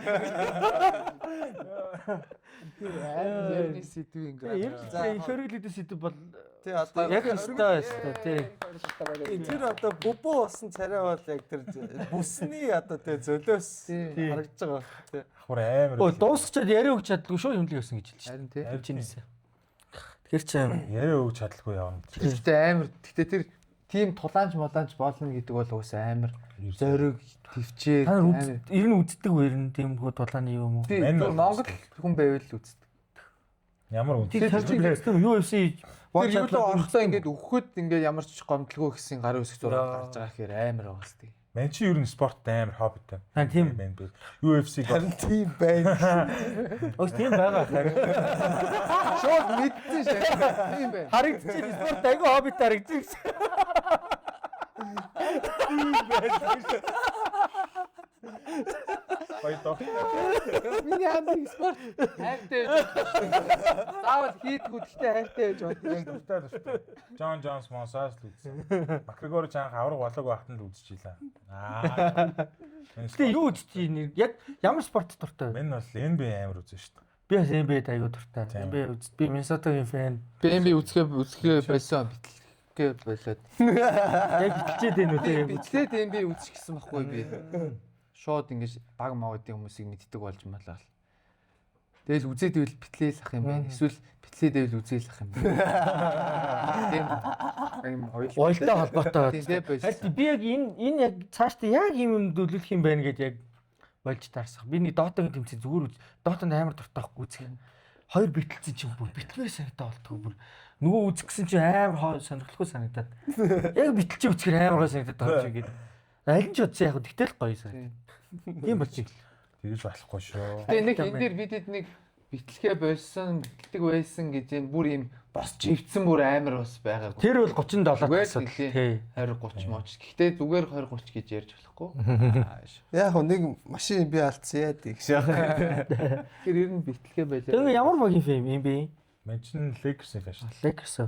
Тэр амар ярны сэдв ингээ. За их оргил гэдэг сэдв бол Тий одоо яг өстой өстой тий. Тэр одоо бүбүү болсон царай бол яг тэр бүсний одоо тий зөлөөс харагдаж байгаа байх тий. Хавар амар. Өө дуусчаад яриа өгч чаддгүй шүү юм л явсан гэж хэлж шээ. Харин тий. Чинээсээ. Тэгэхээр чи Яриа өгч чадалгүй явна. Гэхдээ амар гэхдээ тэр тийм тулаанч мулаанч болно гэдэг бол угсаа амар зориг төвчээр та нар ер нь үздэг үү ер нь тийм хүү тулааны юм уу? Тийм Монгол хүн байвал үздэг. Ямар үн. Тэр чинь UFC Тэр юу л орохдоо ингээд өгөхөд ингээд ямар ч гомдлгүй гэсэн гарын үсэг зураг гарч байгаа гэхээр амар байгаа л тийм. Мэн чи ер нь спортт амар хоббитой. Аа тийм байна би. UFC-г Харин тийм байна. Өөс тийм байгаа харин. Шууд мэдсэн шээ. Тийм байна. Харагдчих спорт айгүй хоббит харагдчих. Тийм байна. Гоё доо. Миний хамгийн спорт хайртай байж бодсон. Заавал хийдгүү гэхдээ хайртай байж бодсон. Яг дуртай дуртай. Джон Джонс Монсаас л үзсэн. Макгрегор ч анх авраг болоог байхад нь л үзчихлээ. Аа. Гэтэ юу үзчих юм? Яг ямар спорт дуртай вэ? Мен бол NBA амар үзэн шүү дээ. Би бас NBA-д аягүй дуртай. NBA үз. Би Миннесотагийн фэн. Би NBA үзэхээ болсон битлэхээ болоод. Яг битлчээд байна үү те. Битлээд NBA үзчих гэсэн байхгүй би. Шууд ингэж баг мавуудын хүмүүсийг мэддэг болж малаа. Тэгэл үзээд ивэл битлээл ах юм байна. Эсвэл битлээд ивэл үзээл ах юм байна. Тийм юм хоёул. Уялдаа холбоотой. Тийм Би яг энэ яг цаашдаа яг юм юм төлөвлөх юм байна гэд яг болж таарсах. Би нэг Дотагийн тэмцээн зүгээр үз. Дотанд амар дуртай байхгүй үзэх юм. Хоёр битлцэн чинь бүр битлмээр санагдаа болтгоо бүр. Нөгөө үзэх гэсэн чинь амар сонирхолтой санагдаад. Яг битлчээ үзэхээр амар гой санагдаад байгаа юм шиг гээд. Аль нь ч утсан яг тэгтэл гоё санагдав. Тийм болж ийл. Тэгэж болохгүй шүү. Тэгээ нэг энэ дээр бид нэг битлэхээ болсон, битлдэг байсан гэж юм бүр юм бос живцэн бүр амар бас байгаагүй. Тэр бол 37 асуудал тий. 20 30 моч. Гэхдээ зүгээр 20 30 гэж ярьж болохгүй. Яг нэг машин би алдсан яа гэх шиг. Тэр ер нь битлэхээ байлаа. Тэр ямар багийн фэм юм бэ? Мен чинь Lakers-ийн фэн шүү. Lakers.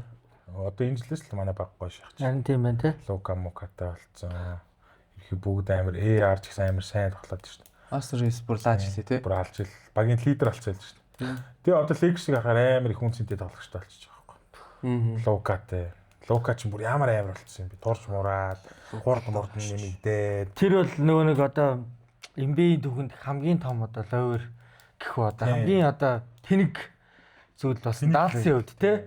Одоо энэ жилээс л манай баг гоё шахаж. Харин тийм байна тий. Лука Мукатай болцсон. Ерхий бүгд амар AR ч гэсэн амар сайн тоглоод шүү дээ. Austin Reeves бүр лааж илээ тий. Бүр алж ил. Багийн лидер болцсон л шүү дээ. Тэгээ одоо Lakers-ийг харахаар амар их хүн цэнтэй тоглогчтой болчихж байгаа байхгүй. Лукатай. Лука ч бүр ямар амар болцсон юм бэ? Турж мураад, хурд мурд нэмэгдээд. Тэр бол нөгөө нэг одоо NBA-ийн түүхэнд хамгийн том одоо ловер гэх үү одоо хамгийн одоо тэнэг зүйл болсон. Даллсын хувьд тий.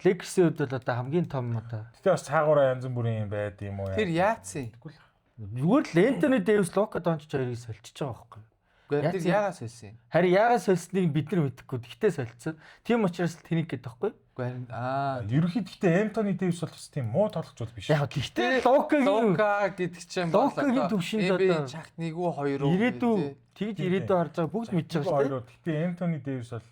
Lakers-ийн хувьд бол одоо хамгийн том одоо. Гэтэ бас цаагаараа янз бүрийн юм байд юм уу? Тэр яатсан юм? Зүгээр л Энтони Дэвис, Лука Дончич хоёрыг сольчиж байгаа байхгүй юу? Гэхдээ тэр яагаад сольсон юм? Харин яагаад сольсныг бид нар мэдэхгүй. Гэхдээ сольцсон. Тийм учраас л тэнэг гэдэг байхгүй юу? Үгүй харин аа ерөнхийдөө гэхдээ Энтони Дэвис бол бас тийм муу тоглогч бол биш. Яг гэхдээ Лукагийн Лука гэдэг чинь Лукагийн төвшөнд одоо чагт нэг үү хоёр уу ирээдүй тэгж ирээдүй харж байгаа бүгд мэдж байгаа шүү дээ. Гэхдээ Энтони Дэвис бол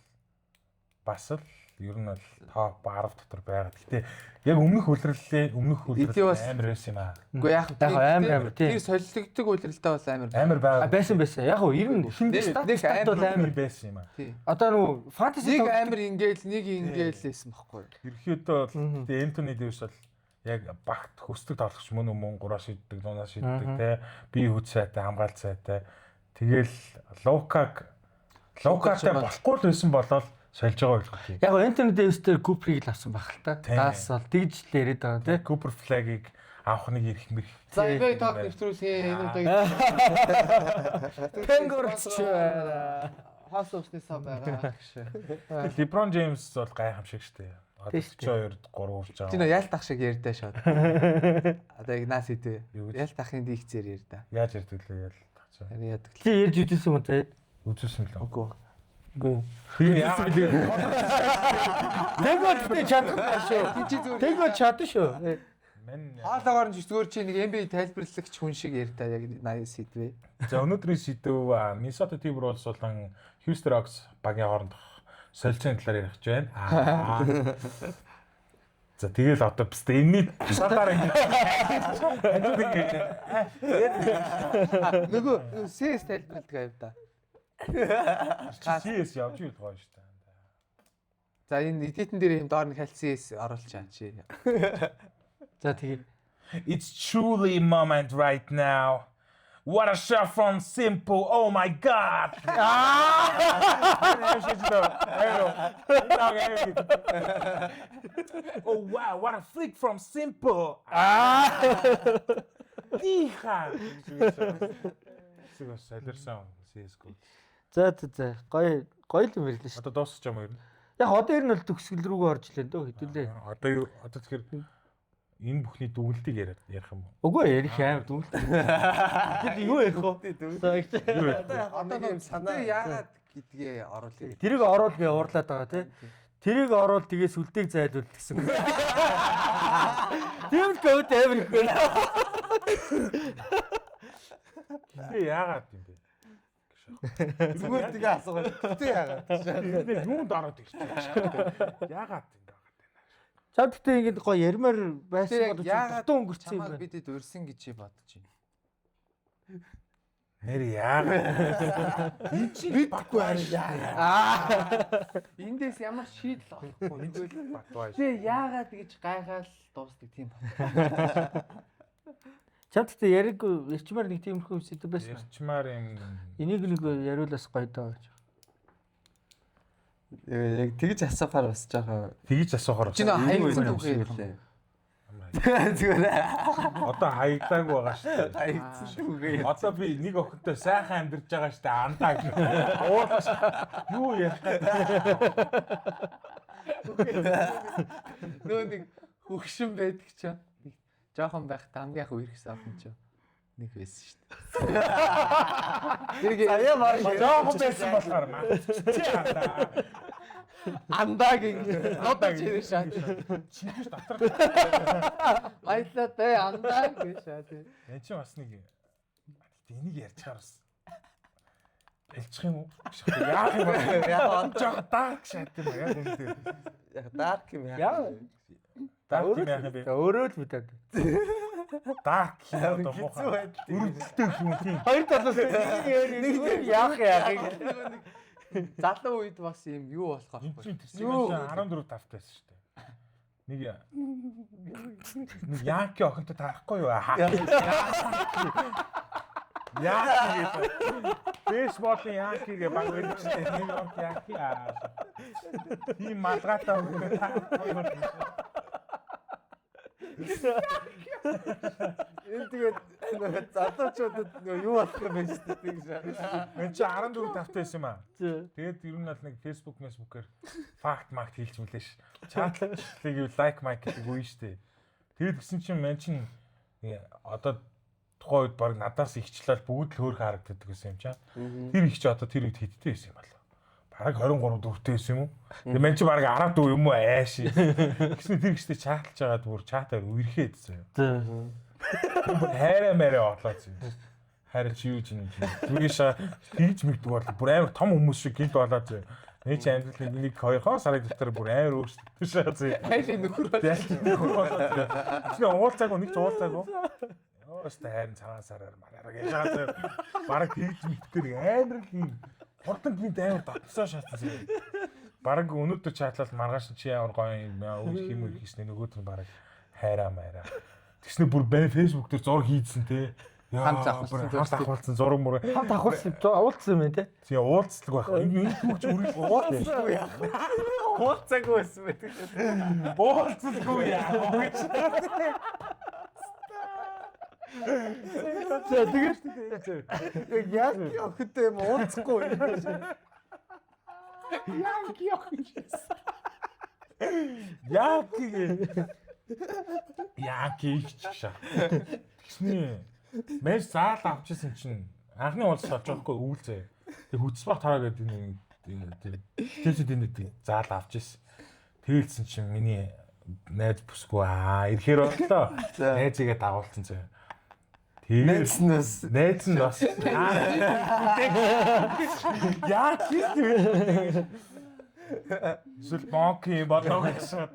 бас л ер нь бол топ 10 дотор байгаа. Гэхдээ яг өмнөх үлрэлээ өмнөх үлрэл амар байсан юм аа. Үгүй яг амар амар тий. Тэр солилогддог үлрэлтэй бол амар амар байгаа. Байсан байсан. Яг уу ер нь нэг бол амар байсан юм аа. Одоо нөгөө фэнтези нэг амар ингээл нэг ингээл байсан байхгүй юу? Ерөнхийдөө бол тэгээ Энтони Дэвис бол яг багт хөсдөг тоглогч мөн үү мөн гураа шиддэг, дунаа шиддэг те. Бие хүч сайтай, хамгаалт сайтай. Тэгэл Лукатай болохгүй л байсан болол сольж байгаа ойлгох юм. Яг гоо Энтони Дэвис дээр Куперийг л авсан байх л та. Даас бол тэгж л яриад байгаа тий. Купер флагийг авах нэг ирэх мэрх. За NBA talk нэвтрүүлгийн энэ удаагийн Пенгорч байна. Хоос усны сан байгаа гэж. LeBron James бол гайхамшиг штэ. 42 3 урж байгаа. Чи нөө ялт ах шиг ярьдаа шууд. Одоо яг наас идэв. Ялт ахын дийгцээр ярьдаа. Яаж ярьдаг лээ ялт ах чи. Харин яадаг. Чи ярьж үзсэн юм те? Үзүүлсэн л. Үгүй. Үгүй. Би яагаад Тэгвэл тэ чадахгүй шүү. Тэгвэл чадна шүү. Мен хоолоогоор нь зүгээр чи нэг NBA тайлбарлагч хүн шиг ярьдаа яг 80 сэдвээ. За өнөөдрийн сэдв Minnesota Timberwolves болон Houston Rockets багийн хоорондох солилцооны талаар ярих гэж байна. За тэгэл одоо бистэ энэний шалаар ингэ нөгөө CS тайлбарладаг юм да. CS явж ийл гоё шүү дээ. За энэ edit-эн дээр юм доор нь хальцээс оруулчаа чи. За тэгээ. It's truly moment right now. What a shot from Simple. Oh my god. Oh wow, what a flick from Simple. Диха. Зүгээс солирсон CS:GO. За за за. Гоё гоё л юм ярьлаа шүү. Одоо дуусчих юм уу ер нь? Яг одоо ер нь бол төгсгөл рүүгээ орж илээ дөө хэдүүлээ. Одоо юу одоо тэгэхээр энэ бүхний дүгнэлтийг яриад ярих юм уу? Үгүй ярих амар дүгнэлт. Тэгэхэд юу ярих вэ? За их. Юу ярих вэ? Одоо нэг юм санаа яагаад гэдгээ оруулъя. Тэрийг оруул би уурлаад байгаа тий. Тэрийг оруул тэгээ сүлдээг зайлуул гэсэн. Тийм л код амар их байна. Гэтэ яагаад юм бэ? Зүгээр тэгээ асуугаад. Гэтэ яагаад? Тэр юунд ороод ирчих вэ? Яагаад юм бэ? Чам гэтээ ингэж гоё ярмаар байсан Тэр бол яагаад дутуу өнгөрцөн юм чамайг байна. бидэд урьсан гэж чи бодож байна. Нэр яагаад? Энд чи Мэдгүй харин яагаад? Эндээс ямар шийдэл олохгүй. Тэгвэл Батбай. тэгээ яагаад гэж гайхаал дуустдаг тийм байна. Чам гэтээ яриг ярьчмаар нэг тиймэрхүү сэдв байсан. Ярьчмаар юм. Энийг нэг яриулаас гоё доо гэж. Яг тэгж асуухаар бас жоохон Тэгж асуухаар Чи нөө хаягдсан юм түүхээ шиг ярих юм. үлээ. Зүгээр Одоо хаягдлаагүй байгаа шүү дээ. хаягдсан түүхээ. Одоо би нэг охинтой сайхан амьдарч байгаа шүү дээ. Андаа гэж. Уурлаж юу ярих гэдэг. Нөө нэг хөгшин байдаг чи. Нэг жоохон байхдаа хамгийн анх үерхсэн охин чи. Нэг байсан шүү дээ. Тэр Заяа баг Жоохон байсан болохоор мартчихсан. андаа гин нодож ирээ шаа. Чингис дотор. Баялаа тэ андаа гэж шаа. Энд чинь бас нэг энийг ярьж чаар бас ялчих юм уу? Яах юм бэ? Яг Жох дарк шат юм аа яг үнэндээ. яг дарк юм яа. Яа. Дарк юм яах юм бэ? Өөрөө л мэдээд. Дарк юм одоо Хэцүү муухай. байдал. Өрөвдөлттэй юм тийм. Хоёр талаас нэг нэг яах яах. Залуу үед бас юм юу болох Энд вэ? чинь тэрсийг 14 тавтай байсан шүү дээ. Нэг нэг Янки охинтой таарахгүй юу? Янки гэдэг. Бейсболын Янки гэ баг байдаг шүү дээ. Нью Йорк Янки. Тийм малгайтай охинтой таарахгүй юу? Энэ тэгээд нөгөө залуучуудад нөгөө юу болох юм бэ шүү дээ тэгж. Энд чинь 14 тавтай байсан юм аа. Зөө. Тэгээд ер нь бол нэг Facebook, Facebook-ээр факт макт хийлч мөлий ш. Чатлыг юу лайк майк гэдэг үе шүү дээ. Тэгээд гисэн чинь мэн чинь одоо тухайн үед баг надаас ихчлэл бүгд л хөөрхөн харагддаг гэсэн юм чаа. Тэр их чи одоо тэр үед хэдтэй байсан юм болоо. Бараг 23 дөрөвтэй байсан юм уу? Тэгээд мэн чи бараг 14 юм уу ааш. Тэгсэн тэр ихтэй чатлж байгаад бүр чатаар үерхээд байсан юм. Зөө. Бүр хайраа мэрэ орлоо зүү. Хайраа чи юу ч юм чи. Зүгээс тэгж мэгдэг бол бүр амар том хүмүүс шиг гинт болоо зүү. Нэг чи амьдрал нэг 2 2 сарын дотор бүр амар өөрчлөгдөж шаа зүү. Хайлын нөхөр бол Тэсний уулзаагүй нэг ч уулзаагүй. Ёстой хайрын цагаан сараар мараар гэж шаа зүү. Бараг тэгж мэддэг нэг амар л юм хурдан гинт амар дотсоо шаацсан зүү. Бараг өнөөдөр чатлал маргааш нь чи ямар гоё юм үйл хийм үйл хийснэ нөгөөд нь бараг хайраа майраа. Тэгснэ бүр бай Facebook дээр зураг хийдсэн те. Яа, Хамт авахулсан бүр хамт авахулсан зураг мөр. Хамт авахулсан уулзсан юм байна те. Тэгээ уулзлаг байх. Энэ түүх ч үргэлж Уулзалгүй яах вэ? Уулзаагүй байсан байдаг. Уулзалгүй яа. За тэгээд Яг яг охинтой юм уулзахгүй юм. Янки охин. Яки. Яки ч шаа. Тэгснэ. Мэж заал авчихсан чинь анхны уулзалт болж байгаа хгүй өвөл заяа. Тэг хүчс бах тараа гэдэг нэг тэр тэжэд энэ нэг заал авчихсан. Тэгэлсэн чинь миний найз бүсгүй аа ирэхээр боллоо. Найзыгаа дагуулсан заяа. Тэгээд Найз нь бас найз нь бас яа хийх Эсвэл монки болоо гэсэн.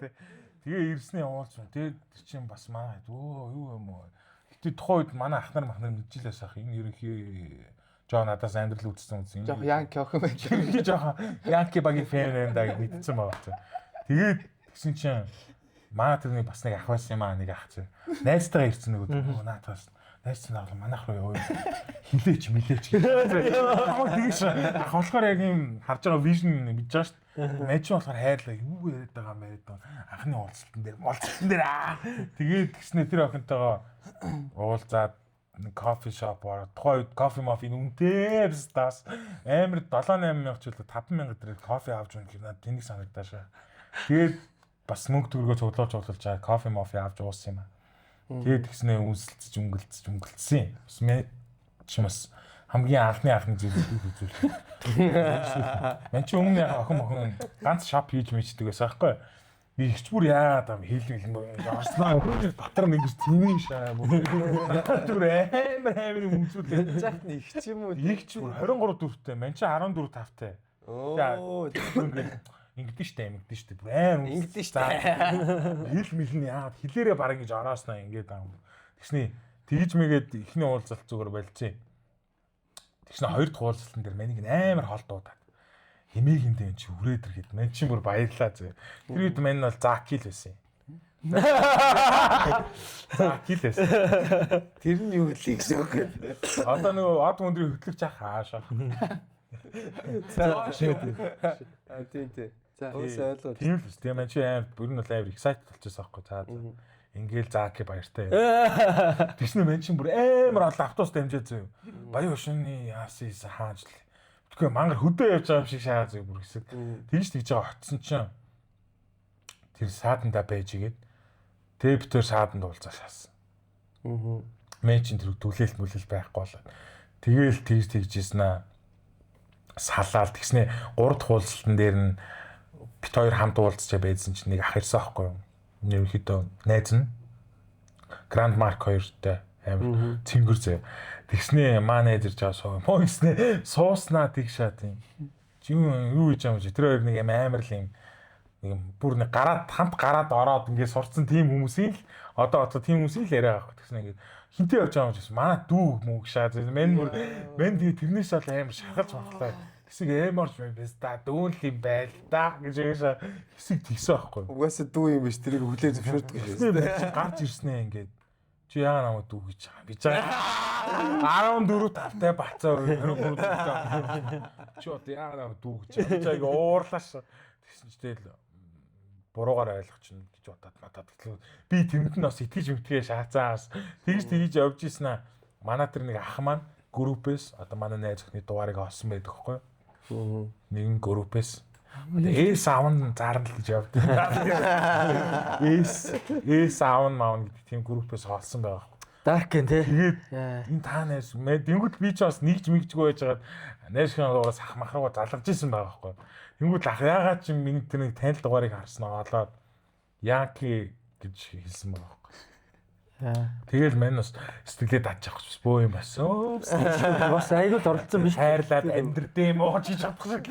Тэгээ ирсний уулз. Тэгээд тэр чинь бас манай өө юу юм уу. Гэтэ тухайн үед манай ах нар мах нар мэджилээс ах энэ ерөнхий Жоо надаас амьдрал үзсэн. Жохо Янки охин байж. Би жоохон Янки багийн фэн юм да гэж мэдсэн байгаа ч. Тэгээд тэгсэн чинь манай тэрний бас нэг ах байсан юм аа, нэг ах чинь. Найзтайгаа ирсэн нөгөө наатаас найз чинь авлаа манайх руу яваа. Хилээч милээч гэж. Тэгээс ах болохоор яг юм харж байгаа вижн мэдж байгаа шүү дээ. Найз чинь болохоор хайрлаа юу яриад байгаа юм яриад байгаа. Анхны уулзалтан дээр аа. Тэгээд тэгснэ тэр охинтойгоо уулзаад кофе шоп ороод тухайн үед кофе мофи үнэтэй бистас амар 7 8 мянга ч үлээ 5 мянга дээр кофе авч унах юм надад тэнэг санагдаашаа. Тэгээд бас мөнгө төгрөгөө цуглуулж байгаа кофе мофи авч уусан юм аа. Тэгээд тэгснэ үнсэлцэж өнгөлцсөн. Бас мэ чи бас хамгийн анхны зүйлүүдийг үзүүлсэн. Мэн чи өмнө яг охин ганц шоп хийж мэддэг байсан аахгүй. Би ихч бүр яагаад юм хийл орсноо дотор нь ингэж тэмээ шаа бүр. Түр амар юм үзүүлээ. Жахт нь ихч юм уу? Ихч бүр 23 дөрөвтэй, мэн чи 14 тавтай. Оо Ингэдэж штэ, ингэдэж штэ. Бүр амар Ингэдэж штэ. Хил мэл нь яагаад хилээрээ баг ингэж ороосноо ингээд аа. Тэгсний тэгж мэгээд эхний уулзалт зүгээр болцсон. Тэгснэ хоёр дахь уулзалтан дээр манийг амар хол дуудаад. Хэмээг хэмдэ энэ чи хүрээд ирэхэд мэн чи бүр баярлаа зөө. Тэр үед мань бол Заки л байсан юм. Заки л байсан. Тэр нь юу хэлээ гэсэн үг. Одоо нөгөө од өндрийн хөтлөгч ах хаашаа. За тий тий. За. Өөсөө ойлгоо. Тийм л биз. Тэгээ мань чи амар бүр нь бол амар excited болчихсон аахгүй. За за. Ингээл Заки баяртай. Тэгснэ мань чи бүр амар олон автобус дамжаад зөө. Баян хөшөөний яасан хааж л. Тэгэхээр мангар хөдөө явж байгаа юм шиг шагаа зөө бүр хэсэг. Тэгж тэгж байгаа очсон чинь тэр саадандаа байж игээд тэгээ битээр сааданд уулзаа шаасан. Аа. Мэн чин тэр түлээлт мүлэл байхгүй болоо. Тэгээл тэгж тэгжсэн аа. Салаал тэгснэ 3 дахь уулзалтан дээр нь бит хоёр хамт уулзчаа байжсэн чинь нэг ах ирсэн аахгүй юу? Ерөнхийдөө найз нь Гранд Марк хоёртой амар цэнгэр зөө. Тэгснэ маа найз ирж байгаа суу. Моо гэснэ сууснаа тэг шат юм. Чи юу хийж байгаа юм чи? Тэр хоёр нэг юм амар л юм нэг юм бүр нэг гараад хамт гараад ороод ингээд сурцсан тийм хүмүүсийн л одоо тийм хүмүүсийн л яриа авах тэгснэ ингээд хинтээ явж байгаа юм чи манай дүү мөг шаа. Мэн бүр мэн тэгээ тэрнээс бол амар шаргалж махлаа. Хэсэг эморч юм биш та дүүн л юм байл та гэж яашаа хэсэг тэгсэн байхгүй. Угаасаа дүү юм биш тэрийг хүлээн зөвшөөрдөг юм Тэгснэ би чи гарч ирснэ ингээд чи яагаад намайг дүү гэж байгаа юм би чаа 14 тавтай бацаа 23 тавтай чи одоо яагаад намайг дүү гэж байгаа би чаа ингээ уурлааш тэгсэн чи тэгэл буруугаар ойлгочихно гэж бодоод надад тэгэхээр би тэрэнд нь бас итгэж мэтгээ шаацаас тэгж тэгж явж ийсэн аа манай тэр нэг ах маань группээс одоо манай найз охины дугаарыг олсон байдаг хгүй шүү. нэгэн группээс S10 зарна л гэж явдаг. S10 маун гэдэг тийм группээс олсон байгаа. Dark гэн тий. Тэгээд Яа. энэ та найз тэнгууд би ч бас нэгж мэгжгүй байж байгаад найзхийн дугаараас ах мах руугаа залгаж исэн байгаа байхгүй. Тэнгууд ах яагаад чи миний тэр нэг танил дугаарыг харсан олоод Янки гэж хэлсэн байгаа байхгүй. Яа. Тэгэл мань бас сэтгэлээ дадж авах бас бөө юм бас. Өө Бас айгуул оролцсон биш. хайрлаад амьдрдээ юм уу гэж чадах шиг.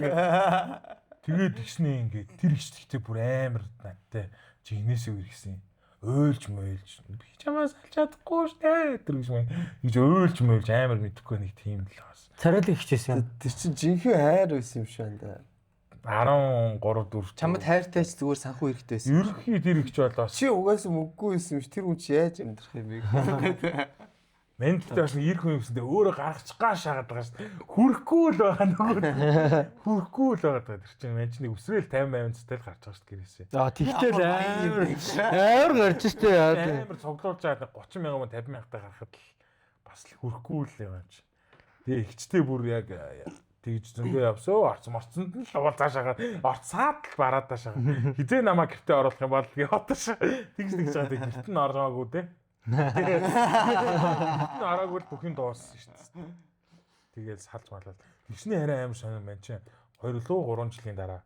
Тэгээд тэгснэ ингээд тэр ихтэй бүр амар надтай жигнэсээ үргэсэн. Уйлж муйлж би чамаас алж чадахгүй штэ тэр гэж мэн гэж уйлж муйлж амар мэдэхгүй нэг тийм л бас. Царайлаг хичээсэн юм. Тэр чинь жинхэнэ хайр байсан юм шиг байна да. 13 4 Чамд хайртай ч зүгээр санхүү хэрэгтэй байсан. Ерөнхий тэр ихч бол бас Чи угаасаа мөнгөгүй байсан юм чи тэр хүн чи яаж амьдрах юм бэ? Мэн гэхдээ бас нэг ир хүн юмсэндээ өөрөө гаргачих гаа шаагаад байгаа шүү дээ. Хүрхгүй л байгаа нөгөө. Хүрхгүй л байгаа тэр чинь мэн чинь нэг өсрөөл 58 цэтэл гарч байгаа шүү дээ гэрээсээ. Аа тэгтэл амар гарч штэ яа. Амар цуглуулж байгаа 30 мянга мөн 50 мянгатай гарахад л бас л хүрхгүй л юм чи. Тэгээ ихчтэй бүр яг тэгж зөндөө явсан. Орц морцонд нь л уул цаашаагаа орцаад л бараад таашаа. Хизээ намаа гэртээ оруулах юм бол явааташ. Тэгж тэгж байгаа тэг гэрт нь ороогүй те. Гэрт нь ороогүй л бүх юм дууссан шүү дээ. Тэгээл салж малал. Тэгсний арай амар сонир маань чи 2 лөө 3 жилийн дараа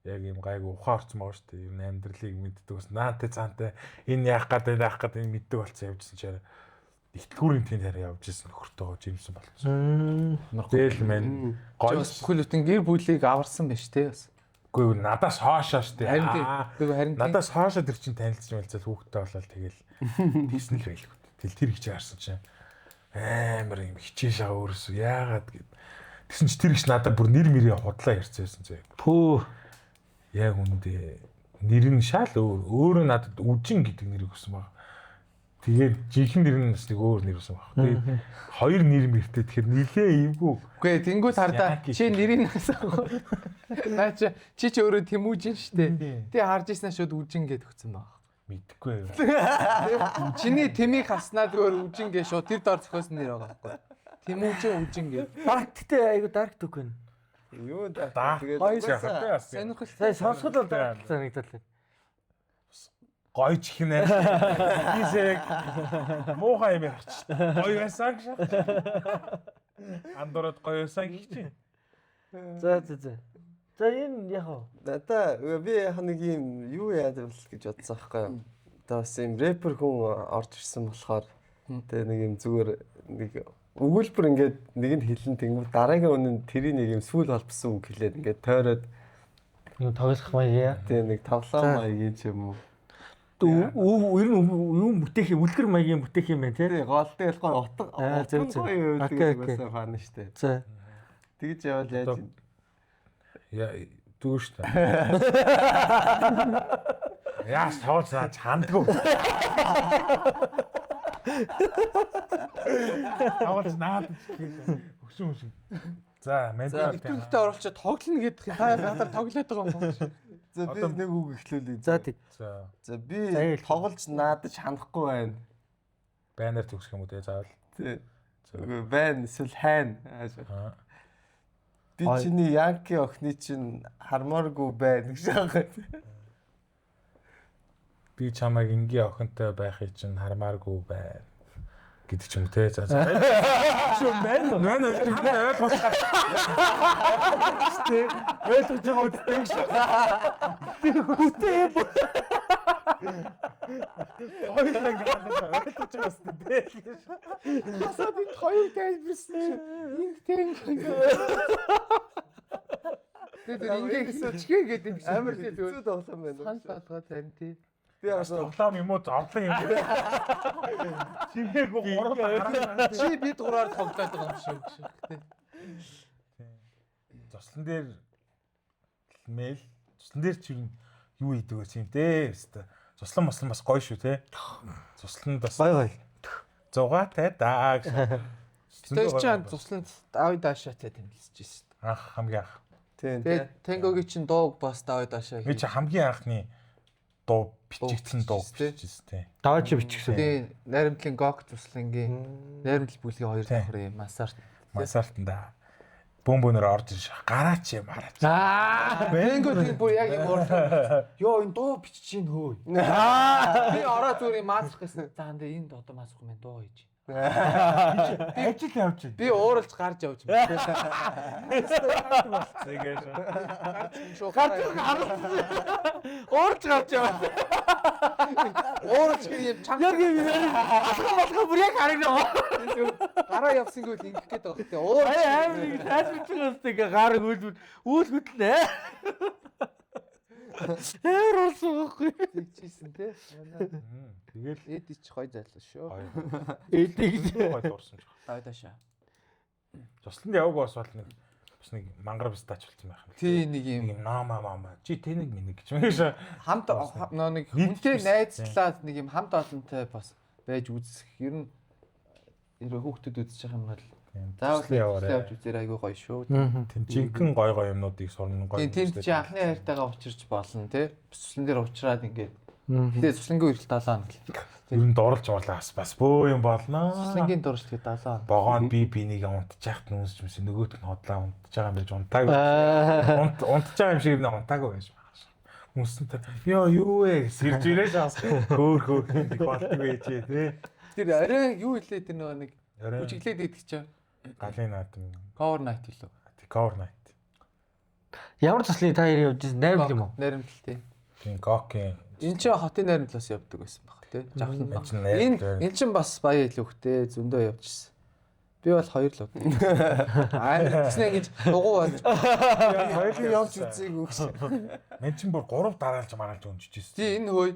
яг юм гайгүй ухаан орсон байгаа шүү дээ. Ер нь амьдралыг мэддэг бас наантай цаантай энэ яах гэдэг яах гэдэг энэ мэддэг болсон явжсэн чи арай итлгүүрийн тийм арай явж исэн нөхөртөөгөө жимсэн болсон. Тэгэл мэн Чи гоё бас бүхэл бүтэн гэр бүлийг аварсан байж тээ бас. Үгүй надаас хоошоо шүү дээ. Харин тий. Үгүй харин тий. Надаас хоошоо тэр чинь танилцж мэлцэл хүүхдтэй болол тэгэл тийсэн л байлгүй. Тэгэл тэр их чи харсан чинь Амар юм хичээж байгаа өөрөөсөө яагаад гэд. Тэгсэн чи тэр их надад бүр нэр мэрээ худлаа ярьсан байсан зөө. Пүү. Яг үндэ нэр нь шал өөр. Өөрөө надад Үжин гэдэг нэрийг өгсөн баг. Тэгээд жинхэнэ нэр нь бас нэг өөр нэр өгсөн баг. Тэгээд хоёр нэр мэртэй тэгэхээр нилээ эвгүй. Үгүй тэнгуут хардаа чи нэрийг асуух. Наа чи чи ч өөрөө Тэмүүжин штэ. Тэ харж ирсэн шууд Үжин гэд өгсөн баг. Мэдхгүй. Чиний тэмийг хаснаа зүгээр Үжин гэ шууд тэр дор зохиосон нэр байгаа байхгүй. Тэмүүжин Үжин гэд. Дарк гэтээ айгу дарк түүх байна. Юу даа. Тэгээд Сонирхолтой. Сая сонсгол бол дарк санагдал. Гоё ч хинэ. Бисээ яг муухай юм ярьч. Гоё байсан гэж. Андуураад гоё байсан гэж чинь. За за за. За энэ яг уу. Надаа би яг нэг юм юу яад бол гэж бодсон байхгүй юу. Одоо бас юм рэпер хүн орж ирсэн болохоор тэгээ нэг юм зүгээр нэг өгүүлбэр ингээд нэг нь хэлэн тэнгүүт дараагийн үнэн тэрийг нэг юм сүүл холбосон үг хэлээд ингээд тойроод Юм тоглох маяг яа. тэгээ нэг тоглоом маягийн ч юм уу. Өв ер нь юм бүтээх юм үлгэр маягийн бүтээх юм байна тий. Тэгээ гол тэгэл гой утга Аа, зөв, зөв. гоё Окей, байдаг окей. гэсэн фан штэ. За. Тэгж явал яаж юм. Яа дүүр штэ. Яас тоглож наач хандгүй. Тоглож наад өгсөн юм шиг. За, ментал. Нэвтрүүлэгтээ оруулчаа тоглоно гэдэг юм. Та надаар тоглоод байгаа юм байна. За би нэг үг эхлүүлье. За тэг. За, За би За, яа. тоглож наадаж ханахгүй байна. байнаар төгсөх юм уу те заавал. Тий. За. Үгүй байна эсвэл хайна. Аа. Би чиний Янки охины чинь хармааргүй байна гэж байгаа. Би чамайг энгийн охинтой байхыг чинь хармааргүй байна гэдэг ч юм те. За. за. Шүү байна уу? Мэн ойлгох. Ойлгож байгаа үстэй гэж. Бүтээ юм. Хоёулаа ингэ ойлгож байгаа үстэй те. Хасаад энд хоёр тайлбарсан чи энд тэн. Тэгээд тэр ингээ хийчихээ гэдэг юм шиг. Амар хэцүү тоглоом байна. Санал болгоод харин тий. Би бас Тоглоом юм уу зовлон юм уу? Чимээгүй гурлаа гараа. Чи бид гураар тоглоод байгаа юм шиг гэж. Тий. Зослон дээр мэйл зослон дээр чи юу хийдэг вэ юм те. Өстө. Зуслан мослон бас гоё шүү те. Зуслан бас Гой гой. зугаатай даа гэж. Тэр чинь зусланд Давид Ашаатай тэмдэглэж ирсэн. Анх хамгийн анх. тийм Тэгээд Тенгогийн чинь дууг бас Давид Ашаа Би чи хамгийн анхны дуу бичигдсэн дуу бичсэн, бичижсэн те. Даваа чи бичгсэн. Тэгээ найрамдлын Гог зуслангийн найрамдал бүлгийн хоёр Тий. давхар юм масаар. Масаалтан да. Бөм бөөнөр орж ирж гараач юм хараач. Аа Тенго тийм бүр яг юм уурлаа. Йоо энэ дуу бичиж гин хөө. Би ороо зүгээр юм маасрах гэсэн. За энэ энд одоо маасрах юм дуу хийж. Ажил явж байна. Би ууралж гарч явж байна. Тэгээд Гарч Уурж гарч яваа. ууралж гэх юм чанга Яг юм алхам алхам бүр яг харагдав. гараа явсангүй л ингэх гээд байгаа хөтэй. Ууралж Ай амар нэг тайлбарч байгаа юм ингээ гар хөлбөр үйл хөдлөнэ. Амар болсон байхгүй. Тэгчихсэн те. Манай Тэгэл Эди ч гой залуу шүү. гоё. Эдэг. Гоё дуурсан ч. Давид Ашаа. Зусланд яваг бас бол нэг бас нэг мангар бистач болсон байх юм. Тий нэг юм Нэг юм наама маама чи тэнэг минэг гэж юм шиг. хамт нөө нэг Нийт хүнтэй биш. найзлаад нэг юм хамт олонтой бас байж үзэх. Ер нь хэрвээ хүүхдүүд үзэж байгаа юм бол заавал яваарай. явж үзээр айгүй гоё шүү. Тийм жинхэнэ гой гой юмнуудыг сурна гоё. Тийм тэнд чи анхны хайртайгаа учирч болно те. Цуслан дээр уучраад ингээд. Гэтэ цуслангийн үрэл 70 хоног л. Ер нь дурлж муурлаа бас бас бөө юм болно. Цуслангийн дурлал гэдэг 70 хоног. Богоонд би бинийг унтчих нүнс юмсэн нөгөөт нь хотлаа унтж байгаа юм байж унтаагүй. Унт унтж байгаа юм шиг нэ унтаагүй байж байгаа. Үнсэн тэр ёо юу вэ гэж сэрж ирээ шаас. Хөөр хөөр нэг болдог байжээ тий. Тэр орой юу илээ тэр нөгөө нэг Орой бүжиглээд идэх чинь галын наадам cover night билүү? cover night. Ямар цуслын та хоёр явж байсан? Найрамдал юм уу? Найрамдал тий. Тийм гокийн Энд чинь хотын найрамдлаас явдаг байсан баг тий. Жавхлан баг. Энд чинь Энэ найрамдал. энэ чинь бас баяа илүүхтэй зөндөө явжсэн. Би бол хоёр л удаа. Аа тэгснэ ингэж дугуй болж Хоёулын явж үзье өгш. Мен чинь бүр 3 дараалж мараалж өнжиж ирсэн. тий энэ хөөе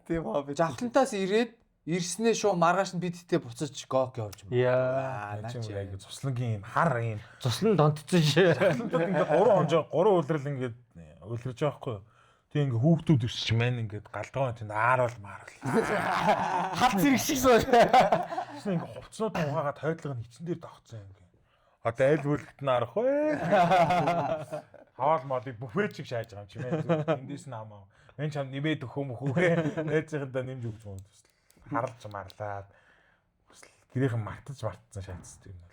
Тийм хобби. жавхлантаас ирээд Ирснээ шуу маргааш нь бидтэй буцаж гок явж юм. Яа. Аа наа Чи чи. яг цуслангийн юм хар юм. Цуслан донтцсон шээ. Ингээд 3 хонжоо 3 үлрэл ингээд үлрэж байгаа байхгүй юу? Тэг ингээд хүүхдүүд ирсч мэн ингээд галдгаа тийм ааруул мааруул. Хал зэрэг шиг суу. Тэгсэн ингээд хувцснууд угаагаад хойдлого нь хичэн дээр тогтсон ингээд. Одоо аль бүлэгт нь арах вэ? Хоол молыг бүфэт шиг шааж байгаа юм чи мэн. Эндээс нь хамаа. Мен чам нэмээд өгөх юм хөө. Найзынхандаа нэмж өгч юм. Харлж марлаад гэрийнхэн мартаж мартсан шаардсан юм бол.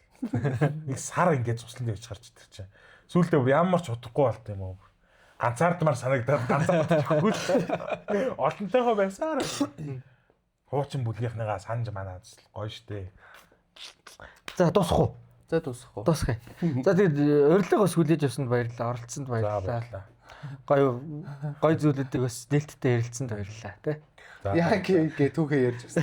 Нэг сар ингээд цуслан дээр гарч идэх чинь. Сүүлдээ ямар ч утгагүй болт юм уу? Ганцаардмаар санагдаад ганцаардчихгүй л. Олонтойгоо байсаар. Хуучин бүлгийнхнийгаа санаж манаад л гоё штэ. За дуусах уу? За дуусах уу. Дуусгая. За тэгээд урилга бас хүлээж авсанд баярлалаа. Оролцсонд За баярлалаа. баярлалаа. Гоё гоё зүйлүүдийг бас нээлттэй ярилцсанд баярлалаа тий. За Яа гэ түүхээ ярьж байсан.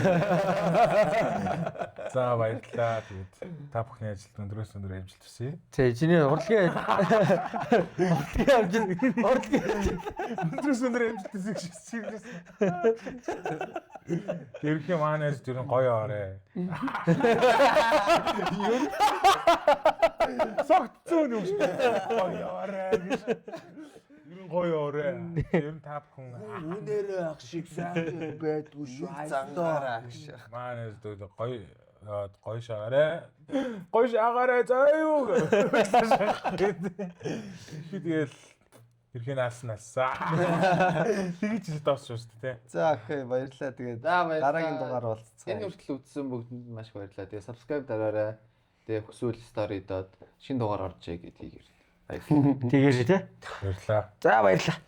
За баярлалаа. Тэгээд та бүхний ажилд өндрөөс өндөр амжилт хүсье. Тэ чиний урлагийн урлагийн амжилт урлагийн амжилт Өндрөөс өндөр амжилт хүсье гэж хэлсэн. Тэрхийн манай ажил ер нь гоё орой. Согтцсон юм шиг. Гоё орой гэж. Ер нь гоё орой. Ер нь та бүхэн Үнээрээ ах шиг сайн байдгүй шүү. Зангаараа гэж. манай ажил гоё гоё шаагаарай. Гоё шаагаарай заа юу. Тэгэл тэрхийн наасан насаа. Тэгэж дуусч шүү дээ. За окей баярлалаа. Тэгээд За баярлалаа. дараагийн дугаар уулзцгаая. Энэ хүртэл үзсэн бүгдэнд маш их баярлалаа. Тэгээ subscribe дараарай. Тэгээ хүсвэл story доод шинэ дугаар оржээ гэдгийг. Баярлалаа. тэгээрэй тий. Баярлалаа. За баярлалаа.